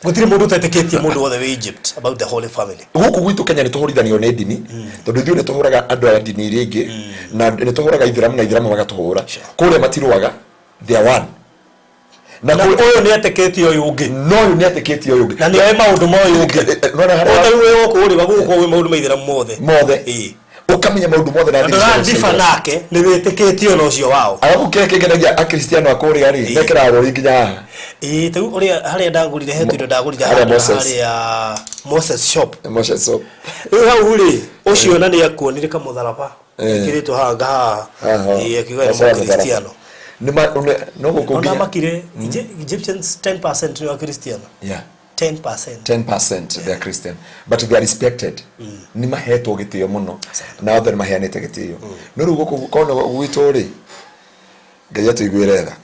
[SPEAKER 4] gũtirĩ mũndũ ũtetĩkĩtie, mũndũ wothe wĩ Egypt, about the Holy Family.
[SPEAKER 3] Gũkũ gwitũ Kenya nĩ tũhũrithanio nĩ ndini, tondũ ithuĩ nĩ tũhũraga andũ aya ndini iria ingĩ, na nĩ tũhũraga ithĩramu na ithĩramu magatũhũra. Kũrĩa matirũaga, they are one na
[SPEAKER 4] na ũyũ nĩ etĩkĩtie ũyũ ũngĩ.
[SPEAKER 3] No ũyũ nĩ etĩkĩtie ũyũ ũngĩ.
[SPEAKER 4] Na nĩ oĩ maũndũ ma ũyũ ũngĩ.
[SPEAKER 3] Nona harĩa
[SPEAKER 4] Ũta rĩu wĩ gũkũ rĩ, gũkũ wĩ maũndũ ma ithĩramu mothe.
[SPEAKER 3] Mothe. Ũkamenya maũndũ mothe na
[SPEAKER 4] na
[SPEAKER 3] thiri ciothe cia
[SPEAKER 4] ndũrandiba
[SPEAKER 3] ithĩramu.
[SPEAKER 4] Nake nĩ wĩtĩkĩtie ona ũcio wao.
[SPEAKER 3] Arabu kĩrĩa kĩngenagia akristiano a kũrĩa rĩ, mekĩraga rũri nginya haha.
[SPEAKER 4] Ĩĩ, ta rĩu ũrĩa harĩa ndagũrire, he tũindo ndagũrire
[SPEAKER 3] Harĩa
[SPEAKER 4] handũ
[SPEAKER 3] Moses.
[SPEAKER 4] harĩa Moses shop.
[SPEAKER 3] Moses shop.
[SPEAKER 4] Rĩu hau rĩ, ũcio na nĩ akuonire kamũtharaba ĩkĩrĩtwo haha ngahaha.
[SPEAKER 3] Haha.
[SPEAKER 4] Ĩĩ, akiuga nĩ
[SPEAKER 3] Gacoa mũtharaba.
[SPEAKER 4] Mũkristiano.
[SPEAKER 3] No gũkũ
[SPEAKER 4] Ona
[SPEAKER 3] nginya
[SPEAKER 4] makire Egyptians 10% nĩ Akristiano. 10%.
[SPEAKER 3] 10% they are Christian, but they are respected, nĩ mahetwo gĩtĩo mũno na othe nĩ maheanĩte gĩtĩo. No rĩu gũkũ kona gwitũ rĩ, Ngai atũiguĩre tha.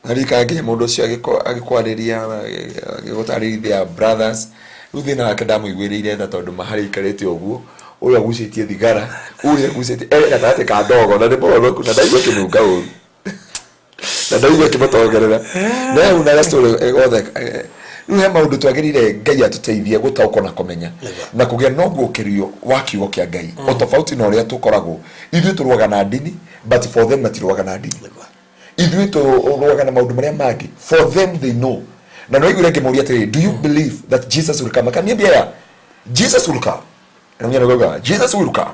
[SPEAKER 3] Na rika nginya mũndũ ũcio agĩkwarĩria, agĩgũtarĩria they are brothers. Rĩu thĩna wake ndamũiguĩrĩire tha, tondũ maharĩa ikarĩte ũguo, ũyũ agucĩtie thigara, ũrĩa agucĩtie e gatagatĩ ka ndogo, na nĩ mũhonoku, na ndaigua kĩnunga ũru na ndaigua kĩmũtongerera na hau na story gothe. Rĩu he maũndũ twagĩrĩire Ngai atũteithie gũtaũkwo na kũmenya na kũgĩa na ũguũkĩrio wa kiugo kĩa Ngai, o tofauti na ũrĩa tũkoragwo ithuĩ tũrũaga na ndini, but for them matirũaga na ndini. Ithuĩ tũrũaga na maũndũ marĩa mangĩ, for them they know. Na nĩwaiguire ngĩmũria atĩrĩrĩ, "Do you believe that Jesus will come?" Akaniambia, "Yeah, Jesus will come." Na mwenyewe akauga, "Jesus will come,"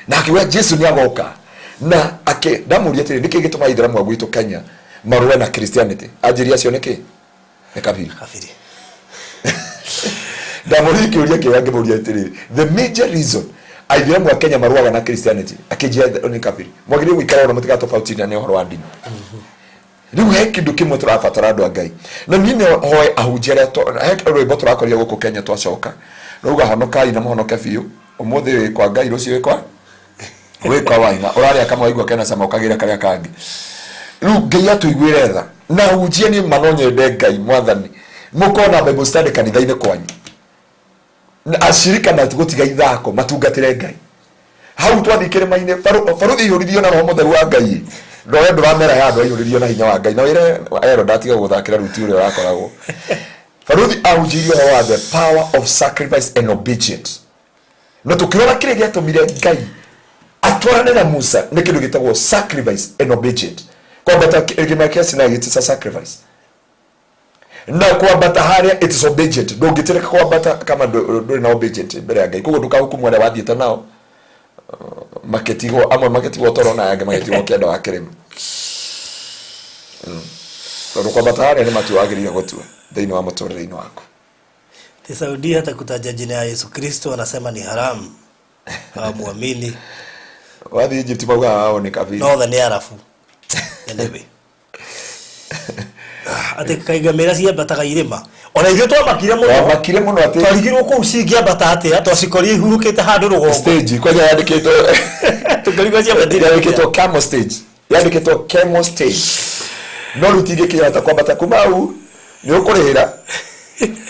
[SPEAKER 3] na akiuga Jesu nĩ agoka. Na akĩ ndamũria atĩrĩ, nĩkĩ gĩtũmaga ithĩramu a gwitũ Kenya marũe na Christianity? Anjĩria acio nĩkĩ nĩ kabiri.
[SPEAKER 4] Kabiri.
[SPEAKER 3] Ndamũria kĩũria kĩega, ngĩmũria atĩrĩrĩ, the major reason aithĩramu a Kenya marũaga na Christianity, akĩnjia nĩ kabiri. Mwagĩrĩire gũikara ona mũtigatofautithania ũhoro wa ndini. Rĩu he kĩndũ kĩmwe tũrabatara, andũ a Ngai, na niĩ nĩ hoe ahunjia arĩa he rwĩmbo tũrakorire gũkũ Kenya twacoka rauga, "Honokai na mũhonoke biũ, ũmũthĩ wĩ kwa Ngai, rũciũ wĩ kwa waina." Ũrarĩa kamwe waigua kena cama, ũkagĩra karĩa kangĩ. Rĩu Ngai atũiguĩre tha na ahunjia. Niĩ ma no nyende Ngai mwathani mũkorwo na Bible study kanitha-inĩ kwanyu, na acirika matigũtiga ithako, matungatĩre Ngai. Hau twathiĩ kĩrĩma-inĩ, baruthi aihũririo na Roho Mũtheru wa Ngai. Ndoe ndũramera ya andũ aihũririo na hinya wa Ngai na wĩre ero ndatiga gũthakĩra ruti ũrĩa ũrakoragwo. Baruthi ahunjirie ũhoro wa the power of sacrifice and obedience, na tũkĩrora kĩrĩa gĩatũmire Ngai atwarane na Musa nĩ kĩndũ gĩtagwo sacrifice and obedience. Kwambata kĩrĩma kĩa Sinai, it is a sacrifice, na kwambata harĩa, it is obedient. Ndũngĩtĩrĩka kwambata kama ndũrĩ na obedient mbere ya Ngai. Koguo ndũkahukumu arĩa wathiĩte nao makĩtigwo, amwe magĩtigwo toro na angĩ magĩtigwo kĩanda wa kĩrĩma. Tondũ kwambata harĩa nĩ matua wagĩrĩire gũtua thĩinĩ wa mũtũrĩre-inĩ waku.
[SPEAKER 4] Ti Saudi hata kutaja jina ya Yesu Kristo wanasema ni haramu, hawamuamini.
[SPEAKER 3] Wathiĩ Egypt maugaga wao nĩ kabiri.
[SPEAKER 4] Nothe nĩ arabu. Anyway, atĩ kaingamĩra ciambataga irĩma, ona ithuĩ twamakire mũno.
[SPEAKER 3] Twamakire mũno atĩ
[SPEAKER 4] twarigirwo kũu cingĩambata atĩa, twacikorire ihurũkĩte handũ rũgongo.
[SPEAKER 3] Stage kwanja yandĩkĩtwo
[SPEAKER 4] tũkarigwo ciambatire
[SPEAKER 3] yandĩkĩtwo camel stage, yandĩkĩtwo camel stage, no rĩu tingĩkĩhota kwambata kuma hau, nĩ ũkũrĩhĩra,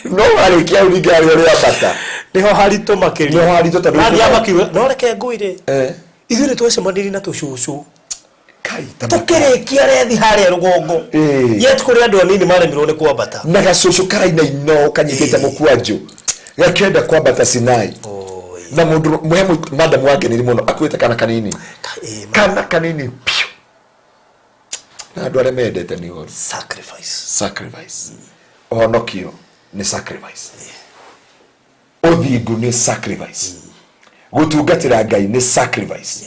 [SPEAKER 3] no warĩkia hau ningĩ harĩa ũrĩambata
[SPEAKER 4] nĩho haritũ makĩria.
[SPEAKER 3] Nĩho haritũ tondũ
[SPEAKER 4] Mathiaga makiuga no reke ngwĩre, ithuĩ nĩ twacemanirie na tũcũcũ
[SPEAKER 3] Kai ta
[SPEAKER 4] tũkĩrĩkia rethi harĩa rũgongo. Yet kũrĩ andũ anini maremirwo nĩ kwambata.
[SPEAKER 3] Na gacũcũ karainaina kanyitĩte mũkwanjũ gakĩenda kwambata Sinai.
[SPEAKER 4] Oi.
[SPEAKER 3] Na mũndũ mũhe madamu wakenire mũno akuĩte kana kanini. Kana kanini piũ, na andũ arĩa mendete nĩ ũru.
[SPEAKER 4] Sacrifice.
[SPEAKER 3] Sacrifice, ũhonokio nĩ sacrifice. Ũthingu nĩ sacrifice, gũtungatĩra Ngai nĩ sacrifice,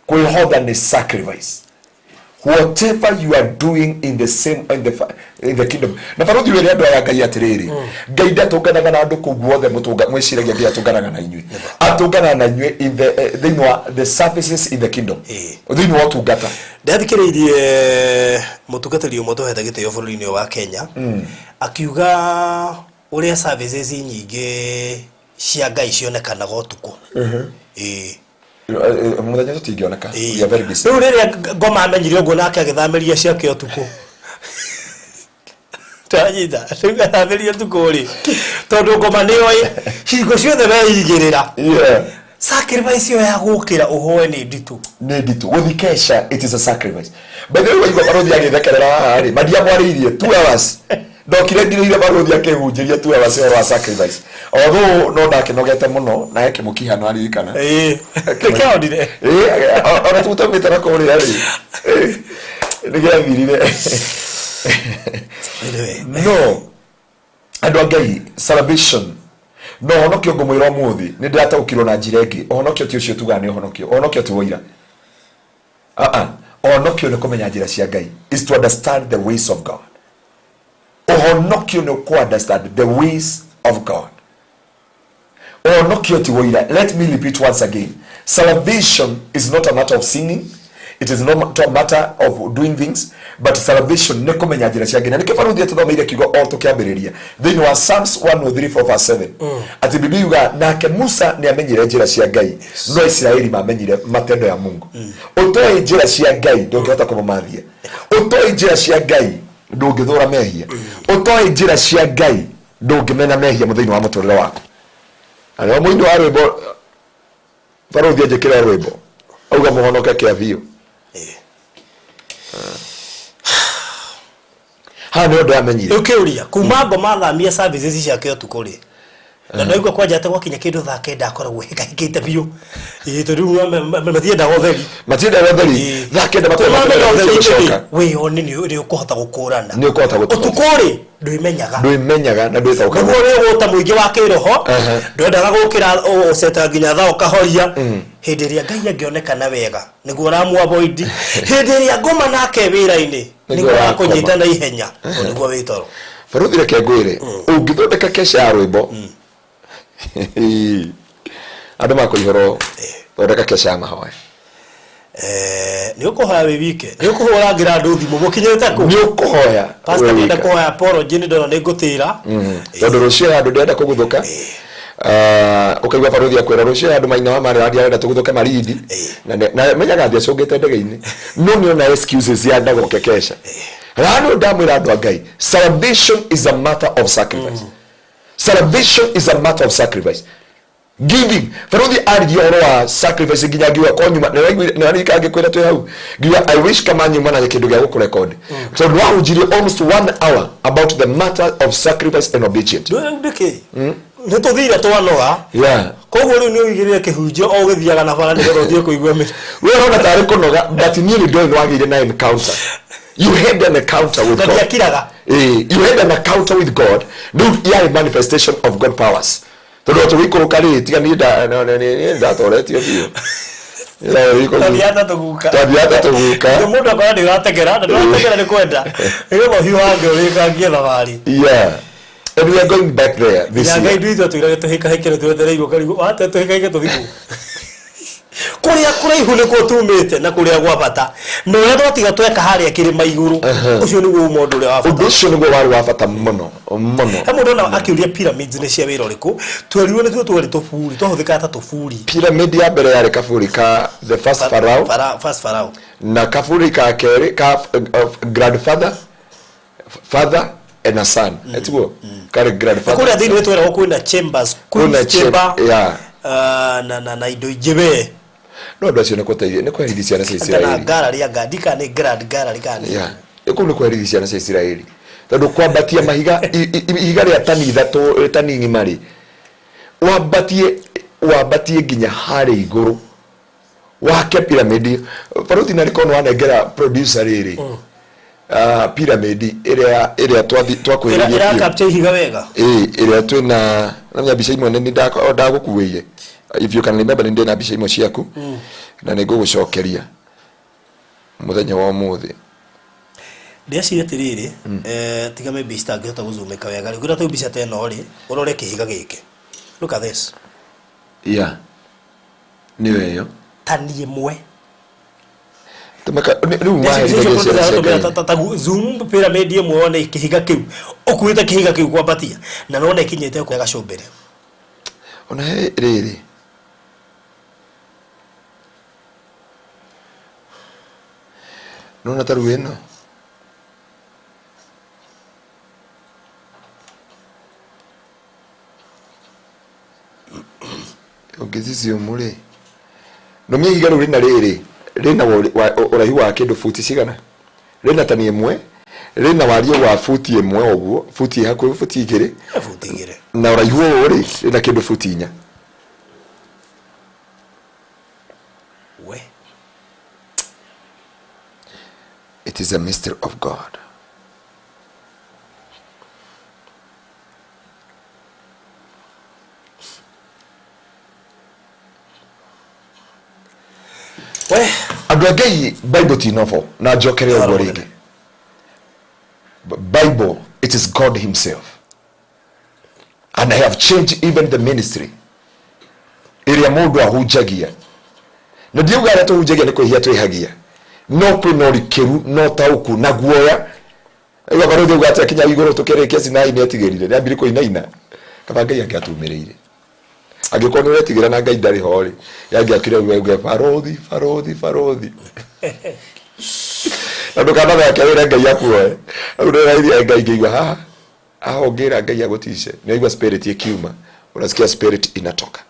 [SPEAKER 3] kwĩhotha nĩ sacrifice. Whatever you are doing in the same in the kingdom. Na barothi wĩre andũ aya Ngai atĩrĩrĩ, Ngai ndatũnganaga na andũ kũu guothe mũtũnga mwĩciragia Ngai atũnganaga na inyuĩ. Atũnganaga na inyuĩ in the thĩinĩ wa the services in the kingdom, thĩinĩ wa ũtungata.
[SPEAKER 4] Ndathikĩrĩirie mũtungatĩri ũmwe tũhete gĩtĩo bũrũri-inĩ ũyũ wa Kenya akiuga ũrĩa services nyingĩ cia Ngai cionekanaga ũtukũ. Ĩĩ.
[SPEAKER 3] Mũthenya tũtingĩoneka. We are very busy.
[SPEAKER 4] Rĩu rĩrĩa ngoma amenyire ũguo, nake agĩthamĩria ciake ũtukũ. Twanyita rĩu athamĩria ũtukũ rĩ, tondũ ngoma nĩoĩ hingo ciothe weigĩrĩra sacrifice ĩyo ya gũkĩra ũhoe nĩ nditũ.
[SPEAKER 3] Nĩ nditũ gũthi kesha. It is a sacrifice, by the way. Waigua barũthi agĩthekerera haha rĩ, mandiamwarĩirie 2 hours, ndokire ngirĩire barũthi akĩhunjĩria 2 hours ũhoro wa sacrifice, although no ndakĩnogete mũno na he kĩmũkiha no aririkana.
[SPEAKER 4] Ĩĩ, nĩkĩonire.
[SPEAKER 3] Ĩĩ, ona tũtamĩte na kũrĩa rĩ, nĩ gĩathirire.
[SPEAKER 4] Anyway,
[SPEAKER 3] no andũ a Ngai, salvation no ũhonokio, ngũmwĩra ũmũthĩ nĩ ndĩrataũkirwo na njĩra ĩngĩ. Ũhonokio ti ũcio tugaga nĩ ũhonokio. Ũhonokio ti woira. Ah, ũhonokio nĩ kũmenya njĩra cia Ngai, is to understand the ways of God. Ũhonokio nĩ kũ understand the ways of God. Ũhonokio ti woira. Let me repeat once again, salvation is not a matter of singing, it is not a matter of doing things, but salvation nĩ kũmenya njĩra cia Ngai. Na nĩkĩo barũthi atũthomeire kiugo o tũkĩambĩrĩria thĩinĩ wa Psalms 103 verse 7, atĩ Biblia yuga nake Musa nĩ amenyire njĩra cia Ngai, no Isiraeli mamenyire matendo ya Mungu. Ũtoĩ njĩra cia Ngai, ndũngĩhota kũmũmathia. Ũtoĩ njĩra cia Ngai, ndũngĩthũra mehia. Ũtoĩ njĩra cia Ngai, ndũngĩmena mehia mũthĩinĩ wa mũtũrĩre waku. Na nĩo mũini wa rwĩmbo, barũthi anjĩkĩre rwĩmbo auga mũhonoke kĩa biũ. Haha nĩ ũndũ amenyire.
[SPEAKER 4] Rĩu kĩũria, kuma ngoma athamia services ciake ũtukũ rĩ, na ndaigua kwanja atĩ gwakinya kĩndũ thaa 9 akoragwo hĩkahĩkĩte biũ. Ĩĩ, tondũ rĩu matiendaga ũtheri.
[SPEAKER 3] Matiendaga ũtheri. Thaa 9
[SPEAKER 4] Wamenya ũtheri
[SPEAKER 3] gũcoka.
[SPEAKER 4] Wĩyone nĩ ũkũhota gũkũrana.
[SPEAKER 3] Nĩ ũkũhota gũtofauti.
[SPEAKER 4] Ũtukũ rĩ, ndwĩmenyaga.
[SPEAKER 3] Ndwĩmenyaga na ndwĩtaũkagwo.
[SPEAKER 4] Nĩguo ũrĩ ũgũta mũingĩ wa kĩroho. Ndwendaga gũkĩra ũcetaga nginya thaa ũkahoria hĩndĩ ĩrĩa Ngai angĩonekana wega, nĩguo ũramũ avoid. Hĩndĩ ĩrĩa ngoma nake wĩra-inĩ,
[SPEAKER 3] nĩguo
[SPEAKER 4] nĩguo
[SPEAKER 3] ũrakoma.
[SPEAKER 4] ũrakũnyita na ihenya tondũ nĩguo wĩ toro.
[SPEAKER 3] Barũthi, reke ngwĩre, ũngĩthondeka kesha ya rwĩmbo, andũ makũihũrwo. Thondeka kesha ya mahoya.
[SPEAKER 4] Nĩ ũkũhoya wĩ wike, nĩ ũkũhũrangĩra andũ thimũ mũkinyĩte kũ.
[SPEAKER 3] Nĩ ũkũhoya
[SPEAKER 4] Pastor,
[SPEAKER 3] wĩ
[SPEAKER 4] ngenda
[SPEAKER 3] wika.
[SPEAKER 4] kũhoya apology, nĩ ndona nĩ ngũtĩra.
[SPEAKER 3] Tondũ rũciũ he handũ ndĩrenda kũguthũka. Ũkaigua barũthi akwĩra rũciũ he handũ maina wa marĩ arenda tũguthũke Marindi, na menyaga atĩ acũngĩte ndege-inĩ, no nĩ ona excuses ya ndagoke kesha rano. Ndamwĩra andũ a Ngai, salvation is a matter of sacrifice. Salvation is a matter of sacrifice, giving. Baruthi aririe ũhoro wa sacrifice nginya ngiuga ko nyuma nĩwaririkana ngĩkwĩra twĩ hau, ngiuga I wish kama nyuma na kĩndũ gĩa gũkũrekodi, tondũ wahunjirie almost one hour about the matter of sacrifice and obedience.
[SPEAKER 4] Ndĩkĩ nĩ tũthire twanoga. Koguo rĩu nĩ ũigĩrĩre kĩhunjio o ũgĩthiaga na bara nĩgetha ũthiĩ kũigua mĩ
[SPEAKER 3] We ũrona tarĩ kũnoga, but niĩ nĩ ndoĩ nĩwagĩire na encounter. You had an encounter with
[SPEAKER 4] na
[SPEAKER 3] God.
[SPEAKER 4] Ndiakiraga.
[SPEAKER 3] You had an encounter with God. Rĩu yarĩ manifestation of God powers, tondũ tũgĩikũrũka rĩ, tiga niĩ niĩ ndatoretio biũ.
[SPEAKER 4] Twathiaga tũguka.
[SPEAKER 3] Twathiaga tũguka.
[SPEAKER 4] Nĩ mũndũ akora nĩ ũrategera, na ndũrategera nĩ kwenda nĩgetha ũhiũhange ũrĩkangie thabarĩ.
[SPEAKER 3] Yeah, and we are going back there this
[SPEAKER 4] Ya Ngai
[SPEAKER 3] year.
[SPEAKER 4] ndwitũ atwĩrage tũhĩkahĩke twetereirwo karigũ wate tũhĩkahĩke tũthimũ kũrĩa kũraihu nĩkuo tumĩte na kũrĩa gwa bata, na ũrĩa twatiga tweka harĩa kĩrĩma igũrũ, ũcio nĩguo uma ũndũ ũrĩa wa bata.
[SPEAKER 3] Ũndũ ũcio nĩguo warĩ wa bata mũno mũno.
[SPEAKER 4] He mũndũ ona akĩũria pyramids nĩ cia wĩra ũrĩkũ, twerirwo nĩtuo twarĩ tũburi, twahũthĩkaga ta tũburi.
[SPEAKER 3] Pyramid ya mbere yarĩ kaburi ka the first pharaoh.
[SPEAKER 4] First pharaoh.
[SPEAKER 3] Na kaburi ka kerĩ ka grandfather, father and a son, etiguo karĩ grandfather.
[SPEAKER 4] Kũrĩa thĩinĩ tweragwo kwĩna chambers,
[SPEAKER 3] kwĩna
[SPEAKER 4] queen's chamber, na indo ingĩ we.
[SPEAKER 3] No andũ acio nĩ kũteithia, nĩ kweherithia ciana cia
[SPEAKER 4] kana
[SPEAKER 3] Isiraeli.
[SPEAKER 4] Gallery anga ndika nĩ grand gallery kana
[SPEAKER 3] Yeah. Kũu nĩ kweherithia ciana cia Isiraeli, tondũ kwambatia mahiga ihiga rĩa tani 3, tani ng'ima rĩ, wambatie wambatie nginya harĩa igũrũ wake pyramid. Baruthi, na rĩkorwo nĩwanengera producer rĩrĩ pyramid ĩrĩa
[SPEAKER 4] ĩra
[SPEAKER 3] twakuhĩrĩirie
[SPEAKER 4] ĩra
[SPEAKER 3] biũ.
[SPEAKER 4] Capture ihiga wega.
[SPEAKER 3] Ĩĩ, ĩrĩa twĩna Na mbica imwe nĩ ndagũkuĩire, if you can remember, nĩ ndĩ na mbica imwe ciaku na nĩ ngũgũcokeria mũthenya wa ũmũthĩ.
[SPEAKER 4] Ndĩreciria atĩrĩrĩ, tiga maybe citangĩhota gũzumĩka wega rĩ, ngwĩra, ta mbica ta ĩno rĩ, ũrore kĩhiga gĩkĩ, look at this.
[SPEAKER 3] Yeah, nĩyo ĩyo.
[SPEAKER 4] Tani ĩmwe.
[SPEAKER 3] Rĩu maherithagio ciana cia Ngai.
[SPEAKER 4] Ta zoom pyramid ĩmwe, wone kĩhiga kĩu ũkuĩte, kĩhiga kĩu kwambatia na nona ĩkinyĩte kwa gacũmbĩrĩ.
[SPEAKER 3] Ona he rĩrĩ nona ta rĩu ĩno ũngĩciciumu rĩ, nũmia ihiga rĩu rĩna rĩrĩ rĩna ũraihu wa kĩndũ buti cigana, rĩna tani ĩmwe, rĩna wariĩ wa buti 1 ũguo, buti hakuhĩ buti 2.
[SPEAKER 4] Buti 2.
[SPEAKER 3] Na ũraihu ũyũ rĩ, rĩna kĩndũ buti 4.
[SPEAKER 4] We.
[SPEAKER 3] It is a mystery of God.
[SPEAKER 4] We.
[SPEAKER 3] Andũ a Ngai, Bible ti novel, na njokere ũguo rĩngĩ, Bible, it is God himself, and I have changed even the ministry ĩrĩa mũndũ ahunjagia, na ndiuga arĩa tũhunjagia nĩ kwĩhia twĩhagia, no kwĩna ũrikĩru na ũtaũku na guoya. Rĩu abarũthi auga atĩ akinya igũrũ tũkĩrĩkia Sinai nĩ etigĩrire, nĩ ambire kũinaina. Kaba Ngai angĩatumĩrĩire, angĩkorwo nĩ ũretigĩra na Ngai ndarĩ ho rĩ, yangĩakire uge barũthi, barũthi, barũthi, na ndũkanathake wĩre Ngai akuoe. Rĩu ndĩraithia Ngai ngĩigua haha haha, ũngĩra Ngai agũtice, nĩ waigua spirit ĩkiuma, unasikia spirit inatoka.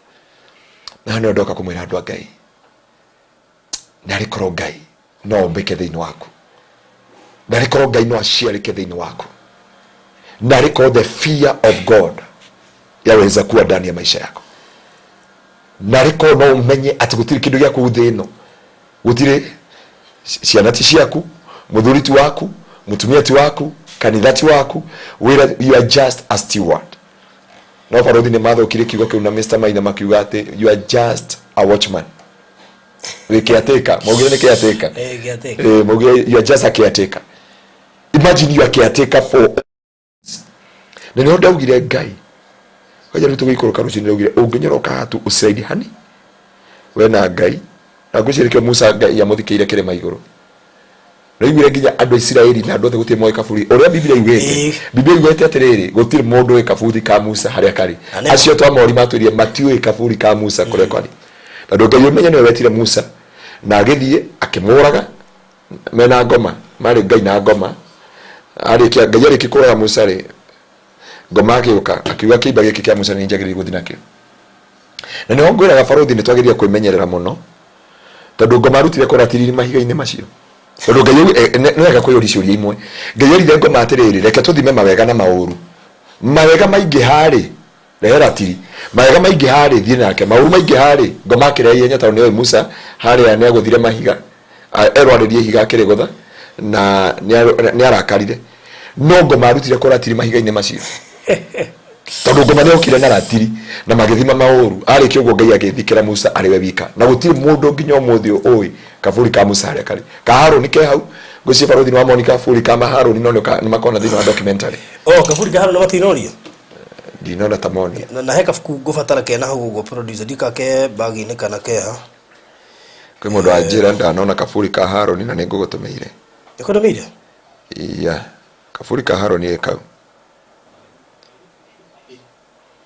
[SPEAKER 3] Na nĩyo ndoka kũmwĩra andũ a Ngai, narĩ korwo Ngai no ombĩke thĩinĩ waku, narĩ korwo Ngai no aciarĩke thĩinĩ waku, narĩ korwo the fear of God yaweza kuwa ndani ya maisha yako, narĩ korwo no ũmenye atĩ gũtirĩ kĩndũ gĩa kũu thĩ ĩno, gũtirĩ ciana ti ciaku, mũthuri ti waku, mũtumia ti waku, kanitha ti waku, wĩra, you are just a steward. No barũthi nĩ mathũkirie kiugo kĩu na Mr Maina makiuga atĩ you are just a watchman, wĩ caretaker, maugire nĩ caretaker.
[SPEAKER 4] Caretaker.
[SPEAKER 3] Maugire you are just a caretaker. Imagine, you are caretaker for, na nĩho ndaugire Ngai kwanja rĩu tũgĩikũrũka rũcinĩ, ndaugire ũngĩnyoroka haha tu ũciraidi hani we na Ngai, na ngwĩciria nĩkĩo Musa Ngai amũthikĩire kĩrĩma igũrũ. Naiguire nginya andũ a Isiraeli na andũ othe gũtirĩ moĩ kaburi ũrĩa Biblia yugĩte. Biblia yugĩte atĩrĩrĩ, gũtirĩ mũndũ ũĩ kaburi ka Musa harĩa karĩ.
[SPEAKER 4] Na nĩma.
[SPEAKER 3] Acio twamori matwĩrire matiũĩ kaburi ka Musa kũrĩa karĩ, tondũ Ngai ũmenye nĩwe wetire Musa na agĩthiĩ akĩmũraga mena ngoma, marĩ Ngai na ngoma. Arĩkia Ngai arĩkia kũraga Musa rĩ, ngoma agĩũka akiuga kĩimba gĩkĩ kĩa Musa nĩ njagĩrĩire gũthiĩ nakĩo. Na nĩho ngwĩraga barũthi nĩ twagĩrĩire kwĩmenyerera mũno, tondũ ngoma arutire kũratiriri mahiga-inĩ macio, tondũ Ngai nĩ wega kwĩyũria ciũria imwe. Ngai erire ngoma atĩrĩrĩ, reke tũthime mawega na maũru, mawega maingĩha rĩ, rehe ratiri, mawega maingĩha rĩ, thiĩ nake, maũru maingĩha rĩ. Ngoma akĩrehe ihenya, tondũ nĩoĩ Musa harĩa nĩ agũthire mahiga, erwo arĩrie ihiga akĩrĩgũtha na nĩ arakarire. No ngoma arutire kũratiri mahiga-inĩ macio, tondũ ngoma nĩ okire na ratiri na magĩthima maũru. Arĩkia ũguo Ngai agĩthikĩra Musa arĩ we wika, na gũtirĩ mũndũ nginya ũmũthĩ ũĩ kaburi ka Musa harĩa karĩ. Ka Harũni ke hau, ngwĩciria barũthi nĩ wamoni kaburi ka Maharũni, no nĩ makona thĩinĩ wa documentary.
[SPEAKER 4] Oh, kaburi ka Harũni matinorio?
[SPEAKER 3] Ndinona ta moni.
[SPEAKER 4] Na he kabuku ngũbatara kena hau ũguo, producer, ndika ke bagi-inĩ kana keha.
[SPEAKER 3] Kwĩ mũndũ wanjĩra ndanona kaburi ka Harũni na nĩ ngũgũtũmĩire.
[SPEAKER 4] Ĩkũndũmĩire?
[SPEAKER 3] Iya, kaburi ka Harũni ĩ kau.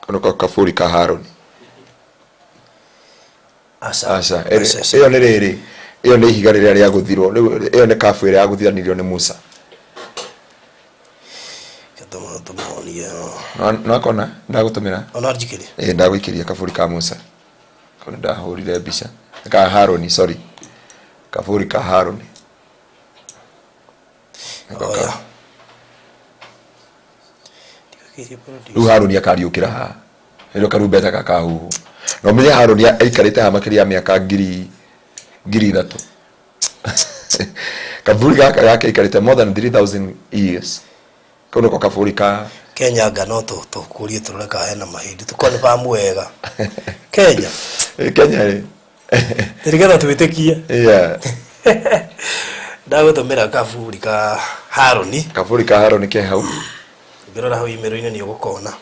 [SPEAKER 3] Kau nĩko kaburi ka Harũni.
[SPEAKER 4] Aca.
[SPEAKER 3] Aca.
[SPEAKER 4] Aca, aca.
[SPEAKER 3] Ĩyo nĩ rĩrĩ, ĩyo nĩ ihiga rĩrĩa rĩagũthirwo rĩu, ĩyo nĩ kabu ĩrĩa yagũthithanirio nĩ Musa.
[SPEAKER 4] Tũmonie.
[SPEAKER 3] Nĩwakona ndagũtũmĩra?
[SPEAKER 4] Ona njikĩrie.
[SPEAKER 3] Ĩ, ndagũikĩria kaburi ka Musa kau, nĩ ndahũrire mbica ka Harũni, sorry, kaburi ka Harũni. Nĩko
[SPEAKER 4] Oh,
[SPEAKER 3] kau.
[SPEAKER 4] yeah. Ndikakĩrie, producer.
[SPEAKER 3] Rĩu Harũni akariũkĩra haha nĩrĩo karumbeta gakahuhwo, na ũmenye Harũni aikarĩte haha makĩria ya mĩaka 3,000. Kaburi gaka gake aikarĩte more than 3000 years. Kau nĩko kaburi ka
[SPEAKER 4] Kenya anga no tũkũrie tũrore kana hena mahĩndĩ tũkorwo nĩ wega Kenya.
[SPEAKER 3] Eh, Kenya rĩ.
[SPEAKER 4] Nĩgetha twĩtĩkie.
[SPEAKER 3] Yeah.
[SPEAKER 4] Ndagũtũmĩra kaburi ka Harũni.
[SPEAKER 3] Kaburi ka Harũni ke hau.
[SPEAKER 4] Ngĩrora hau email-inĩ nĩ ũgũkona.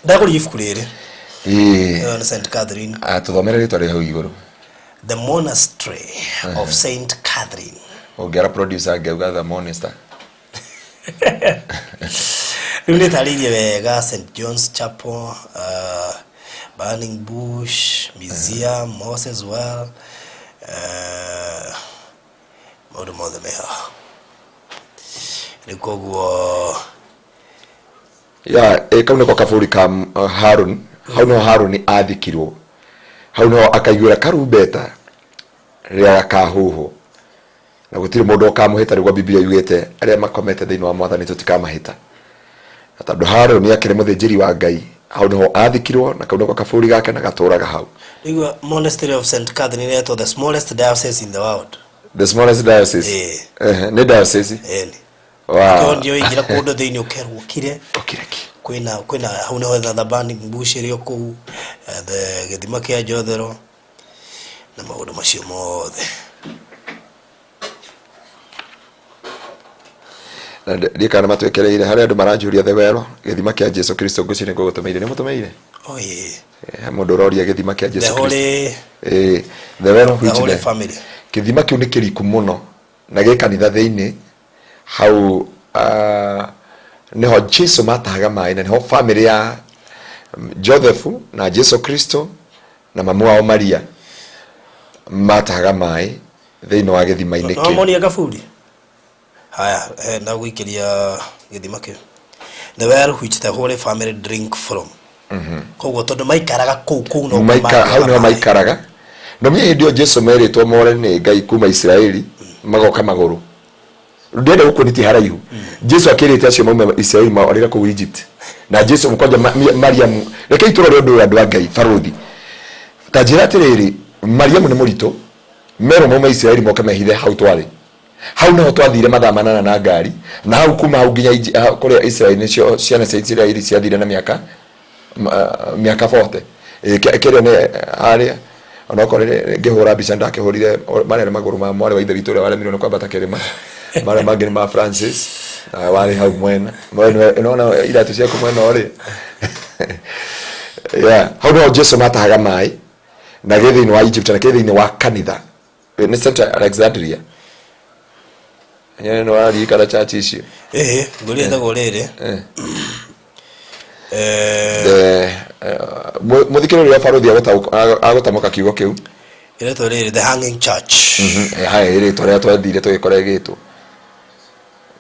[SPEAKER 4] Ndagũrire ibuku rĩrĩ.
[SPEAKER 3] Ĩĩ.
[SPEAKER 4] Ĩyo nĩ St Catherine.
[SPEAKER 3] Ah, tũthomere rĩtwa rĩ hau igũrũ.
[SPEAKER 4] The Monastery of St Catherine.
[SPEAKER 3] Ũngĩara producer angĩauga the monster.
[SPEAKER 4] Rĩu nĩ ĩtarĩirie wega St John's Chapel, Burning Bush, Museum, Moses Well, maũndũ mothe me haha. Rĩu koguo
[SPEAKER 3] Ya, kau nĩko kaburi ka Harũni. Hau nĩho Harũni athikirwo. Hau nĩho akaiguĩra karumbeta rĩrĩa gakahuhwo. Na gũtirĩ mũndũ ũkamũhĩta nĩguo Biblia yugĩte arĩa makomete thĩinĩ wa mwathani tũtikamahĩta. Na tondũ Harũni akĩrĩ mũthĩnjĩri wa Ngai, hau nĩho athikirwo na kau nĩko kaburi gake na gatũraga hau.
[SPEAKER 4] Rĩu Monastery of St Catherine ĩretwo the smallest diocese in the world.
[SPEAKER 3] The smallest diocese.
[SPEAKER 4] Ĩĩ.
[SPEAKER 3] Ehe, nĩ diocese.
[SPEAKER 4] Ĩni.
[SPEAKER 3] Wow.
[SPEAKER 4] Kĩo ndio ingĩra kũndũ thĩinĩ ũkerwo ũkire.
[SPEAKER 3] Ũkire ki.
[SPEAKER 4] Kwĩna kwĩna hau nĩho the burning bush ĩrĩ o kũu, the gĩthima kĩa Njothero na maũndũ macio mothe.
[SPEAKER 3] Na ndiĩ kana matwekereire harĩa andũ maranjũria the well gĩthima kĩa Jesu Kristo ngwĩciria ngũgũtũmĩire nĩ mũtũmĩire?
[SPEAKER 4] Oh, ĩĩ.
[SPEAKER 3] He mũndũ ũroria gĩthima kĩa
[SPEAKER 4] The
[SPEAKER 3] Jesu Kristo.
[SPEAKER 4] Holy
[SPEAKER 3] Ĩĩ, the well
[SPEAKER 4] The
[SPEAKER 3] which
[SPEAKER 4] Holy
[SPEAKER 3] the
[SPEAKER 4] Family.
[SPEAKER 3] Kĩthima kĩu nĩ kĩriku mũno na gĩ kanitha thĩinĩ hau nĩho Jesu matahaga maĩ na nĩho family ya Joseph na Jesu Kristo na mamu wao Maria matahaga maĩ thĩinĩ wa gĩthima-inĩ
[SPEAKER 4] No
[SPEAKER 3] kĩu.
[SPEAKER 4] monia kaburi. Haya, ndagũikĩria gĩthima kĩu. The well which the Holy Family drink from. Koguo tondũ maikaraga kũu kũu no
[SPEAKER 3] Maika, hau nĩho maikaraga no mie hĩndĩ ĩyo Jesu merĩtwo more nĩ Ngai kuma Isiraeli magoka magũrũ ndĩrenda gũkũ nĩ ti haraihu Jesu akĩrĩte acio maume Isiraeli marĩra kũu Egypt na Jesu mũkwanja Mariamu reke itũrore ũndũ ũyũ andũ a Ngai barũthi ta njĩra atĩrĩrĩ Mariamu nĩ mũritũ merwo maume Isiraeli moke mehithe hau twarĩ hau niho twathire mathaa manana na ngari na hau kuma hau nginya kũrĩa Isiraeli nĩcio ciana cia Isiraeli ciathire na mĩaka mĩaka 40 kĩrĩa nĩ harĩa onokorwo ngĩhũra mbica ndakĩhũrire marĩa nĩ magũrũ ma mwarĩ wa ithe witũ ũrĩa waremirwo nĩ kwambata kĩrĩma marĩa mangĩ nĩ ma Francis na warĩ hau mwena nĩwona iratũ ciaku mwena ũrĩa yeah hau niho Jesu matahaga maĩ na gĩ thĩinĩ wa Egypt na gĩ thĩinĩ wa kanitha nĩ St Alexandria nyene nĩ waririkana church icio.
[SPEAKER 4] Ĩĩ, ngũria ĩtagwo rĩrĩ.
[SPEAKER 3] Mũthikĩrĩria wa barũthi agũtamũka kiugo kĩu.
[SPEAKER 4] Ĩretwo rĩrĩ the Hanging Church.
[SPEAKER 3] Haya ĩrĩtwa rĩrĩa twathire tũgĩkora ĩgĩtwo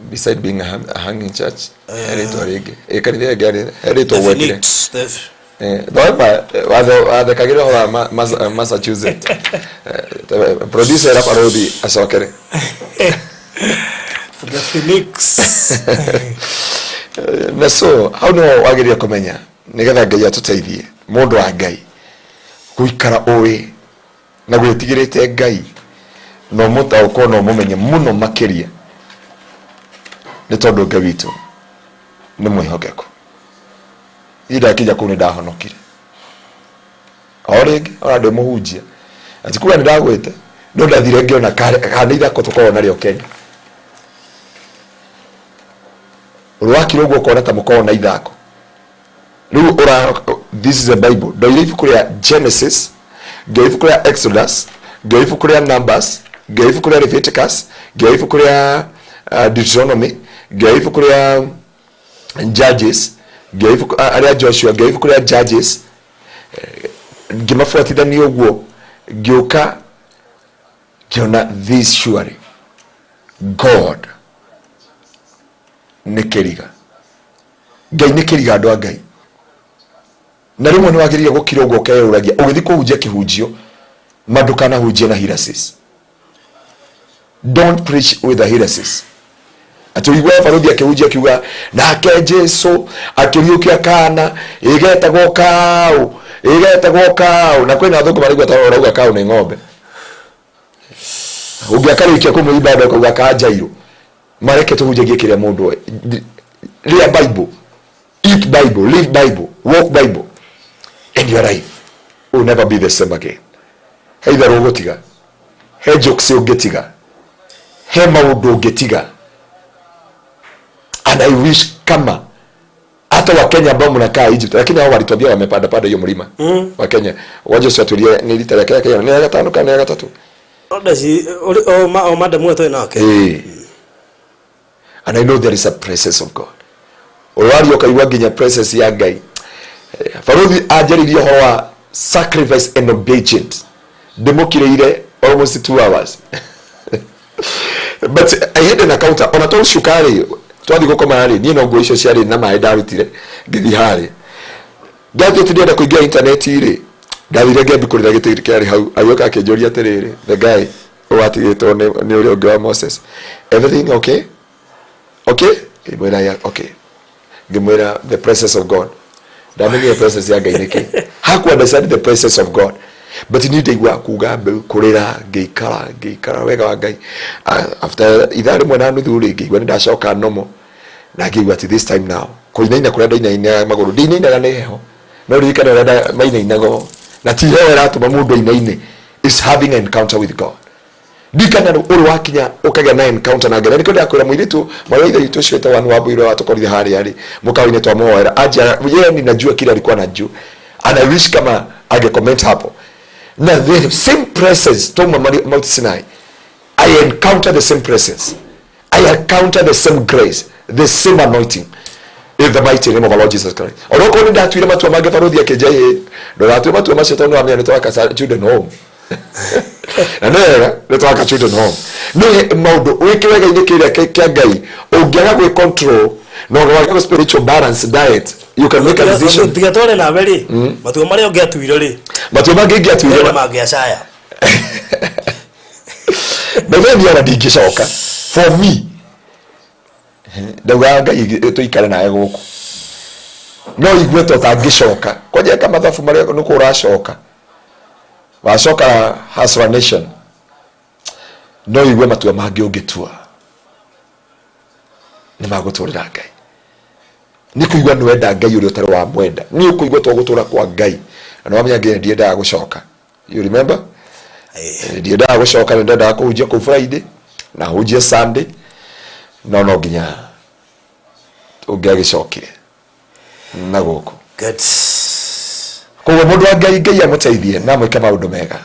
[SPEAKER 3] beside being a hanging church rĩtwa rĩngĩ ĩ kanitha ĩngĩ he rĩtwa gwekire. Wathekagĩra ũhoro wa Massachusetts. Producer era barũthi acokere.
[SPEAKER 4] The Phoenix.
[SPEAKER 3] Na so hau nĩho wagĩrĩire kũmenya nĩgetha Ngai atũteithie mũndũ wa Ngai gũikara ũĩ na gwĩtigĩrĩte Ngai na ũmũtaũkwo na ũmũmenye mũno makĩria nĩ tondũ Ngai witũ nĩ mwĩhokeku. Niĩ ndakinya kũu nĩ ndahonokire o rĩngĩ ona ndĩ mũhunjia ati kuga nĩ ndagwĩte no ndathire ngĩona kana nĩ ithako tũkoragwo narĩo Kenya ũrwakire ũguo ũkona ta mũkoragwo na ithako rĩu ũra this is a Bible ndoire ibuku rĩa Genesis ngĩoya ibuku rĩa Exodus ngĩoya ibuku rĩa Numbers ngĩoya ibuku rĩa Leviticus ngĩoya ibuku rĩa Deuteronomy ngĩoya ibuku rĩa Judges ngĩoya ibuku rĩa Joshua ngĩoya ibuku rĩa Judges ngĩmabuatithania ũguo ngĩũka ngĩona this surely God nĩ kĩriga Ngai nĩ kĩriga andũ a Ngai na rĩmwe nĩ wagĩrĩire gũkira ũguo ũkeyũragia ũgĩthiĩ kũhunjia kĩhunjio ma ndũkanahunjie na heresies. Don't preach with the heresies. Atĩ ũigue barũthi akĩhunjia akiuga nake Jesu akĩriũkia kana ĩgetagwo kaũ ĩgetagwo kaũ na kwĩna athũngũ maraigua ta ũrauga kaũ nĩ ng'ombe ũngĩakarĩkia kũmũimba andũ akauga ka njairũ mareke tũhunjagie kĩrĩa mũndũ oĩ. Rĩa Bible, eat Bible, live Bible, walk Bible, and your life will never be the same again. He itherũ ũgũtiga, he jokes ũngĩtiga, he maũndũ ũngĩtiga. And I wish kama hata Wakenya ambao mnakaa Egypt, lakini hao walituambia wamepanda panda hiyo mlima. Wakenya waje usiwatulie ni lita ya Kenya ni ya gatano kana ya gatatu.
[SPEAKER 4] Ndaci o ma o madam wetu nake.
[SPEAKER 3] Eh. And I know there is a presence of God. Ũraria ũkaigua nginya presence ya Ngai. Baruthi anjaririe ũhoro wa sacrifice and obedience. Ndĩmũkirĩire almost 2 hours. But I had an encounter. Ona to cuka-rĩ, twathiĩ gũkoma rĩ, niĩ no nguo icio ciarĩ na maĩ ndarutire, ngĩthiĩ harĩa. Ndathiĩ atĩ ndĩrenda kũingĩra intaneti rĩ, ndathire ngĩambia gĩtĩ kĩarĩ hau, agĩũka akĩnjũria atĩrĩrĩ, the guy watigĩtwo nĩ ũrĩa ũngĩ wa Moses, everything okay? Okay? Ngĩmwĩra yeah, okay. Ngĩmwĩra the presence of God. Ndamenyire presence ya Ngai nĩkĩ. Haku understand the presence of God. But niĩ ndaigua kuga mbeũ kũrĩra, ngĩikara, ngĩikara wega wa Ngai. After ithaa rĩmwe na nuthu rĩ, ngĩigua nĩ ndacoka normal. Na ngĩigua atĩ this time now, kũinaina kũrĩa ndainainaga magũrũ, ndinainaga nĩ heho. No ririkane ũrĩa mainainaga ũũ. Na ti heho ĩratũma mũndũ ainaine. Is having an encounter with God. Ndikana ũrĩ wakinya ũkagĩa na encounter na Ngai. Na nĩkĩo ndakwĩra mũirĩtu mwarĩ wa ithe witũ ũcio wĩtagwo Ann Wambui ũrĩa watũkorire harĩa rĩ, mũkawa-inĩ twamũhoera, anjĩra yeye ninajua kile alikuwa anajua. And I wish kama ange comment hapo. Na the same presence twauma Mount Sinai, I encounter the same presence. I encounter the same grace, the same anointing. In the mighty name of our Lord Jesus Christ. Ona okorwo nĩ ndatuire matua mangĩ baruthi akĩnja ĩ, ndũgatue matua macio tondũ nĩwamenya nĩ twaka children home. Na nĩ wega nĩ twaka children home. Nĩ maũndũ wĩ kĩwega-inĩ kĩrĩa kĩa Ngai ũngĩaga gwĩ control na ũngĩaga spiritual balance diet, you can make a decision.
[SPEAKER 4] Tiga tware nawe rĩ, matua marĩa ũngĩatuire rĩ,
[SPEAKER 3] Matua mangĩ ingĩatuire
[SPEAKER 4] marĩa mangĩacaya.
[SPEAKER 3] By the way, ona ndingĩcoka. For me, ndaugaga Ngai tũikare nawe gũkũ. No igue ta ũtangĩcoka. Kwanja eka mathabu marĩa nĩkũ ũracoka. Wacoka Hustler Nation. No igue matua mangĩ ũngĩtua. Nĩ magũtũrĩra Ngai. Nĩ kũigua nĩ wenda Ngai ũrĩa ũtarĩ wa mwenda. Nĩ ũkũigua to gũtũra kwa Ngai. Na nĩ wamenya Ngai ndiendaga gũcoka. You remember? Ndiendaga gũcoka, nĩ ndendaga kũhunjia kũu Friday na hunjie Sunday. No no nginya ũngĩagĩcokire na gũkũ.
[SPEAKER 4] Good.
[SPEAKER 3] Koguo mũndũ wa Ngai, Ngai amũteithie na amwĩke maũndũ mega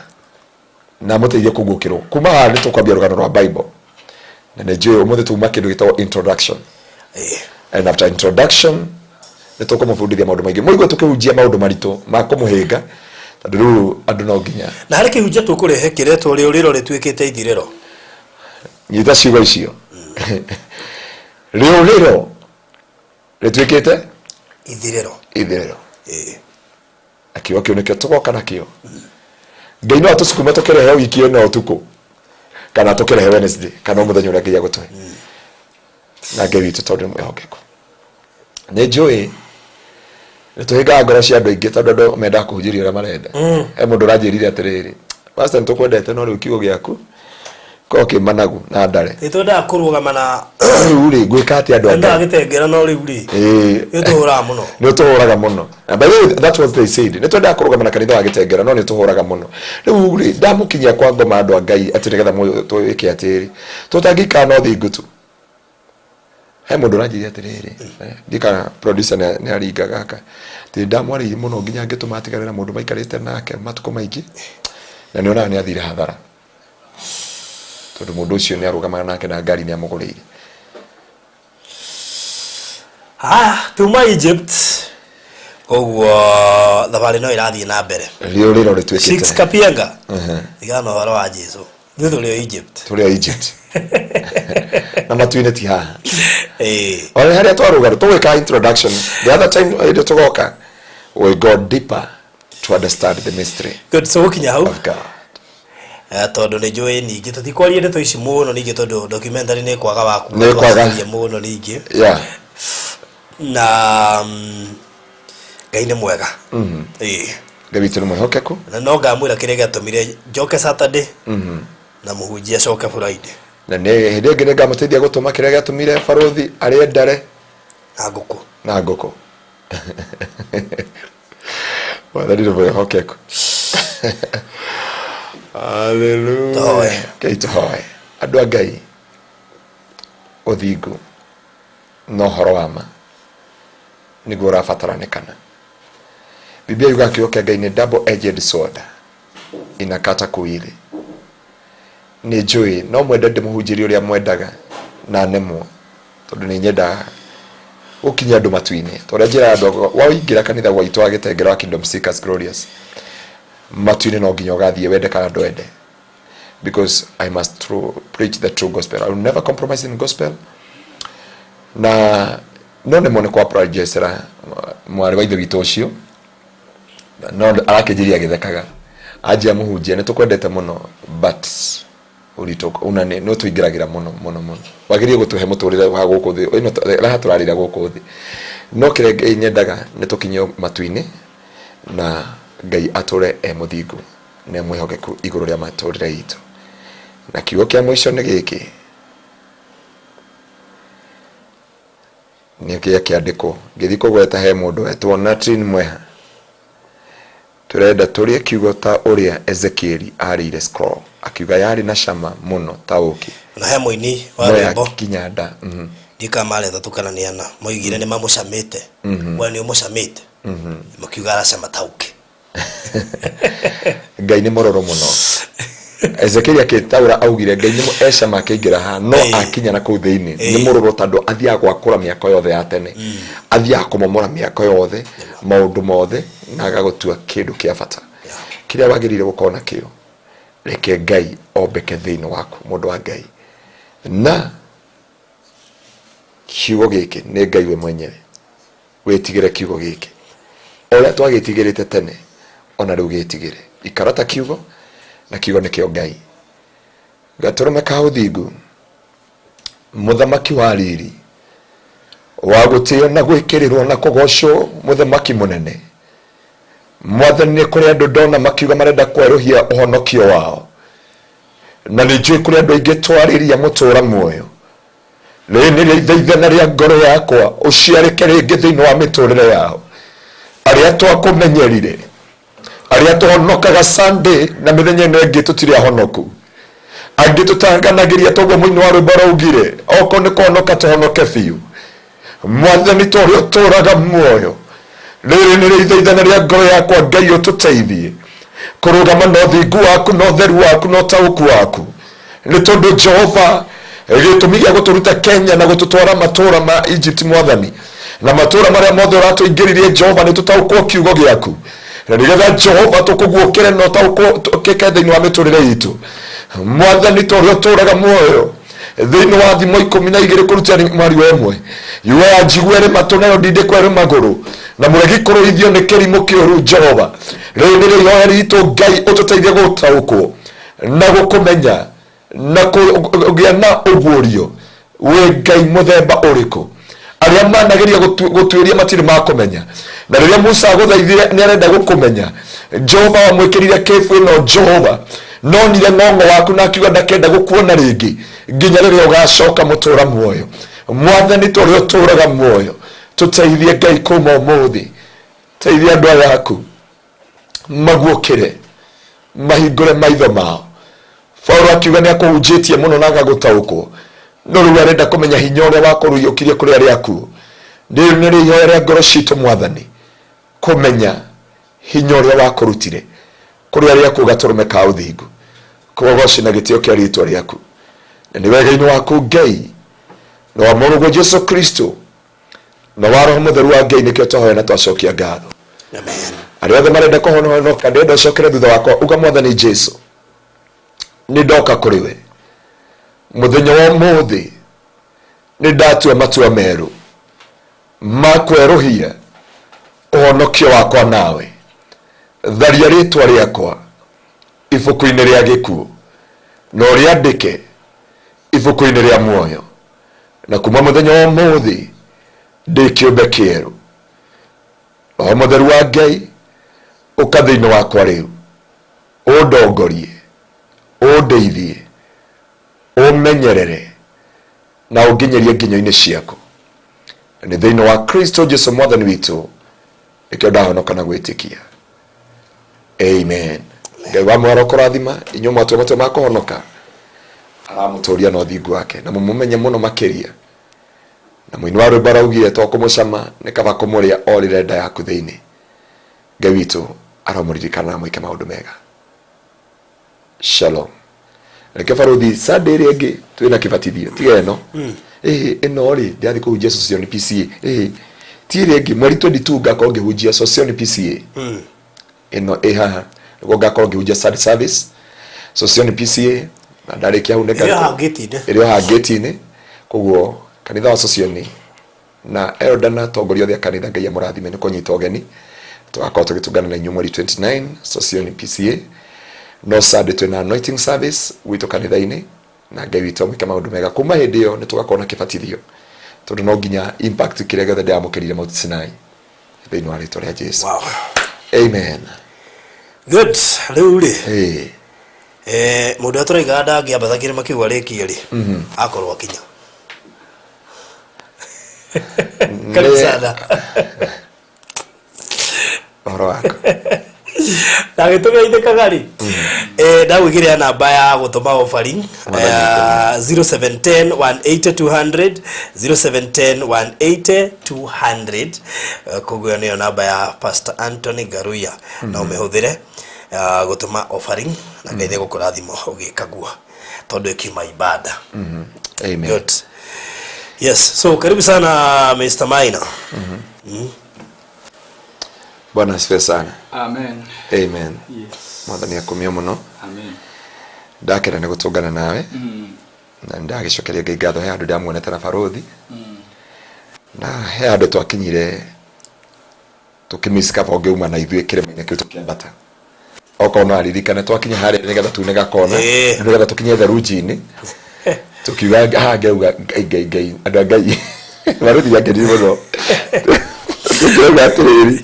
[SPEAKER 3] na amũteithie kũguũkĩrwo. Kuma haha nĩ tũkwambia rũgano rwa Bible. Na nĩ njũĩ ũmũthĩ tuma kĩndũ gĩtagwo introduction. And after introduction nĩ tũkũmũbundithia maũndũ maingĩ. Mũigue tũkĩhunjia maũndũ maritũ ma kũmũhĩnga, tondũ rĩu andũ no nginya.
[SPEAKER 4] Na harĩ kĩhunjia tũkũrehe kĩretwo rĩũrĩro rĩtuĩkĩte ithirĩro.
[SPEAKER 3] Nyita ciugo icio. Rĩũrĩro rĩtuĩkĩte
[SPEAKER 4] ithirĩro.
[SPEAKER 3] Ithirĩro. Na kiugo kĩu nĩkĩo tũgoka nakĩo. Ngai no atũsukume tũkĩrehe wiki ĩno ũtukũ, kana tũkĩrehe Wednesday, kana mũthenya ũrĩa Ngai agũtũhe. Na Ngai witũ tondũ nĩ mwĩhokeku. Nĩ njũĩ nĩ tũhĩngaga ngoro cia andũ aingĩ tondũ andũ mendaga kũhunjĩrio ũrĩa marenda. He mũndũ ũranjĩrire atĩrĩrĩ, Pastor, nĩ tũkwendete no rĩu kiugo gĩaku korwo kĩ managu na ndare.
[SPEAKER 4] Nĩ twendaga kũrũgama na
[SPEAKER 3] rĩu rĩ, ngwĩka atĩa andũ a
[SPEAKER 4] Twendaga
[SPEAKER 3] Ngai?
[SPEAKER 4] gĩtengera no rĩu rĩ, nĩ ũtũhũraga mũno.
[SPEAKER 3] Nĩ ũtũhũraga mũno. And by the way, that's what they said. Nĩ twendaga kũrũgama na kanitha wa gĩtengera no nĩ ũtũhũraga mũno. Rĩu rĩ, ndamũkinyia kwa ngoma andũ a Ngai atĩ nĩgetha twĩke atĩrĩ. Tũtangĩikara no thingu tu. He mũndũ ũranjĩrire atĩrĩrĩ, ndikana producer nĩ aringa gaka. Atĩ ndamwarĩirie mũno nginya ngĩtũma atigane na mũndũ maikarĩte nake matukũ maingĩ. Na nĩ onaga nĩ athire hathara. Tondũ mũndũ ũcio nĩ arũgamaga nake na ngari nĩ amũgũrĩire.
[SPEAKER 4] Tuma Egypt. Koguo thabarĩ no ĩrathiĩ na mbere.
[SPEAKER 3] Rĩũrĩro rĩtuĩkĩte.
[SPEAKER 4] Six Kapienga. Tigana na ũhoro wa Jesu. Ithuĩ tũrĩ o Egypt.
[SPEAKER 3] Tũrĩ o Egypt. Na matu-inĩ ti haha. Ona harĩa twarũga tũgwĩka introduction. The other time hĩndĩ tũgoka, we go deeper to understand the mystery.
[SPEAKER 4] Good, so gũkinya hau.
[SPEAKER 3] Of God.
[SPEAKER 4] Tondũ nĩ njũĩ ningĩ tũtikwaria ndeto ici mũno ningĩ tondũ documentary nĩ kwaga wa kuga
[SPEAKER 3] Nĩ kwaga.
[SPEAKER 4] twaciaria mũno ningĩ. Na Ngai nĩ mwega.
[SPEAKER 3] Ngai witũ nĩ mwĩhokeku.
[SPEAKER 4] Na no ngamwĩra kĩrĩa gĩatũmire njoke Saturday. Na mũhunjia acoke Friday.
[SPEAKER 3] Na nĩ hĩndĩ ĩngĩ nĩ ngamũteithia gũtũma kĩrĩa gĩatũmire barũthi arĩe ndare.
[SPEAKER 4] Na ngũkũ.
[SPEAKER 3] Na ngũkũ. Mwathani nĩ mwĩhokeku. Haleluya.
[SPEAKER 4] Tũhoe.
[SPEAKER 3] Ngai tũhoe. Andũ a Ngai, ũthingu na ũhoro wa ma nĩguo ũrabataranĩkana. Biblia yugaga kiugo kĩa Ngai nĩ double edged sword, inakata kuwili. Nĩ njũĩ no mwende ndĩmũhunjĩrie ũrĩa mwendaga na nemwo, tondũ nĩ nyendaga gũkinyia andũ matu-inĩ. Ta ũrĩa njĩraga andũ akwa, waingĩra kanitha gwaitũ wa Gĩtengera wa Kingdom Seekers Glorious, matu-inĩ no nginya ũgathiĩ wende kana ndwende, because I must preach the true gospel. I will never compromise in gospel. Na no nĩ mwone kwa apologize-ra mwarĩ wa ithe witũ ũcio, no arakĩnjĩria agĩthekaga, anjia mũhunjia nĩ tũkwendete mũno, but ũritũ una nĩ no tũingĩragĩra mũno mũno mũno, wagĩrĩire gũtũhe mũtũrĩre wa gũkũ thĩ ĩno raha tũrarĩra gũkũ thĩ, no kĩrĩa Ngai nyendaga nĩ tũkinyio matu-inĩ na Ngai atũre e mũthingu na e mwĩhokeku igũrũ rĩa matũrĩre itũ. Na kiugo kĩa mũico nĩ gĩkĩ, nĩ kĩa kĩandĩkwo ngĩthiĩ kũgweta he mũndũ wetwo Natrin Mweha. Tũrenda tũrĩe kiugo ta ũrĩa Ezekieli arĩire scroll, akiuga yarĩ na cama mũno ta ũkĩ.
[SPEAKER 4] Na he mũini wa
[SPEAKER 3] No
[SPEAKER 4] rwĩmbo
[SPEAKER 3] yakinya nda.
[SPEAKER 4] Ndika marĩ atatũ kana nĩ ana moigire nĩ mamũcamĩte. We nĩ ũmũcamĩte, makiuga aracama ta ũkĩ.
[SPEAKER 3] Ngai nĩ mũrũrũ mũno. Ezekieli akĩtaũra augire Ngai nĩ ecama akĩingĩra haha, no akinya na kũu thĩinĩ nĩ mũrũrũ, tondũ athiaga gwakũra mĩako yothe ya tene, athiaga kũmomora mĩako yothe, maũndũ mothe, na agagũtua kĩndũ kĩa bata kĩrĩa wagĩrĩire gũkorwo nakĩo. Reke Ngai ombĩke thĩinĩ waku, mũndũ wa Ngai, na kiugo gĩkĩ nĩ Ngai we mwenyewe. Wĩtigĩre kiugo gĩkĩ o ũrĩa twagĩtigĩrĩte tene, ona rĩu gĩtigĩre. Ikara ta kiugo, na kiugo nĩkĩo Ngai. Gatũrũme ka ũthingu, mũthamaki wa riri, wa gũtĩo na gwĩkĩrĩrwo na kũgocwo, mũthamaki mũnene, Mwathani, nĩ kũrĩ andũ ndona makiuga marenda kwerũhia ũhonokio wao, na nĩ njũĩ kũrĩ andũ aingĩ twarĩria mũtũra muoyo. Rĩrĩ nĩrĩo ithaithana rĩa ngoro yakwa, ũciarĩke rĩngĩ thĩinĩ wa mĩtũrĩre yao. Arĩa twakũmenyerire, arĩa tũhonokaga Sunday na mĩthenya ĩno ĩngĩ tũtirĩ ahonoku, angĩ tũtanganagĩria toguo mũini wa rwĩmbo araugire, okorwo nĩ kũhonoka tũhonoke biũ. Mwathani, ta ũrĩa ũtũũraga muoyo, rĩrĩ nĩrĩo ithaithana rĩa ngoro yakwa. Ngai, ũtũteithie kũrũgama na ũthingu waku na ũtheru waku na ũtaũku waku, nĩ tondũ Jehova, gĩtũmi gĩa gũtũruta Kenya na gũtũtwara matũũra ma Egypt, Mwathani, na matũũra marĩa mothe ũratũingĩririe, Jehova, nĩ tũtaũkwo kiugo gĩaku, na nĩgetha Jehova tũkũguũkĩre na ũtaũkwo ũkĩke thĩinĩ wa mĩtũrĩre itũ. Mwathani, ta ũrĩa ũtũũraga muoyo, thĩinĩ wa thimo 12 kũruta mwari wa ĩmwe yugaga njigua ĩrĩ matũ nayo ndindĩkwo ĩrĩ magũrũ, na mũregi kũrũithio nĩ kĩrimũ kĩũru. Jehova, rĩrĩ nĩrĩo ihoya ritũ. Ngai, ũtũteithie gũtaũkwo na gũkũmenya na kũgĩa na ũguũrio wĩ Ngai mũthemba ũrĩkũ. Arĩa manageria gũtuĩria matirĩ makũmenya, na rĩrĩa Musa agũthaithire nĩ arenda gũkũmenya, Jehova wamwĩkĩrire kĩbu ĩno. Jehova nonire ng'ong'o waku na akiuga ndakenda gũkuona rĩngĩ nginya rĩrĩa ũgacoka mũtũra muoyo. Mwathani, ta ũrĩa ũtũraga muoyo, tũteithie Ngai kuma ũmũthĩ. Teithia andũ aya aku maguũkĩre, mahingũre maitho mao. Paulo akiuga nĩ akũhunjĩtie mũno na agagũtaũkwo, no rĩu arenda kũmenya hinya ũrĩa wakũrũiyũkirie kũrĩ arĩa akuũ. Rĩrĩ nĩrĩo ihoya rĩa ngoro citũ, Mwathani, kũmenya hinya ũrĩa wakũrutire kũrĩ arĩa akuũ, gatũrũme ka ũthingu. Kũgogoci na gĩtĩo kĩa rĩtwa rĩaku, na nĩ wega-inĩ waku Ngai, na wa mũrũguo Jesu Kristo, na wa Roho Mũtheru wa Ngai, nĩkĩo twahoya na twacokia ngatho.
[SPEAKER 4] Amen.
[SPEAKER 3] Arĩa othe marenda kũhonoka, ndĩrenda ũcokere thutha wakwa, uga, Mwathani Jesu, nĩ ndoka kũrĩ we mũthenya wa ũmũthĩ, nĩ ndatua matua merũ ma kwerũhia ũhonokio wakwa nawe. Tharia rĩtwa rĩakwa ibuku-inĩ rĩa gĩkuũ na ũrĩandĩke ibuku-inĩ rĩa muoyo, na kuma mũthenya wa ũmũthĩ ndĩ kĩũmbe kĩerũ. Roho Mũtheru wa Ngai, ũka thĩinĩ wakwa rĩu, ũndongorie, ũndeithie, ũmenyerere na ũnginyĩrie nginyo-inĩ ciaku. Na nĩ thĩinĩ wa Kristo Jesu mwathani witũ nĩkĩo ndahonoka na gwĩtĩkia. Amen. Ngai wa mwaro kũrathima inyuĩ mwatua matua ma kũhonoka, aramũtũria na ũthingu wake na mũmũmenye mũno makĩria. Na mũini wa rwĩmbo araugire to kũmũcama nĩ kaba kũmũrĩa orĩre nda yaku thĩinĩ. Ngai witũ aromũririkana na mwĩke maũndũ mega. Shalom. Reke barothi Sunday ĩrĩa ĩngĩ twĩna kĩbatithio tiga ĩno. Ĩĩ ĩno rĩ ndĩrathiĩ kũhunjia Sosioni PCA. Ĩĩ ti ĩrĩa ĩngĩ, mweri 22 ngakorwo ngĩhunjia Sosioni PCA. Ĩno ĩ haha nĩguo ngakorwo ngĩhunjia Sunday service Sosioni PCA, na ndarĩkia hau nĩ
[SPEAKER 4] Ĩrĩ o haha gate-inĩ.
[SPEAKER 3] Ĩrĩ o haha gate-inĩ. Koguo kanitha wa Sosioni na elder na atongoria othe a kanitha, Ngai amũrathime nĩ kũnyita ũgeni. Tũgakorwo tũgĩtũngana na inyuĩ mweri 29 Sosioni PCA. No Sunday twĩna anointing service gwitũ kanitha-inĩ, na Ngai witũ amwĩke maũndũ mega. Kuma hĩndĩ ĩyo nĩ tũgakorwo na kĩbatithio, tondũ no nginya impact kĩrĩa gĩothe ndĩramũkĩrire Mount Sinai thĩinĩ wa rĩtwa rĩa Jesu.
[SPEAKER 4] Wow.
[SPEAKER 3] Amen.
[SPEAKER 4] Good. Rĩu rĩ,
[SPEAKER 3] Hey.
[SPEAKER 4] Mũndũ ũrĩa tũraigaga ndangĩambata kĩrĩma kĩu arĩkie rĩ, akorwo akinya. Karibu sana.
[SPEAKER 3] Ũhoro waku.
[SPEAKER 4] Na gĩtũgeithĩkaga rĩ, ndagwĩkĩrĩra namba ya gũtũma offering, 0710 180 200, 0710 180 200. Koguo ĩyo nĩyo namba ya Pastor Anthony Ngaruiya, na ũmĩhũthĩre gũtũma offering, na Ngai nĩegũkũrathima ũgĩka guo, tondũ ĩkiuma ibada.
[SPEAKER 3] Amen.
[SPEAKER 4] Good. Yes, so karibu sana Mr. Maina.
[SPEAKER 3] Bwana asifiwe sana.
[SPEAKER 2] Amen.
[SPEAKER 3] Amen.
[SPEAKER 2] Yes.
[SPEAKER 3] Mwathani akumio mũno.
[SPEAKER 2] Amen.
[SPEAKER 3] Ndakena nĩ gũtũngana nawe. Na ndagĩcokeria Ngai ngatho, he handũ ndamuonete na barothi. Na he handũ twakinyire tũkĩmiss kaba ũngĩuma na ithuĩ kĩrĩma-inĩ kĩu tũkĩambata. Okorwo no aririkane twakinya harĩa nĩgetha tune gakona, nĩgetha tũkinye therunji-inĩ. Tukiuga haha ngauga Ngai Ngai Ngai andũ a Ngai barothi nĩakenire mũno. Tũkiuga atĩrĩrĩ,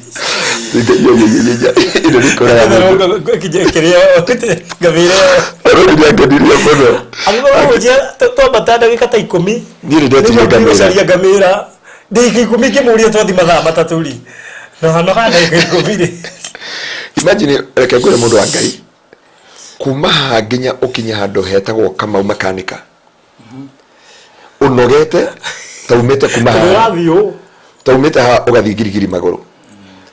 [SPEAKER 3] ĩno nĩ kũraya mũno.
[SPEAKER 4] Ngamĩra.
[SPEAKER 3] Barothi nĩakenirio mũno.
[SPEAKER 4] Angĩkorwo ũgũnjia twambata ndagĩka ta 10.
[SPEAKER 3] Niĩ nĩ ndetirie ngamĩra.
[SPEAKER 4] Gũcaria ngamĩra. Ndagĩka 10 ngĩmũria twathi mathaa matatũ rĩ. No hanoga ndagĩka 10 rĩ.
[SPEAKER 3] Imagine, reke ngwĩre mũndũ wa Ngai, kuma haha nginya ũkinye handũ hetagwo Kamau Makanika, ũnogete ta umĩte kuma haha.
[SPEAKER 4] Ũrathiĩ ũũ.
[SPEAKER 3] Ta umĩte haha ũgathiĩ ngirigiri magũrũ.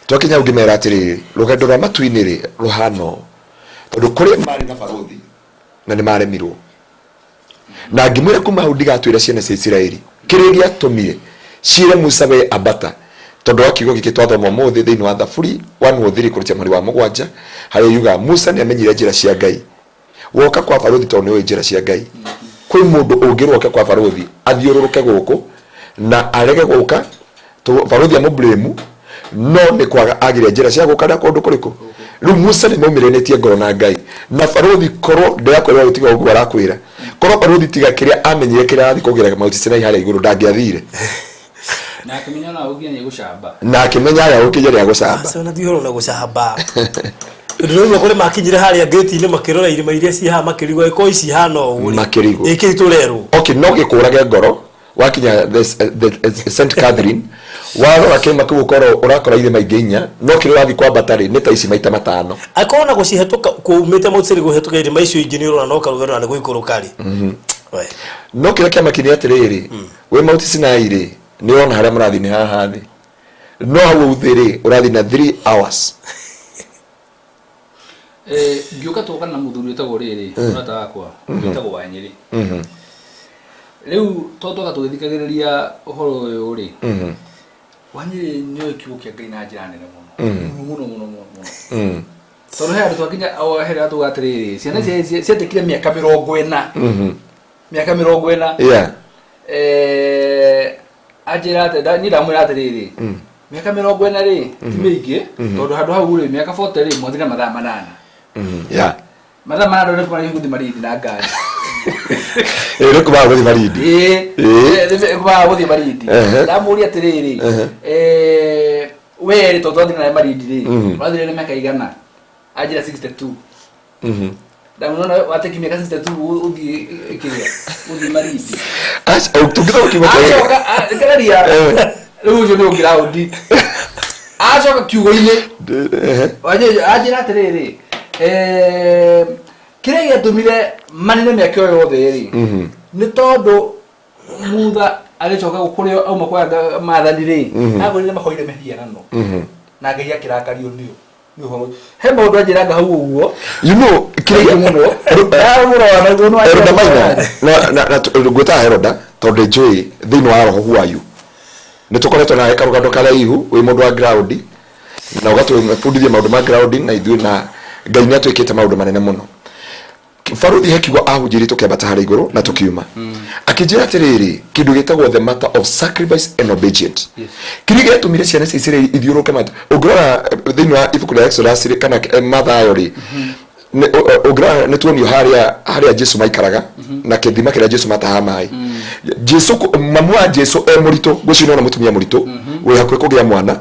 [SPEAKER 3] Twakinya hau ngĩmera atĩrĩrĩ, rũgendo rwa matu-inĩ rĩ rũhana ũũ, tondũ kũrĩ marĩ na barothi na nĩ maremirwo. Na ngĩmwĩra kuma hau ndigatwĩra ciana cia Isiraeli kĩrĩa gĩatũmire ciĩre Musa we ambata, tondũ wa kiugo gĩkĩ twathoma ũmũthĩ thĩinĩ wa Thaburi 103 kũrutia mweri wa 7, harĩa yugaga Musa nĩamenyire njĩra cia Ngai. Woka kwa barothi tondũ nĩũĩ njĩra cia Ngai. Kwĩ mũndũ ũngĩrwo oke kwa barothi athiũrũrũke gũkũ na arege gũka, barothi amũblame, no nĩ kwaga agire njĩra cia gũka na kũndũ kũrĩkũ. Rĩu Musa nĩ maumĩranĩtie ngoro na Ngai, na barothi korwo ndĩrakwĩra ũtiga ũguo arakwĩra, korwo barothi tiga kĩrĩa amenyire kĩrĩa arathiĩ kũgera Mount Sinai harĩa igũrũ ndangĩathire.
[SPEAKER 2] Na akĩmenya ona ũngĩ nĩ gũcamba.
[SPEAKER 3] Na akĩmenya aya ũkĩnya nĩ agũcamba.
[SPEAKER 4] Acio na ti ũhoro na gũcamba. Tondũ rĩu kũrĩ makinyire harĩa gate-inĩ makĩrora irĩma iria ciĩ haha makĩrigwo ĩko ici ihana ũũ rĩ.
[SPEAKER 3] Makĩrigwo.
[SPEAKER 4] Ĩ kĩu tũrerwo.
[SPEAKER 3] Okay, no gĩkũrage ngoro wakinya the Saint Catherine, warora kĩrĩma kĩu ũkorwo ũrakora irĩma ingĩ inya, no kĩrĩa ũrathiĩ kwambata rĩ nĩ ta ici maita matano.
[SPEAKER 4] Akorwo na gũcihetũka kũumĩte Mount Sinai gũhetũka irĩma icio ingĩ nĩ ũrona no karũgendo na nĩ gũikũrũka rĩ. We.
[SPEAKER 3] No kĩrĩa kĩamakenia nĩ atĩrĩrĩ, wĩ Mount Sinai rĩ nĩ ũrona harĩa mũrathiĩ nĩ haha thĩ, no hau thĩ rĩ ũrathiĩ na 3 hours.
[SPEAKER 2] Ngĩũka twoka na mũthuri wĩtagwo rĩrĩ, mũrata wakwa wĩtagwo Wanyĩrĩ. Rĩu to twoka tũgĩthikagĩrĩria ũhoro ũyũ rĩ, Wanyĩrĩ nĩoĩ kiugo kĩa Ngai na njĩra nene mũno. Mũno, mũno, mũno, mũno. Tondũ he handũ twakinya, o, he handũ tuga atĩrĩrĩ, ciana cietĩkire mĩaka mĩrongo ĩna. Mĩaka mĩrongo ĩna. Anjĩra atĩ, niĩ ndamwĩra atĩrĩrĩ, mĩaka mĩrongo ĩna rĩ, ti mĩingĩ, tondũ handũ hau rĩ, mĩaka 40 rĩ, mwathire mathaa manana. Mathaa manana nĩ kuma gũthiĩ Malindi na ngari.
[SPEAKER 3] Nĩ kuma gũthiĩ Malindi.
[SPEAKER 2] Nĩ kuma gũthiĩ Malindi. Ndamũria atĩrĩrĩ, we rĩ, tondũ twathire nawe Malindi rĩ, wathire na mĩaka igana? Anjĩra 62. Ndamwĩra wateki mĩaka 62 ũthiĩ kĩrĩa, ũthiĩ Malindi.
[SPEAKER 3] Aca, tũngĩthoma kiugo kĩa
[SPEAKER 2] Acoka, ngararia. Rĩu ũcio nĩ ũngĩraũndi. Acoka kiugo-inĩ. Wanjĩrĩ anjĩra atĩrĩrĩ, kĩrĩa gĩatũmire manene mĩaka ĩyo yothe rĩ, nĩ tondũ Mutha agĩcoka kũrĩa auma kwa maathani rĩ, agũrire mahoire mĩhianano na Ngai akĩrakario nĩo. Nĩ ũhoro he maũndũ anjĩranga hau ũguo.
[SPEAKER 3] You know
[SPEAKER 2] kĩrĩa mũno ndamũrora naguo no
[SPEAKER 3] Heroda Maina na ngwĩtaga Heroda tondũ njũĩ thĩinĩ wa roho who are you. Nĩ tũkoretwo nawe karũgano karaihu wĩ mũndũ wa ground na ũgatũbundithia maũndũ ma ground na ithuĩ na Ngai nĩ atwĩkĩte maũndũ manene mũno. Baruthi he kiugo ahunjĩirie tũkĩambata harĩa igũrũ na tũkiuma akĩnjĩra atĩrĩrĩ, kĩndũ gĩtagwo the matter of sacrifice and obedience. Kĩrĩa gĩatũmire ciana cia Isiraeli ithiũrũrũke matu, ũngĩrora thĩinĩ wa ibuku rĩa Exodus rĩ, kana Mathayo rĩ, ũngĩrora nĩ tuonio harĩa Jesu maikaraga na kĩthima kĩrĩa Jesu mataha maĩ. Jesu mamu wa Jesu e mũritũ, ngwĩciria nĩwona mũtumia mũritũ wĩ hakuhĩ kũgĩa mwana.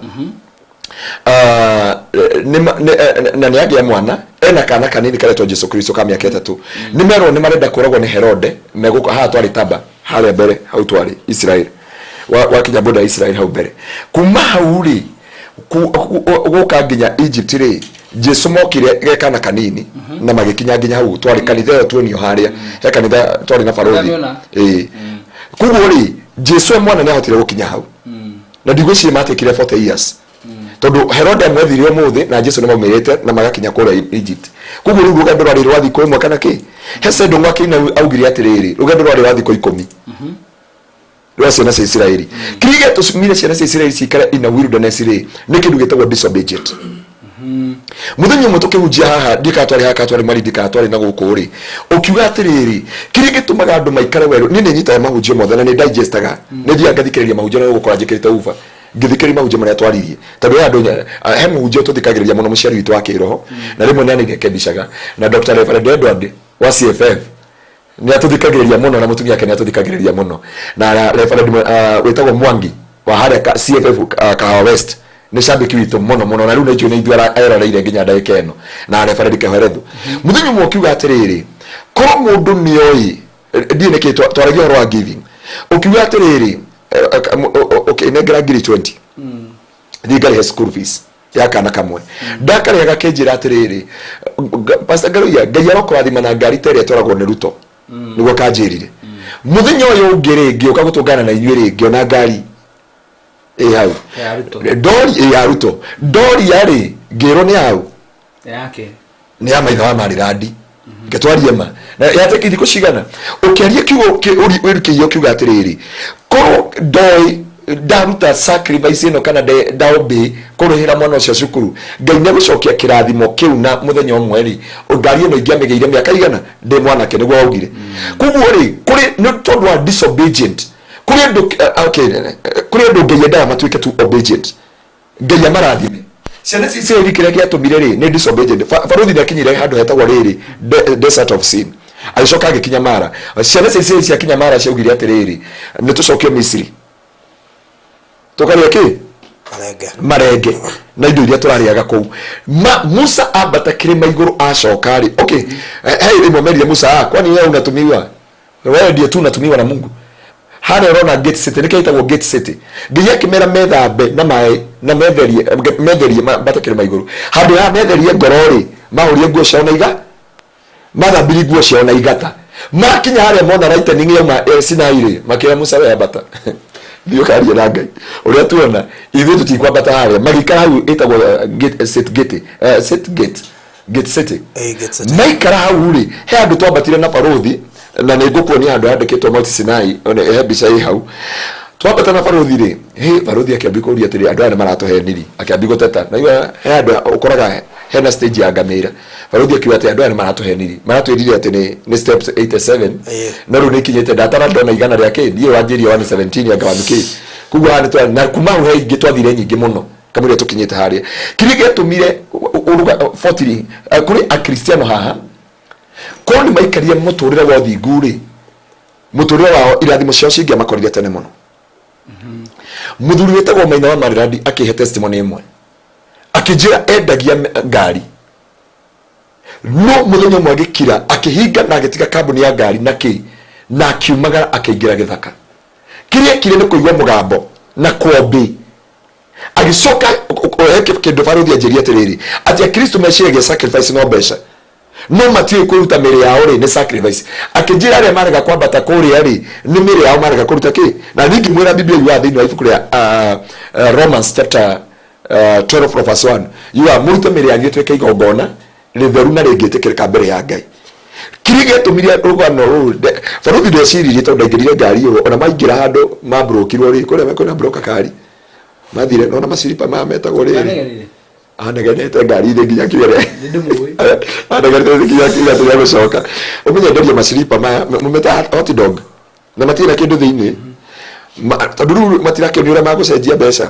[SPEAKER 3] Na nĩ agĩa mwana ena kana kanini karetwo Jesu Kristo ka mĩaka 3. Nĩ merwo nĩ marenda kũragwo nĩ Herode megũka haha twarĩ Taba harĩa mbere hau twarĩ Israel wakinya boda ya Israel hau mbere. Kuma hau rĩ gũka nginya Egypt rĩ, Jesu mokire ge kana kanini na magĩkinya nginya hau twarĩ kanitha ĩyo tuonio harĩa he kanitha twarĩ na barothi.
[SPEAKER 2] Ndamĩona.
[SPEAKER 3] Ĩĩ, koguo rĩ Jesu e mwana nĩ ahotire gũkinya hau na ndigwĩciria matekire 40 years tondũ Herode amwethire ũmũthĩ na Jesu nĩ maumĩrĩte na magakinya kũrĩa Egypt. Koguo rĩu rũgendo rwarĩ rwa thikũ 1 kana kĩ Hese Ndũng'ũ akĩina augire atĩrĩrĩ, rũgendo rwarĩ rwa thikũ 10 rwa ciana cia Isiraeli. Kĩrĩa gĩatũmire ciana cia Isiraeli cikare in a wilderness rĩ, nĩ kĩndũ gĩtagwo disobedient. Mũthenya ũmwe tũkĩhunjia haha, ndiĩ kana twarĩ haha kana twarĩ Malindi kana twarĩ na gũkũ rĩ, ũkiuga atĩrĩrĩ, kĩrĩa gĩtũmaga andũ maikare werũ. Niĩ nĩ nyitaga mahunjio mothe na nĩ digestaga, nĩ thiaga ngathikĩrĩria mahunjio na gũkora njĩkĩrĩte uba ngĩthikĩrĩria mahunjio marĩa twaririe, tondũ he andũ he mũhunjia tũthikagĩrĩria mũno, mũciari witũ wa kĩroho, na rĩmwe nĩ anĩrekebishaga, na Dr. Reverend Edward wa CFF nĩ atũthikagĩrĩria mũno na mũtumia wake nĩ atũthikagĩrĩria mũno, na Reverend wĩtagwo Mwangi wa harĩa CFF Kahawa West nĩ cambĩki witũ mũno mũno, na rĩu nĩ njũĩ nĩ ithuĩ eroreire nginya ndagĩka ĩno, na Reverend Kehoerethu. Mũthenya ũmwe ũkiuga atĩrĩrĩ, korwo mũndũ nĩoĩ ndiĩ nĩkĩ twaragia ũhoro wa giving, ũkiuga atĩrĩrĩ, ũkĩnengera ngiri 20 thiĩ ngarĩhe school fees ya kana kamwe, ndakarĩha gakĩnjĩra atĩrĩrĩ, Pastor Ngaruiya, Ngai arokũrathima na ngari ta ĩrĩa ĩtwaragwo nĩ Ruto. Nĩguo kanjĩrire. Mũthenya ũyũ ũngĩ rĩ, ngĩũka gũtũngana na inyuĩ rĩ, ngĩona ngari ĩ hau.
[SPEAKER 2] Ya Ruto.
[SPEAKER 3] Ndori ĩ ya Ruto, ndoria rĩ, ngĩrwo nĩ hau
[SPEAKER 2] yake
[SPEAKER 3] nĩ ya maitha wa Marirandi. Ngĩtwarie ma na yateki thikũ cigana ũkĩaria kiugo wĩrukĩire ũkiuga atĩrĩrĩ, korwo ndoĩ ndaruta sacrifice ĩno kana ndaobey kũrĩhĩra mwana ũcio cukuru, Ngai nĩ egũcokia kĩrathimo kĩu na mũthenya ũmwe rĩ, ngari ĩno ingĩamĩgĩire mĩaka igana ndĩ mwanake. Nĩguo waugire. Koguo rĩ, kũrĩ nĩ tondũ wa disobedient, kũrĩ andũ okay, kũrĩ andũ Ngai endaga matuĩke tu obedient, Ngai amarathime. Ciana cia Isiraeli kĩrĩa gĩatũmire rĩ nĩ disobedient. Baruthi nĩ akinyire handũ hetagwo rĩrĩ desert of Sin, agĩcoka agĩkinya Mara. Ciana cia Isiraeli ciakinya Mara ciaugire atĩrĩrĩ, nĩ tũcokio Misiri tũkarĩa kĩ?
[SPEAKER 4] Marenge.
[SPEAKER 3] Marenge na indo iria tũrarĩaga kũu. Ma Musa ambata kĩrĩma igũrũ acoka rĩ, okay, he rĩmwe merire Musa, kwani wewe unatumiwa, wewe ndiye tu unatumiwa na Mungu harĩa ũrona Gate City, nĩkĩo ĩtagwo Gate City. Ngai akĩmera methambe na maĩ na metherie mambate kĩrĩma igũrũ. Handũ ha metherie ngoro rĩ, mahũrie nguo ciao na iga mathambirie nguo ciao na igata. Makinya harĩa mona lightning yauma Sinai rĩ, makĩra Musa, we ambata thiĩ ũkarie na Ngai ũrĩa tuona, ithuĩ tũtikwambata harĩa. Magĩikara hau ĩtagwo Gate, Sit Gate, Sit Gate, Gate City.
[SPEAKER 4] Gate City.
[SPEAKER 3] Maikara hau rĩ, he handũ twambatire na barothi na nĩ ngũkuonia handũ handĩkĩtwo Mount Sinai, one he mbica ĩ hau. Twambata na barothi rĩ, he barothi akĩambia kũria atĩrĩ, andũ aya nĩ maratũheniri, akĩambia gũteta na igua he handũ ũkoraga hena stage ya ngamĩra. Barothi akiuga atĩ andũ aya nĩ maratũheniri, maratwĩrire atĩ nĩ steps 87 no rĩu nĩ ikinyĩte ndatara ndona igana rĩa kĩ, ndiĩ wanjĩrie 117 anga wandu kĩ. Koguo haha nĩ na kuma hau he ingĩ twathire nyingĩ mũno kamũira tũkinyĩte harĩa. Kĩrĩa gĩatũmire ũruga 40 kũrĩ akristiano haha korwo nĩ maikarire mũtũrĩre wa ũthingu rĩ, mũtũrĩre wao irathimo ciao cingĩamakorire tene mũno. Mũthuri wĩtagwo Maina wa Marirandi akĩhe testimony ĩmwe, akĩnjĩra endagia ngari, no mũthenya ũmwe agĩkira akĩhinga na agĩtiga kambuni ya ngari na kĩ na akiumagara akĩingĩra gĩthaka. Kĩrĩa ekire nĩ kũigua mũgambo. Na kwombi agĩcoka kĩndũ barothi anjĩria atĩrĩrĩ, atĩ akristo meciragia sacrifice no mbeca, no matiũĩ kwĩruta mĩrĩ yao rĩ nĩ sacrifice. Akĩnjĩra arĩa marega kwambata kũrĩa rĩ, nĩ mĩrĩ yao marega kũruta kĩ. Na niĩ ngĩmwĩra Biblia yugaga thĩinĩ wa ibuku rĩa Romans chapter 12 verse 1, yugaga mũrute mĩrĩ yanyu ĩtuĩke igongona rĩtheru na rĩngĩtĩkĩrĩka mbere ya Ngai. Kĩrĩa gĩatũmire rũgano rũrũ, barothi ndeciririe tondũ ndaingĩrire ngari ĩyo, ona maingĩra handũ mambrokirwo rĩ, kũrĩa kwĩna broka kari mathire nona maciripa maya metagwo rĩrĩ.
[SPEAKER 2] Anegenire.
[SPEAKER 3] Anegenete ngari-inĩ nginya kĩere.
[SPEAKER 2] Nĩndĩmũĩ.
[SPEAKER 3] Anegenete nginya kĩrĩa gĩa gũcoka ũmenye nderia maciripa maya mũmeta hot dog na matirĩ na kĩndũ thĩinĩ. Tondũ rĩu matirakĩonio ũrĩa magũcenjia mbeca,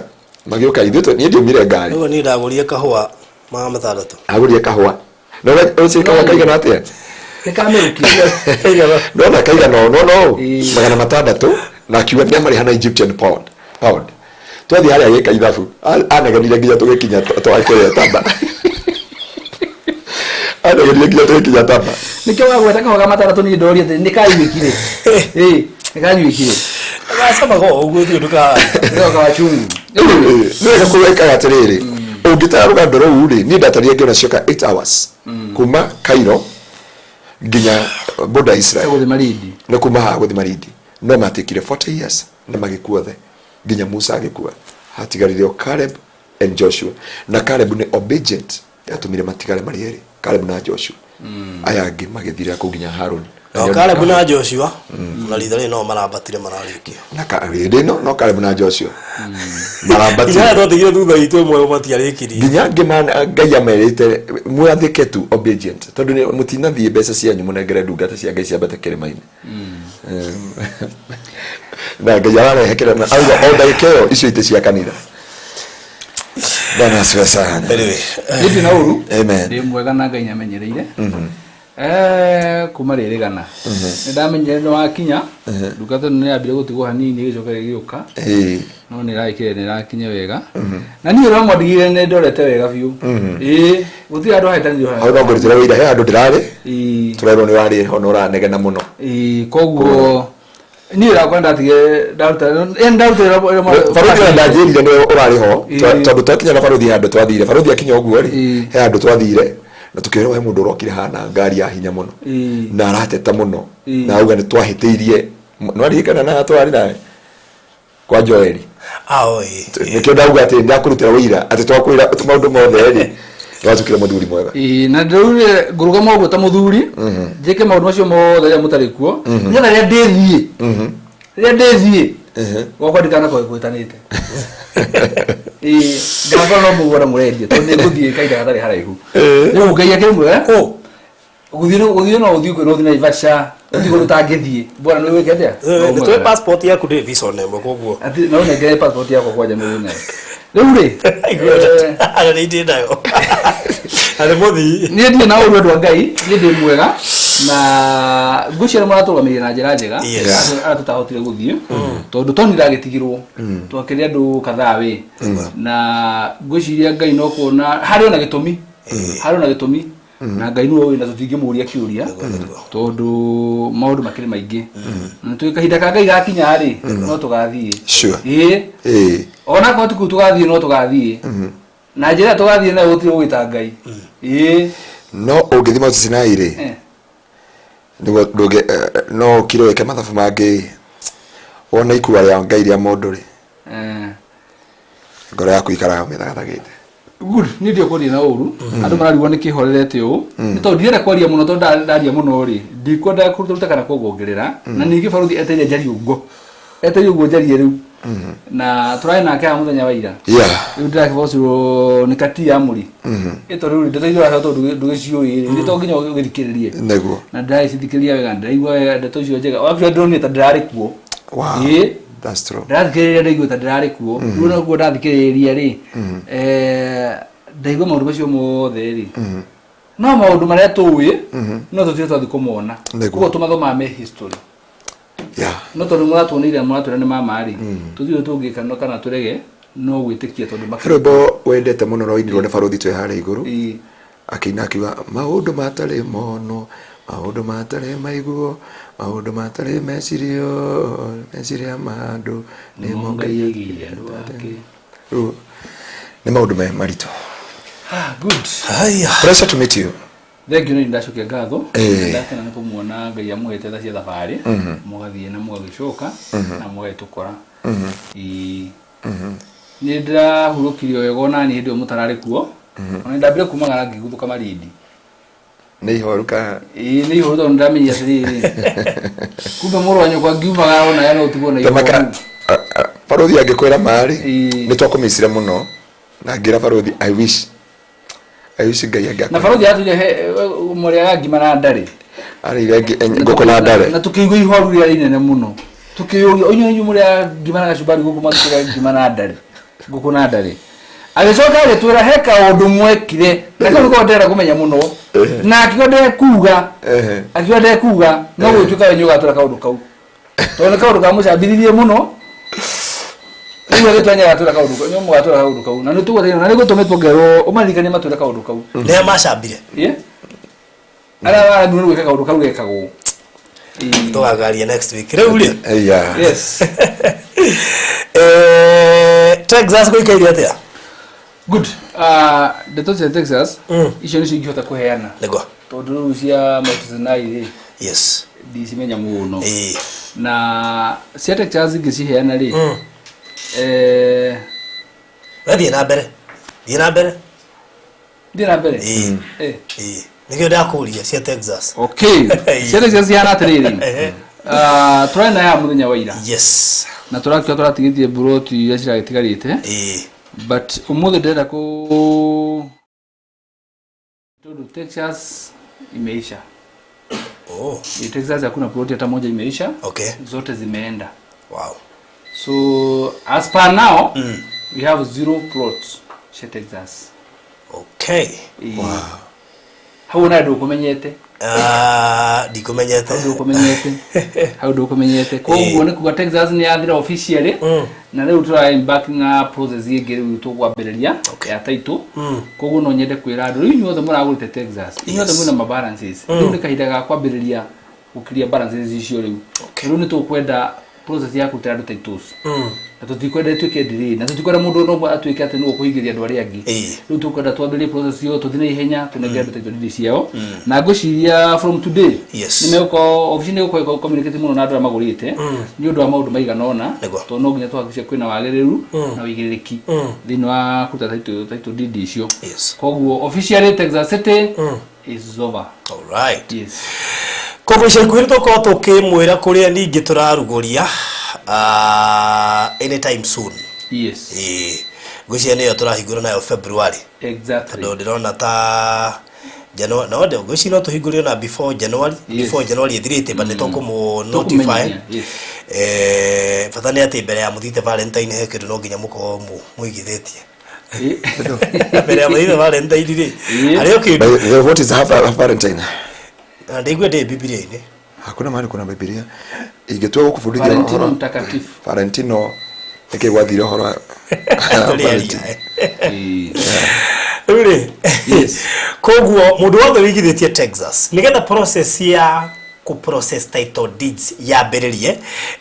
[SPEAKER 3] magĩũka ithuĩ niĩ ndiumire ngari.
[SPEAKER 4] Rĩu niĩ ndagũrire kahũa 600.
[SPEAKER 3] Agũrire kahũa na ũrĩa kahũa kaigana atĩa?
[SPEAKER 2] Nĩkamĩrũki.
[SPEAKER 3] Nona kaigana ũũ, nona ũũ.
[SPEAKER 2] Ĩĩ.
[SPEAKER 3] 600, na akiuga nĩ amarĩha na Egyptian pound. Twathiĩ harĩa gĩka ithabu, anegenire nginya tũgĩkinya twakĩrĩa tamba, anegenire nginya tũgĩkinya tamba.
[SPEAKER 2] Nĩkĩo wagweta kahũa ga 600, niĩ ndoria atĩ nĩkanyuĩkire. Ĩĩ, nĩkanyuĩkire.
[SPEAKER 4] Gacamaga o ũguo, thiĩ nduka.
[SPEAKER 2] Nĩko kawa chungu.
[SPEAKER 3] Nĩ wega kũwekaga atĩrĩrĩ, ũngĩtara rũgando rũu rĩ, niĩ ndatarire ngĩona cioka 8 hours kuma Cairo nginya border Israel.
[SPEAKER 2] Gũthiĩ Malindi.
[SPEAKER 3] Nĩ kuma haha gũthiĩ Malindi, no matikire 40 years na magĩkua othe, nginya Musa agĩkua, hatigarire o Caleb and Joshua. Na Caleb nĩ obedient yatũmire matigare marĩ erĩ, Caleb na Joshua. Aya angĩ magĩthira kũu nginya Haruni.
[SPEAKER 4] No Caleb na Joshua na ritha rĩrĩ no marambatire mararĩkia.
[SPEAKER 3] Na hĩndĩ ĩno no Caleb na Joshua
[SPEAKER 4] Nginya
[SPEAKER 3] marambatire.
[SPEAKER 4] arĩa twatigire thutha witũ ĩmwe matiarĩkirie.
[SPEAKER 3] Nginya angĩ Ngai amerĩte mwathĩke tu, obedient, tondũ mũtinathiĩ mbeca cianyu mũnengere ndungata cia Ngai ciambate kĩrĩma-inĩ. Na Ngai ararehe kĩrĩma, auga o ndagĩka ĩyo icio itĩ cia kanitha. Bwana asifiwe sana.
[SPEAKER 4] Anyway.
[SPEAKER 2] Niĩ ndĩ na ũru.
[SPEAKER 3] Amen.
[SPEAKER 2] Ndĩ mwega na Ngai nĩamenyereire. Kuma rĩrĩgana nĩ ndamenyire nĩ wakinya, ndungata ĩno nĩ yambire gũtigwo hanini, ĩgĩcoka ĩgĩũka. No nĩ ĩragĩkire, nĩ ĩrakinya wega, na niĩ ũrĩa mwandigire nĩ ndorete wega biũ. Ĩĩ, gũtirĩ andũ hahĩtanirio.
[SPEAKER 3] Hau no ngũrutĩra wĩira, he handũ ndĩrarĩ.
[SPEAKER 2] Ĩĩ.
[SPEAKER 3] Tũrerwo nĩ ũrarĩ ho na ũranegena mũno.
[SPEAKER 2] Ĩĩ, koguo niĩ rakwa ndatigire ndaruta, yani ndarutire.
[SPEAKER 3] Barothi ona ndanjĩrire nĩ ũrarĩ ho.
[SPEAKER 2] Ĩĩ.
[SPEAKER 3] Tondũ twakinya na barothi handũ twathire, barothi akinya ũguo rĩ, he handũ twathire na tũkĩrwo he mũndũ ũrokire hana ngari ya hinya mũno na arateta mũno na auga nĩ twahĩtĩirie. Nĩwaririkana na twarĩ nawe kwa Joeli?
[SPEAKER 4] Ao ĩ.
[SPEAKER 3] Nĩkĩo ndauga atĩ ndakũrutĩra wĩira atĩ twakwĩra maũndũ mothe rĩ, nĩwatukire mũthuri mwega.
[SPEAKER 2] Ĩĩ, na ndĩraugire ngũrũgama ũguo ta mũthuri, njĩke maũndũ macio mothe rĩrĩa mũtarĩ kuo, nĩgetha rĩrĩa ndĩthiĩ gwakwa ndikanakorwo kwĩtanĩte. Ĩĩ, ngakorwo no mũgũnda mũrendia, tondũ nĩ ngũthiĩ kahinda gatarĩ haraihu. Rĩu Ngai akĩrĩ mwega.
[SPEAKER 4] Kũ?
[SPEAKER 2] Gũthiĩ no ũthiĩ kwĩ, no ũthiĩ Naivasha, ũthiĩ kũndũ ũtangĩthiĩ, bora nĩ wĩke atĩa?
[SPEAKER 4] Nĩ tũĩ passport yaku ndĩrĩ visa ona ĩmwe, koguo.
[SPEAKER 2] Atĩ no ũnengere passport yakwa kwanja nĩ nayo rĩu rĩ.
[SPEAKER 4] Ana nĩ ndĩ nayo na nĩ mũthii.
[SPEAKER 2] Niĩ ndirĩ na ũru, andũ a Ngai, niĩ ndĩ mwega na ngwĩciria nĩ mũratũrũgamĩrĩire na njĩra njega. Arĩa tũtahotire gũthiĩ tondũ toni ndagĩtigirwo, twakĩrĩ andũ kadhaa wĩ na ngwĩciria Ngai no kuona harĩ ona gĩtũmi, harĩ ona gĩtũmi, na Ngai nĩwe ũĩ na tũtingĩmũria kĩũria tondũ maũndũ makĩrĩ maingĩ, na tũĩ kahinda ka Ngai gakinya rĩ, no tũgathiĩ. Ĩĩ. Onakorwo ti kũu tũgathiĩ, no tũgathiĩ na njĩra ĩrĩa tũgathiĩ nayo gũtirĩ ũgwĩta Ngai. Ĩĩ.
[SPEAKER 3] No ũngĩthiĩ Mount Sinai rĩ, nĩguo ndũngĩ no ũkire wĩke mathabu mangĩ, wona ikua rĩa Ngai rĩa mũndũ rĩ, ngoro yaku ikaraga mĩthagathagĩte.
[SPEAKER 2] Good, niĩ ndio kwaria na ũru, andũ mararigwo nĩ kĩhorerete ũũ, nĩ tondũ ndirenda kwaria mũno, tondũ ndaria mũno rĩ, ndikwenda kũruta kana kuongongerera. Na ningĩ barothi eteire njarie ũguo, eteire ũguo njarie rĩu, na tũrarĩ nake haha mũthenya wa ira. Rĩu ndĩrakĩbocirwo nĩ kati ya mũri ĩto rĩu ndeto iria ũraheo, tondũ ndũgĩciũĩ rĩ, nĩ to nginya ũgĩthikĩrĩrie. Na ndĩragĩcithikĩrĩria wega, ndĩraigua wega ndeto icio njega. Actually ndĩronire ta ndĩrarĩ kuo. Ĩĩ.
[SPEAKER 3] That's true.
[SPEAKER 2] Ndĩrathikĩrĩria, ndaigua ta ndĩrarĩ kuo. Rĩu naguo ndathikĩrĩria rĩ, ndaigua maũndũ macio mothe rĩ, no maũndũ marĩa tũĩ no tũtirĩ twathiĩ kũmona. Koguo tũmathomaga me history. No tondũ mũratuoneire, mũratwĩra nĩ mama rĩ, tũtirĩ tũngĩka no kana tũrege no gwĩtĩkia tondũ
[SPEAKER 3] He rwĩmbo wendete mũno rwainirwo nĩ barothi twĩ harĩa igũrũ. Akĩina akiuga maũndũ matarĩ mono. Maũndũ matarĩ maiguo, maũndũ matarĩ mecirio, meciria ma andũ nĩmo Ngai
[SPEAKER 2] aigĩire andũ ake.
[SPEAKER 3] Rĩu nĩ maũndũ me maritũ.
[SPEAKER 2] Ah, good.
[SPEAKER 4] Haya.
[SPEAKER 3] Pleasure to meet you.
[SPEAKER 2] Thank you, nĩ ndacokia ngatho.
[SPEAKER 3] Eh.
[SPEAKER 2] Ndakena nĩ kũmuona Ngai amũhete tha cia thabarĩ, mũgathiĩ na mũgagĩcoka na mũgagĩtũkora. Ĩĩ. Nĩ ndĩrahurũkirio wega ona niĩ hĩndĩ ĩyo mũtararĩ kuo. Ona nĩ ndambire kumagara ngĩguthũka Malindi.
[SPEAKER 3] Nĩ ihoru ka
[SPEAKER 2] Ĩĩ, nĩ ihoru tondũ nĩndamenyire atĩrĩrĩ, kumbe mũrũ wa nyũkwa ngiumagara ona no ũtigwo na
[SPEAKER 3] Tamaka
[SPEAKER 2] ihoru.
[SPEAKER 3] barothi angĩkwĩra marĩ
[SPEAKER 2] Ĩĩ.
[SPEAKER 3] nĩ twakũmicire mũno na ngĩra barothi I wish, I wish Ngai
[SPEAKER 2] Na
[SPEAKER 3] angĩakũra.
[SPEAKER 2] barothi atwire mũrĩaga ngima na ndarĩ.
[SPEAKER 3] Arĩire ngũkũ na ndare.
[SPEAKER 2] Na tukĩigua ihoru rĩarĩ inene mũno, tukĩyũria ũnyuĩ inyuĩ mũrĩaga ngima na gacumbari gũkũ makĩrĩa ngima na ndarĩ, ngũkũ na ndarĩ. Agĩcoka agĩtwĩra he kaũndũ mwekire na kau nĩko ndĩrenda kũmenya mũno, na akiuga ndekuga, akiuga ndekuga no gũtuĩka we nĩũgatwĩra kaũndũ kau tondũ nĩ kaũndũ kamũcambithirie mũno. Rĩu agĩtwĩra nĩagatwĩra kaũndũ kau, nĩmũgatwĩra kaũndũ kau, na nĩtũgweterera na nĩgũtũmĩtwo ngerwo ũmaririkanie matwĩre kaũndũ kau.
[SPEAKER 4] Nĩa macambire?
[SPEAKER 2] Ĩ? Arĩa marathirwo nĩ gwĩka kaũndũ kau gekagwo. Ĩ.
[SPEAKER 4] Tũgakaria next week. Rĩu rĩ.
[SPEAKER 3] Yeah.
[SPEAKER 2] Yes.
[SPEAKER 4] Texas gũikaire atĩa?
[SPEAKER 2] Good. Ndeto cia Texas icio nĩcio ingĩhota kũheana.
[SPEAKER 4] Nĩguo.
[SPEAKER 2] Tondũ rĩu cia Mount Sinai rĩ,
[SPEAKER 4] Yes.
[SPEAKER 2] ndicimenya mũno.
[SPEAKER 4] Ĩĩ.
[SPEAKER 2] Na cia Texas ingĩciheana rĩ,
[SPEAKER 4] We thiĩ na mbere. Thiĩ na mbere.
[SPEAKER 2] Thiĩ na mbere.
[SPEAKER 4] Ĩĩ.
[SPEAKER 2] Eh.
[SPEAKER 4] Ĩĩ. Nĩkĩo ndakũria cia Texas.
[SPEAKER 2] Okay. Cia Texas cihana atĩrĩrĩ. Tũrarĩ na ya mũthenya wa ira.
[SPEAKER 4] Yes.
[SPEAKER 2] Na tũrakiuga tũratigĩtie buroti iria ciragĩtigarĩte.
[SPEAKER 4] Ĩĩ.
[SPEAKER 2] But ũmũthĩ ndĩrenda kũ tondũ Texas imeisha.
[SPEAKER 4] Oh.
[SPEAKER 2] Texas hakuna ploti hata moja imeisha.
[SPEAKER 4] Okay.
[SPEAKER 2] Zote zimeenda.
[SPEAKER 4] Wow.
[SPEAKER 2] So as per now, we have zero plots cia Texas.
[SPEAKER 4] Okay.
[SPEAKER 2] Wow. Hau ona ndũkũmenyete.
[SPEAKER 4] Ah, ndikũmenyete.
[SPEAKER 2] Hau ndũkũmenyete. Hau ndũkũmenyete. Koguo nĩ kuga Texas nĩ yathira officially, na rĩu tũra embark na process ĩngĩ rĩu tũkwambĩrĩria ya title. Koguo no nyende kwĩra andũ rĩu inyuothe mũragũrĩte Texas, inyuothe mwĩna ma balances. Rĩu nĩ kahinda ga kwambĩrĩria gũkiria balances icio rĩu. Rĩu nĩ tũkwenda process ya kũrutĩra andũ titles. Na tũtikwenda ĩtuĩke delay, na tũtikwenda mũndũ ona ũmwe atuĩke atĩ nĩwe ũkũhingĩria andũ arĩa angĩ. Rĩu tũkwenda twambĩrĩrie process ĩyo, tũthiĩ na ihenya tũnengere andũ title deed ciao, na ngwĩciria from today nĩmegũkorwo obici nĩ ĩgũkorwo communicate mũno na andũ arĩa magũrĩte nĩ ũndũ wa maũndũ maigana ũna, tondũ no nginya tũhakikishe kwĩna wagĩrĩru na ũigĩrĩrĩki thĩinĩ wa kũruta title deed icio. Koguo officially Texas City is over.
[SPEAKER 4] All right.
[SPEAKER 2] Yes.
[SPEAKER 4] Koguo ica ikuhĩ nĩtũgũkorwo tũkĩmwĩra kũrĩa ningĩ tũrarugũria anytime soon.
[SPEAKER 2] Yes.
[SPEAKER 4] Ĩĩ. Ngwĩciria nĩyo tũrahingũra nayo February.
[SPEAKER 2] Exactly.
[SPEAKER 4] Tondũ ndĩrona ta January, no ngwĩciria no tũhingũre ona before January, before January ĩthirĩte, but nĩtũkũmũ notify.
[SPEAKER 2] Tũkũmenyithia, yes.
[SPEAKER 4] Bata nĩ atĩ mbere ya mũthiĩte Valentine he kĩndũ no nginya mũkorwo mũigithĩtie. Mbere ya mũthiĩte Valentine rĩ, harĩ o kĩndũ.
[SPEAKER 3] By the way, what is half Valentine?
[SPEAKER 4] Na ndaigua ndĩ Biblia-inĩ.
[SPEAKER 3] Hakuna mahali kuna Biblia. Ingĩtua gũkũbundithia
[SPEAKER 2] Valentino
[SPEAKER 3] ũhoro.
[SPEAKER 2] mtakatifu.
[SPEAKER 3] Valentino nĩkĩ gwathire ũhoro wa
[SPEAKER 4] Tũrĩ aria. Rĩu rĩ, koguo mũndũ wothe wĩigithĩtie Texas, nĩgetha process ya kũ process title deeds yambĩrĩrie,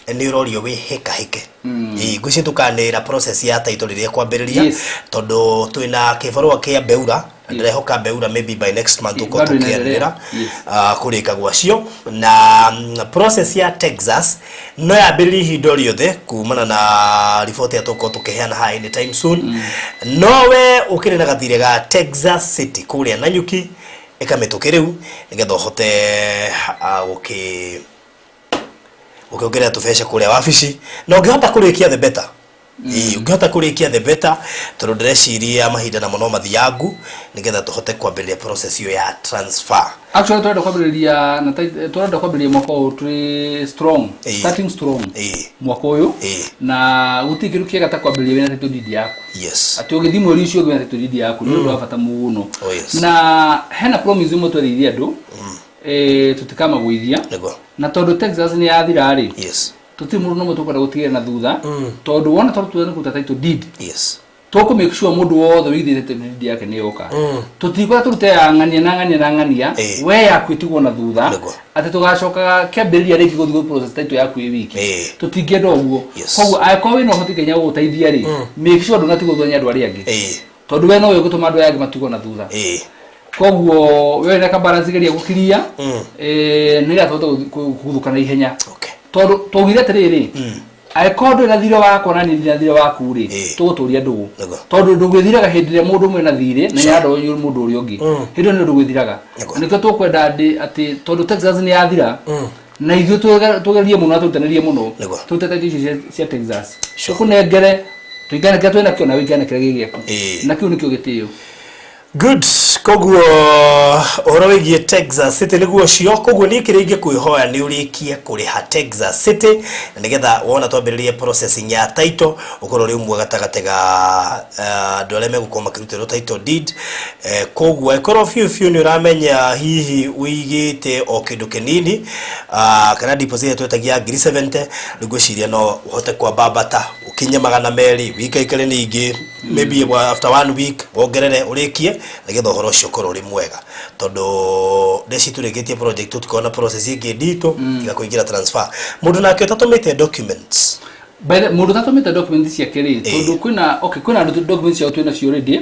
[SPEAKER 4] nĩ ũrorio wĩhĩkahĩke. Ĩĩ, ngwĩciria tũkanĩra process ya title rĩrĩa ĩkwambĩrĩria, tondũ twĩna kĩbarũa kĩa Beura, na ndĩrehoka Beura maybe by next month tũkorwo
[SPEAKER 2] Bado inaendelea.
[SPEAKER 4] tũkĩanĩrĩra kũrĩka gwacio. Na process ya Texas no yambĩrĩrie ihinda o rĩothe kumana na riboti ĩrĩa tũgũkorwo tũkĩheana haha anytime soon. No we ũkĩrĩ na gathirĩ ga Texas City kũrĩa Nanyuki, ĩka mĩtũkĩ rĩu nĩgetha ũhote gũkĩongerera tũbeca kũrĩa wabici, na ũngĩhota kũrĩkia the better. Ĩĩ, ũngĩhota kũrĩkia the better, tondũ ndĩreciria mahinda namo no mathiangu nĩgetha tũhote kwambĩrĩria process ĩyo ya transfer.
[SPEAKER 2] Actually tũrenda kwambĩrĩria na tũrenda kwambĩrĩria mwaka ũyũ tũrĩ strong, starting strong mwaka ũyũ, na gũtirĩ kĩndũ kĩega ta kwambĩrĩria wĩna title deed yaku.
[SPEAKER 4] Yes.
[SPEAKER 2] Atĩ ũgĩthiĩ mweri ũcio ũngĩ wĩna title deed yaku nĩ ũndũ wa bata mũno.
[SPEAKER 4] Oh, yes.
[SPEAKER 2] Na hena promise ĩmwe twerĩire andũ, tũtikamagũithia.
[SPEAKER 4] Nĩguo.
[SPEAKER 2] Na tondũ Texas nĩ yathira rĩ,
[SPEAKER 4] Yes.
[SPEAKER 2] tũtirĩ mũndũ nomwe tũkwenda gũtigĩra na thutha, tondũ wona tondũ tuwe nĩ kũruta title deed.
[SPEAKER 4] Yes.
[SPEAKER 2] Tũkũ make sure mũndũ wothe wĩigithĩtie title deed yake nĩ yoka. Tũtikwenda tũrute ya ng'ania na ng'ania na ng'ania, we yaku ĩtigwo na thutha, atĩ tũgacokaga kĩambĩrĩria rĩngĩ gũthiĩ gũ process title yaku ĩ wiki. Tũtingĩenda ũguo. Koguo angĩkorwo wĩna ũhoti Ngai nĩagũgũteithia rĩ, make sure ndũnatigwo thutha nĩ andũ arĩa angĩ, tondũ we nowe ũgũtũma andũ aya angĩ matigwo na thutha. Koguo we wĩna kabalance, geria gũkiria nĩgetha tũhote kũguthũka na ihenya, tondũ twaugire atĩrĩrĩ, angĩkorwo ndũrĩ na thirĩ wakwa na niĩ ndĩ na thirĩ waku rĩ, tũgũtũria ndũgũ, tondũ ndũgũ ĩthiraga hĩndĩ ĩrĩa mũndũ ũmwe na thirĩ na nĩarandorwo mũndũ ũrĩa ũngĩ. Hĩndĩ ĩyo nĩyo ndũgũ ĩthiraga. Na nĩkĩo tũkwenda atĩ tondũ Texas nĩ yathira, na ithuĩ tũgerie mũno na tũrutanĩrie mũno, tũrute title icio cia Texas, tũkũnengere tũingane kĩrĩa twĩ nakĩo na wĩingane kĩrĩa gĩ gĩaku, na kĩu nĩkĩo gĩtĩo.
[SPEAKER 4] Good. Koguo ũhoro wĩgiĩ Texas City nĩguo ũcio. Koguo niĩ kĩrĩa ingĩkwĩhoya nĩ ũrĩkie kũrĩha Texas City, na nĩgetha wona twambĩrĩrie processing ya title ũkorwo ũrĩ ũmwe gatagatĩ ga andũ arĩa megũkorwo makĩrutĩrwo title deed. Koguo angĩkorwo biũ biũ nĩ ũramenya hihi ũigĩte o kĩndũ kĩnini, kana deposit ĩrĩa twetagia ngiri 70, rĩu ngwĩciria no ũhote kwambambata ũkinye 200, wikaikare ningĩ maybe after one week wongerere ũrĩkie, nĩgetha ũhoro ũcio ũkorwo ũrĩ mwega, tondũ ndeci tũrĩkĩtie project tũtikorwo na process ĩngĩ nditũ tiga kũingĩra transfer. Mũndũ nake ũtatũmĩte documents?
[SPEAKER 2] By the mũndũ ũtatũmĩte document ciake rĩ, tondũ kwĩna, okay, kwĩna andũ documents ciao twĩna cio already,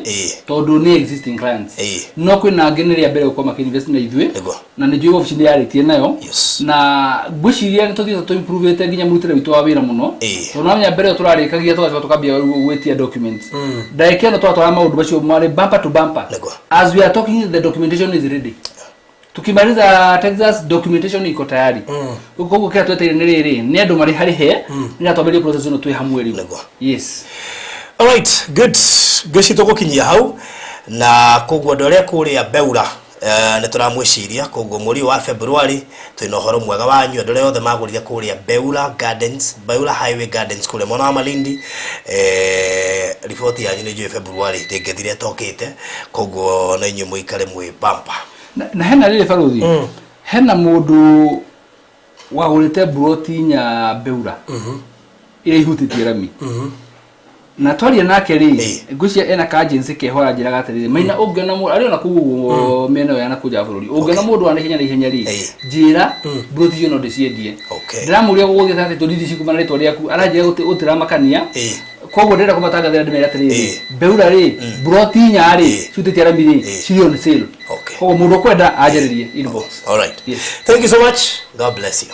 [SPEAKER 2] tondũ nĩ existing clients, no kwĩna angĩ nĩ rĩa mbere gũkorwo makĩ-invest na ithuĩ, na nĩ njũĩ obici nĩ yarĩtie nayo, na ngwĩciria nĩ tũthiĩte tũ-improve nginya mũrutĩre witũ wa wĩra mũno, tondũ namenya mbere ĩyo tũrarĩkagia tũgacoka tũkambia gwĩtia documents. Ndagĩka ĩno twatwara maũndũ macio marĩ bumper to bumper. As we are talking, the documentation is ready. Tukimaliza Texas, documentation iko tayari. Koguo kĩrĩa twetereire nĩ rĩrĩ, nĩ andũ marĩ harĩhe nĩgetha twambĩrĩrie process ĩno twĩ hamwe rĩu. Yes.
[SPEAKER 4] Alright, good. Ngwĩciria tũgũkinyia hau, na koguo andũ arĩa kũrĩa Beura, nĩ tũramwĩciria. Koguo mweri ũyũ wa February twĩna ũhoro mwega wanyu, andũ arĩa othe magũrire kũrĩa Beura Gardens, Beura Highway Gardens kũrĩa mwena wa Malindi. Riboti yanyu nĩ njũĩ February ndĩngĩthire ĩtokĩte, koguo na inyuĩ mũikare mwĩ bumper.
[SPEAKER 2] Na hena rĩrĩ, baruthi, hena mũndũ wagũrĩte mburoti inya Beura ĩrĩa ihutĩtie rami, na twaria nake rĩ, ngwĩciria ena ka agency keho, aranjĩraga atĩrĩrĩ, Maina, ũngĩona mũndũ arĩ ona kũu ũguo mĩena ĩyo ya nakũu nja wa bũrũri, ũngĩona mũndũ wa naihenya naihenya rĩ, njĩra, mburoti icio no ndĩciendie. Ndĩramũria gũgũthiĩ atĩ tondũ cikuma na rĩtwa rĩaku, aranjĩra gũtiramakania. Koguo ndĩrenda kũmatangathĩra ndĩmere atĩrĩrĩ, Beura rĩ, mburoti inya rĩ, cihutĩtie rami rĩ, cirĩ on sale. Koguo mũndũ ũkwenda anjarĩrie inbox.
[SPEAKER 4] Alright.
[SPEAKER 2] Yes.
[SPEAKER 4] Thank you so much. God bless you.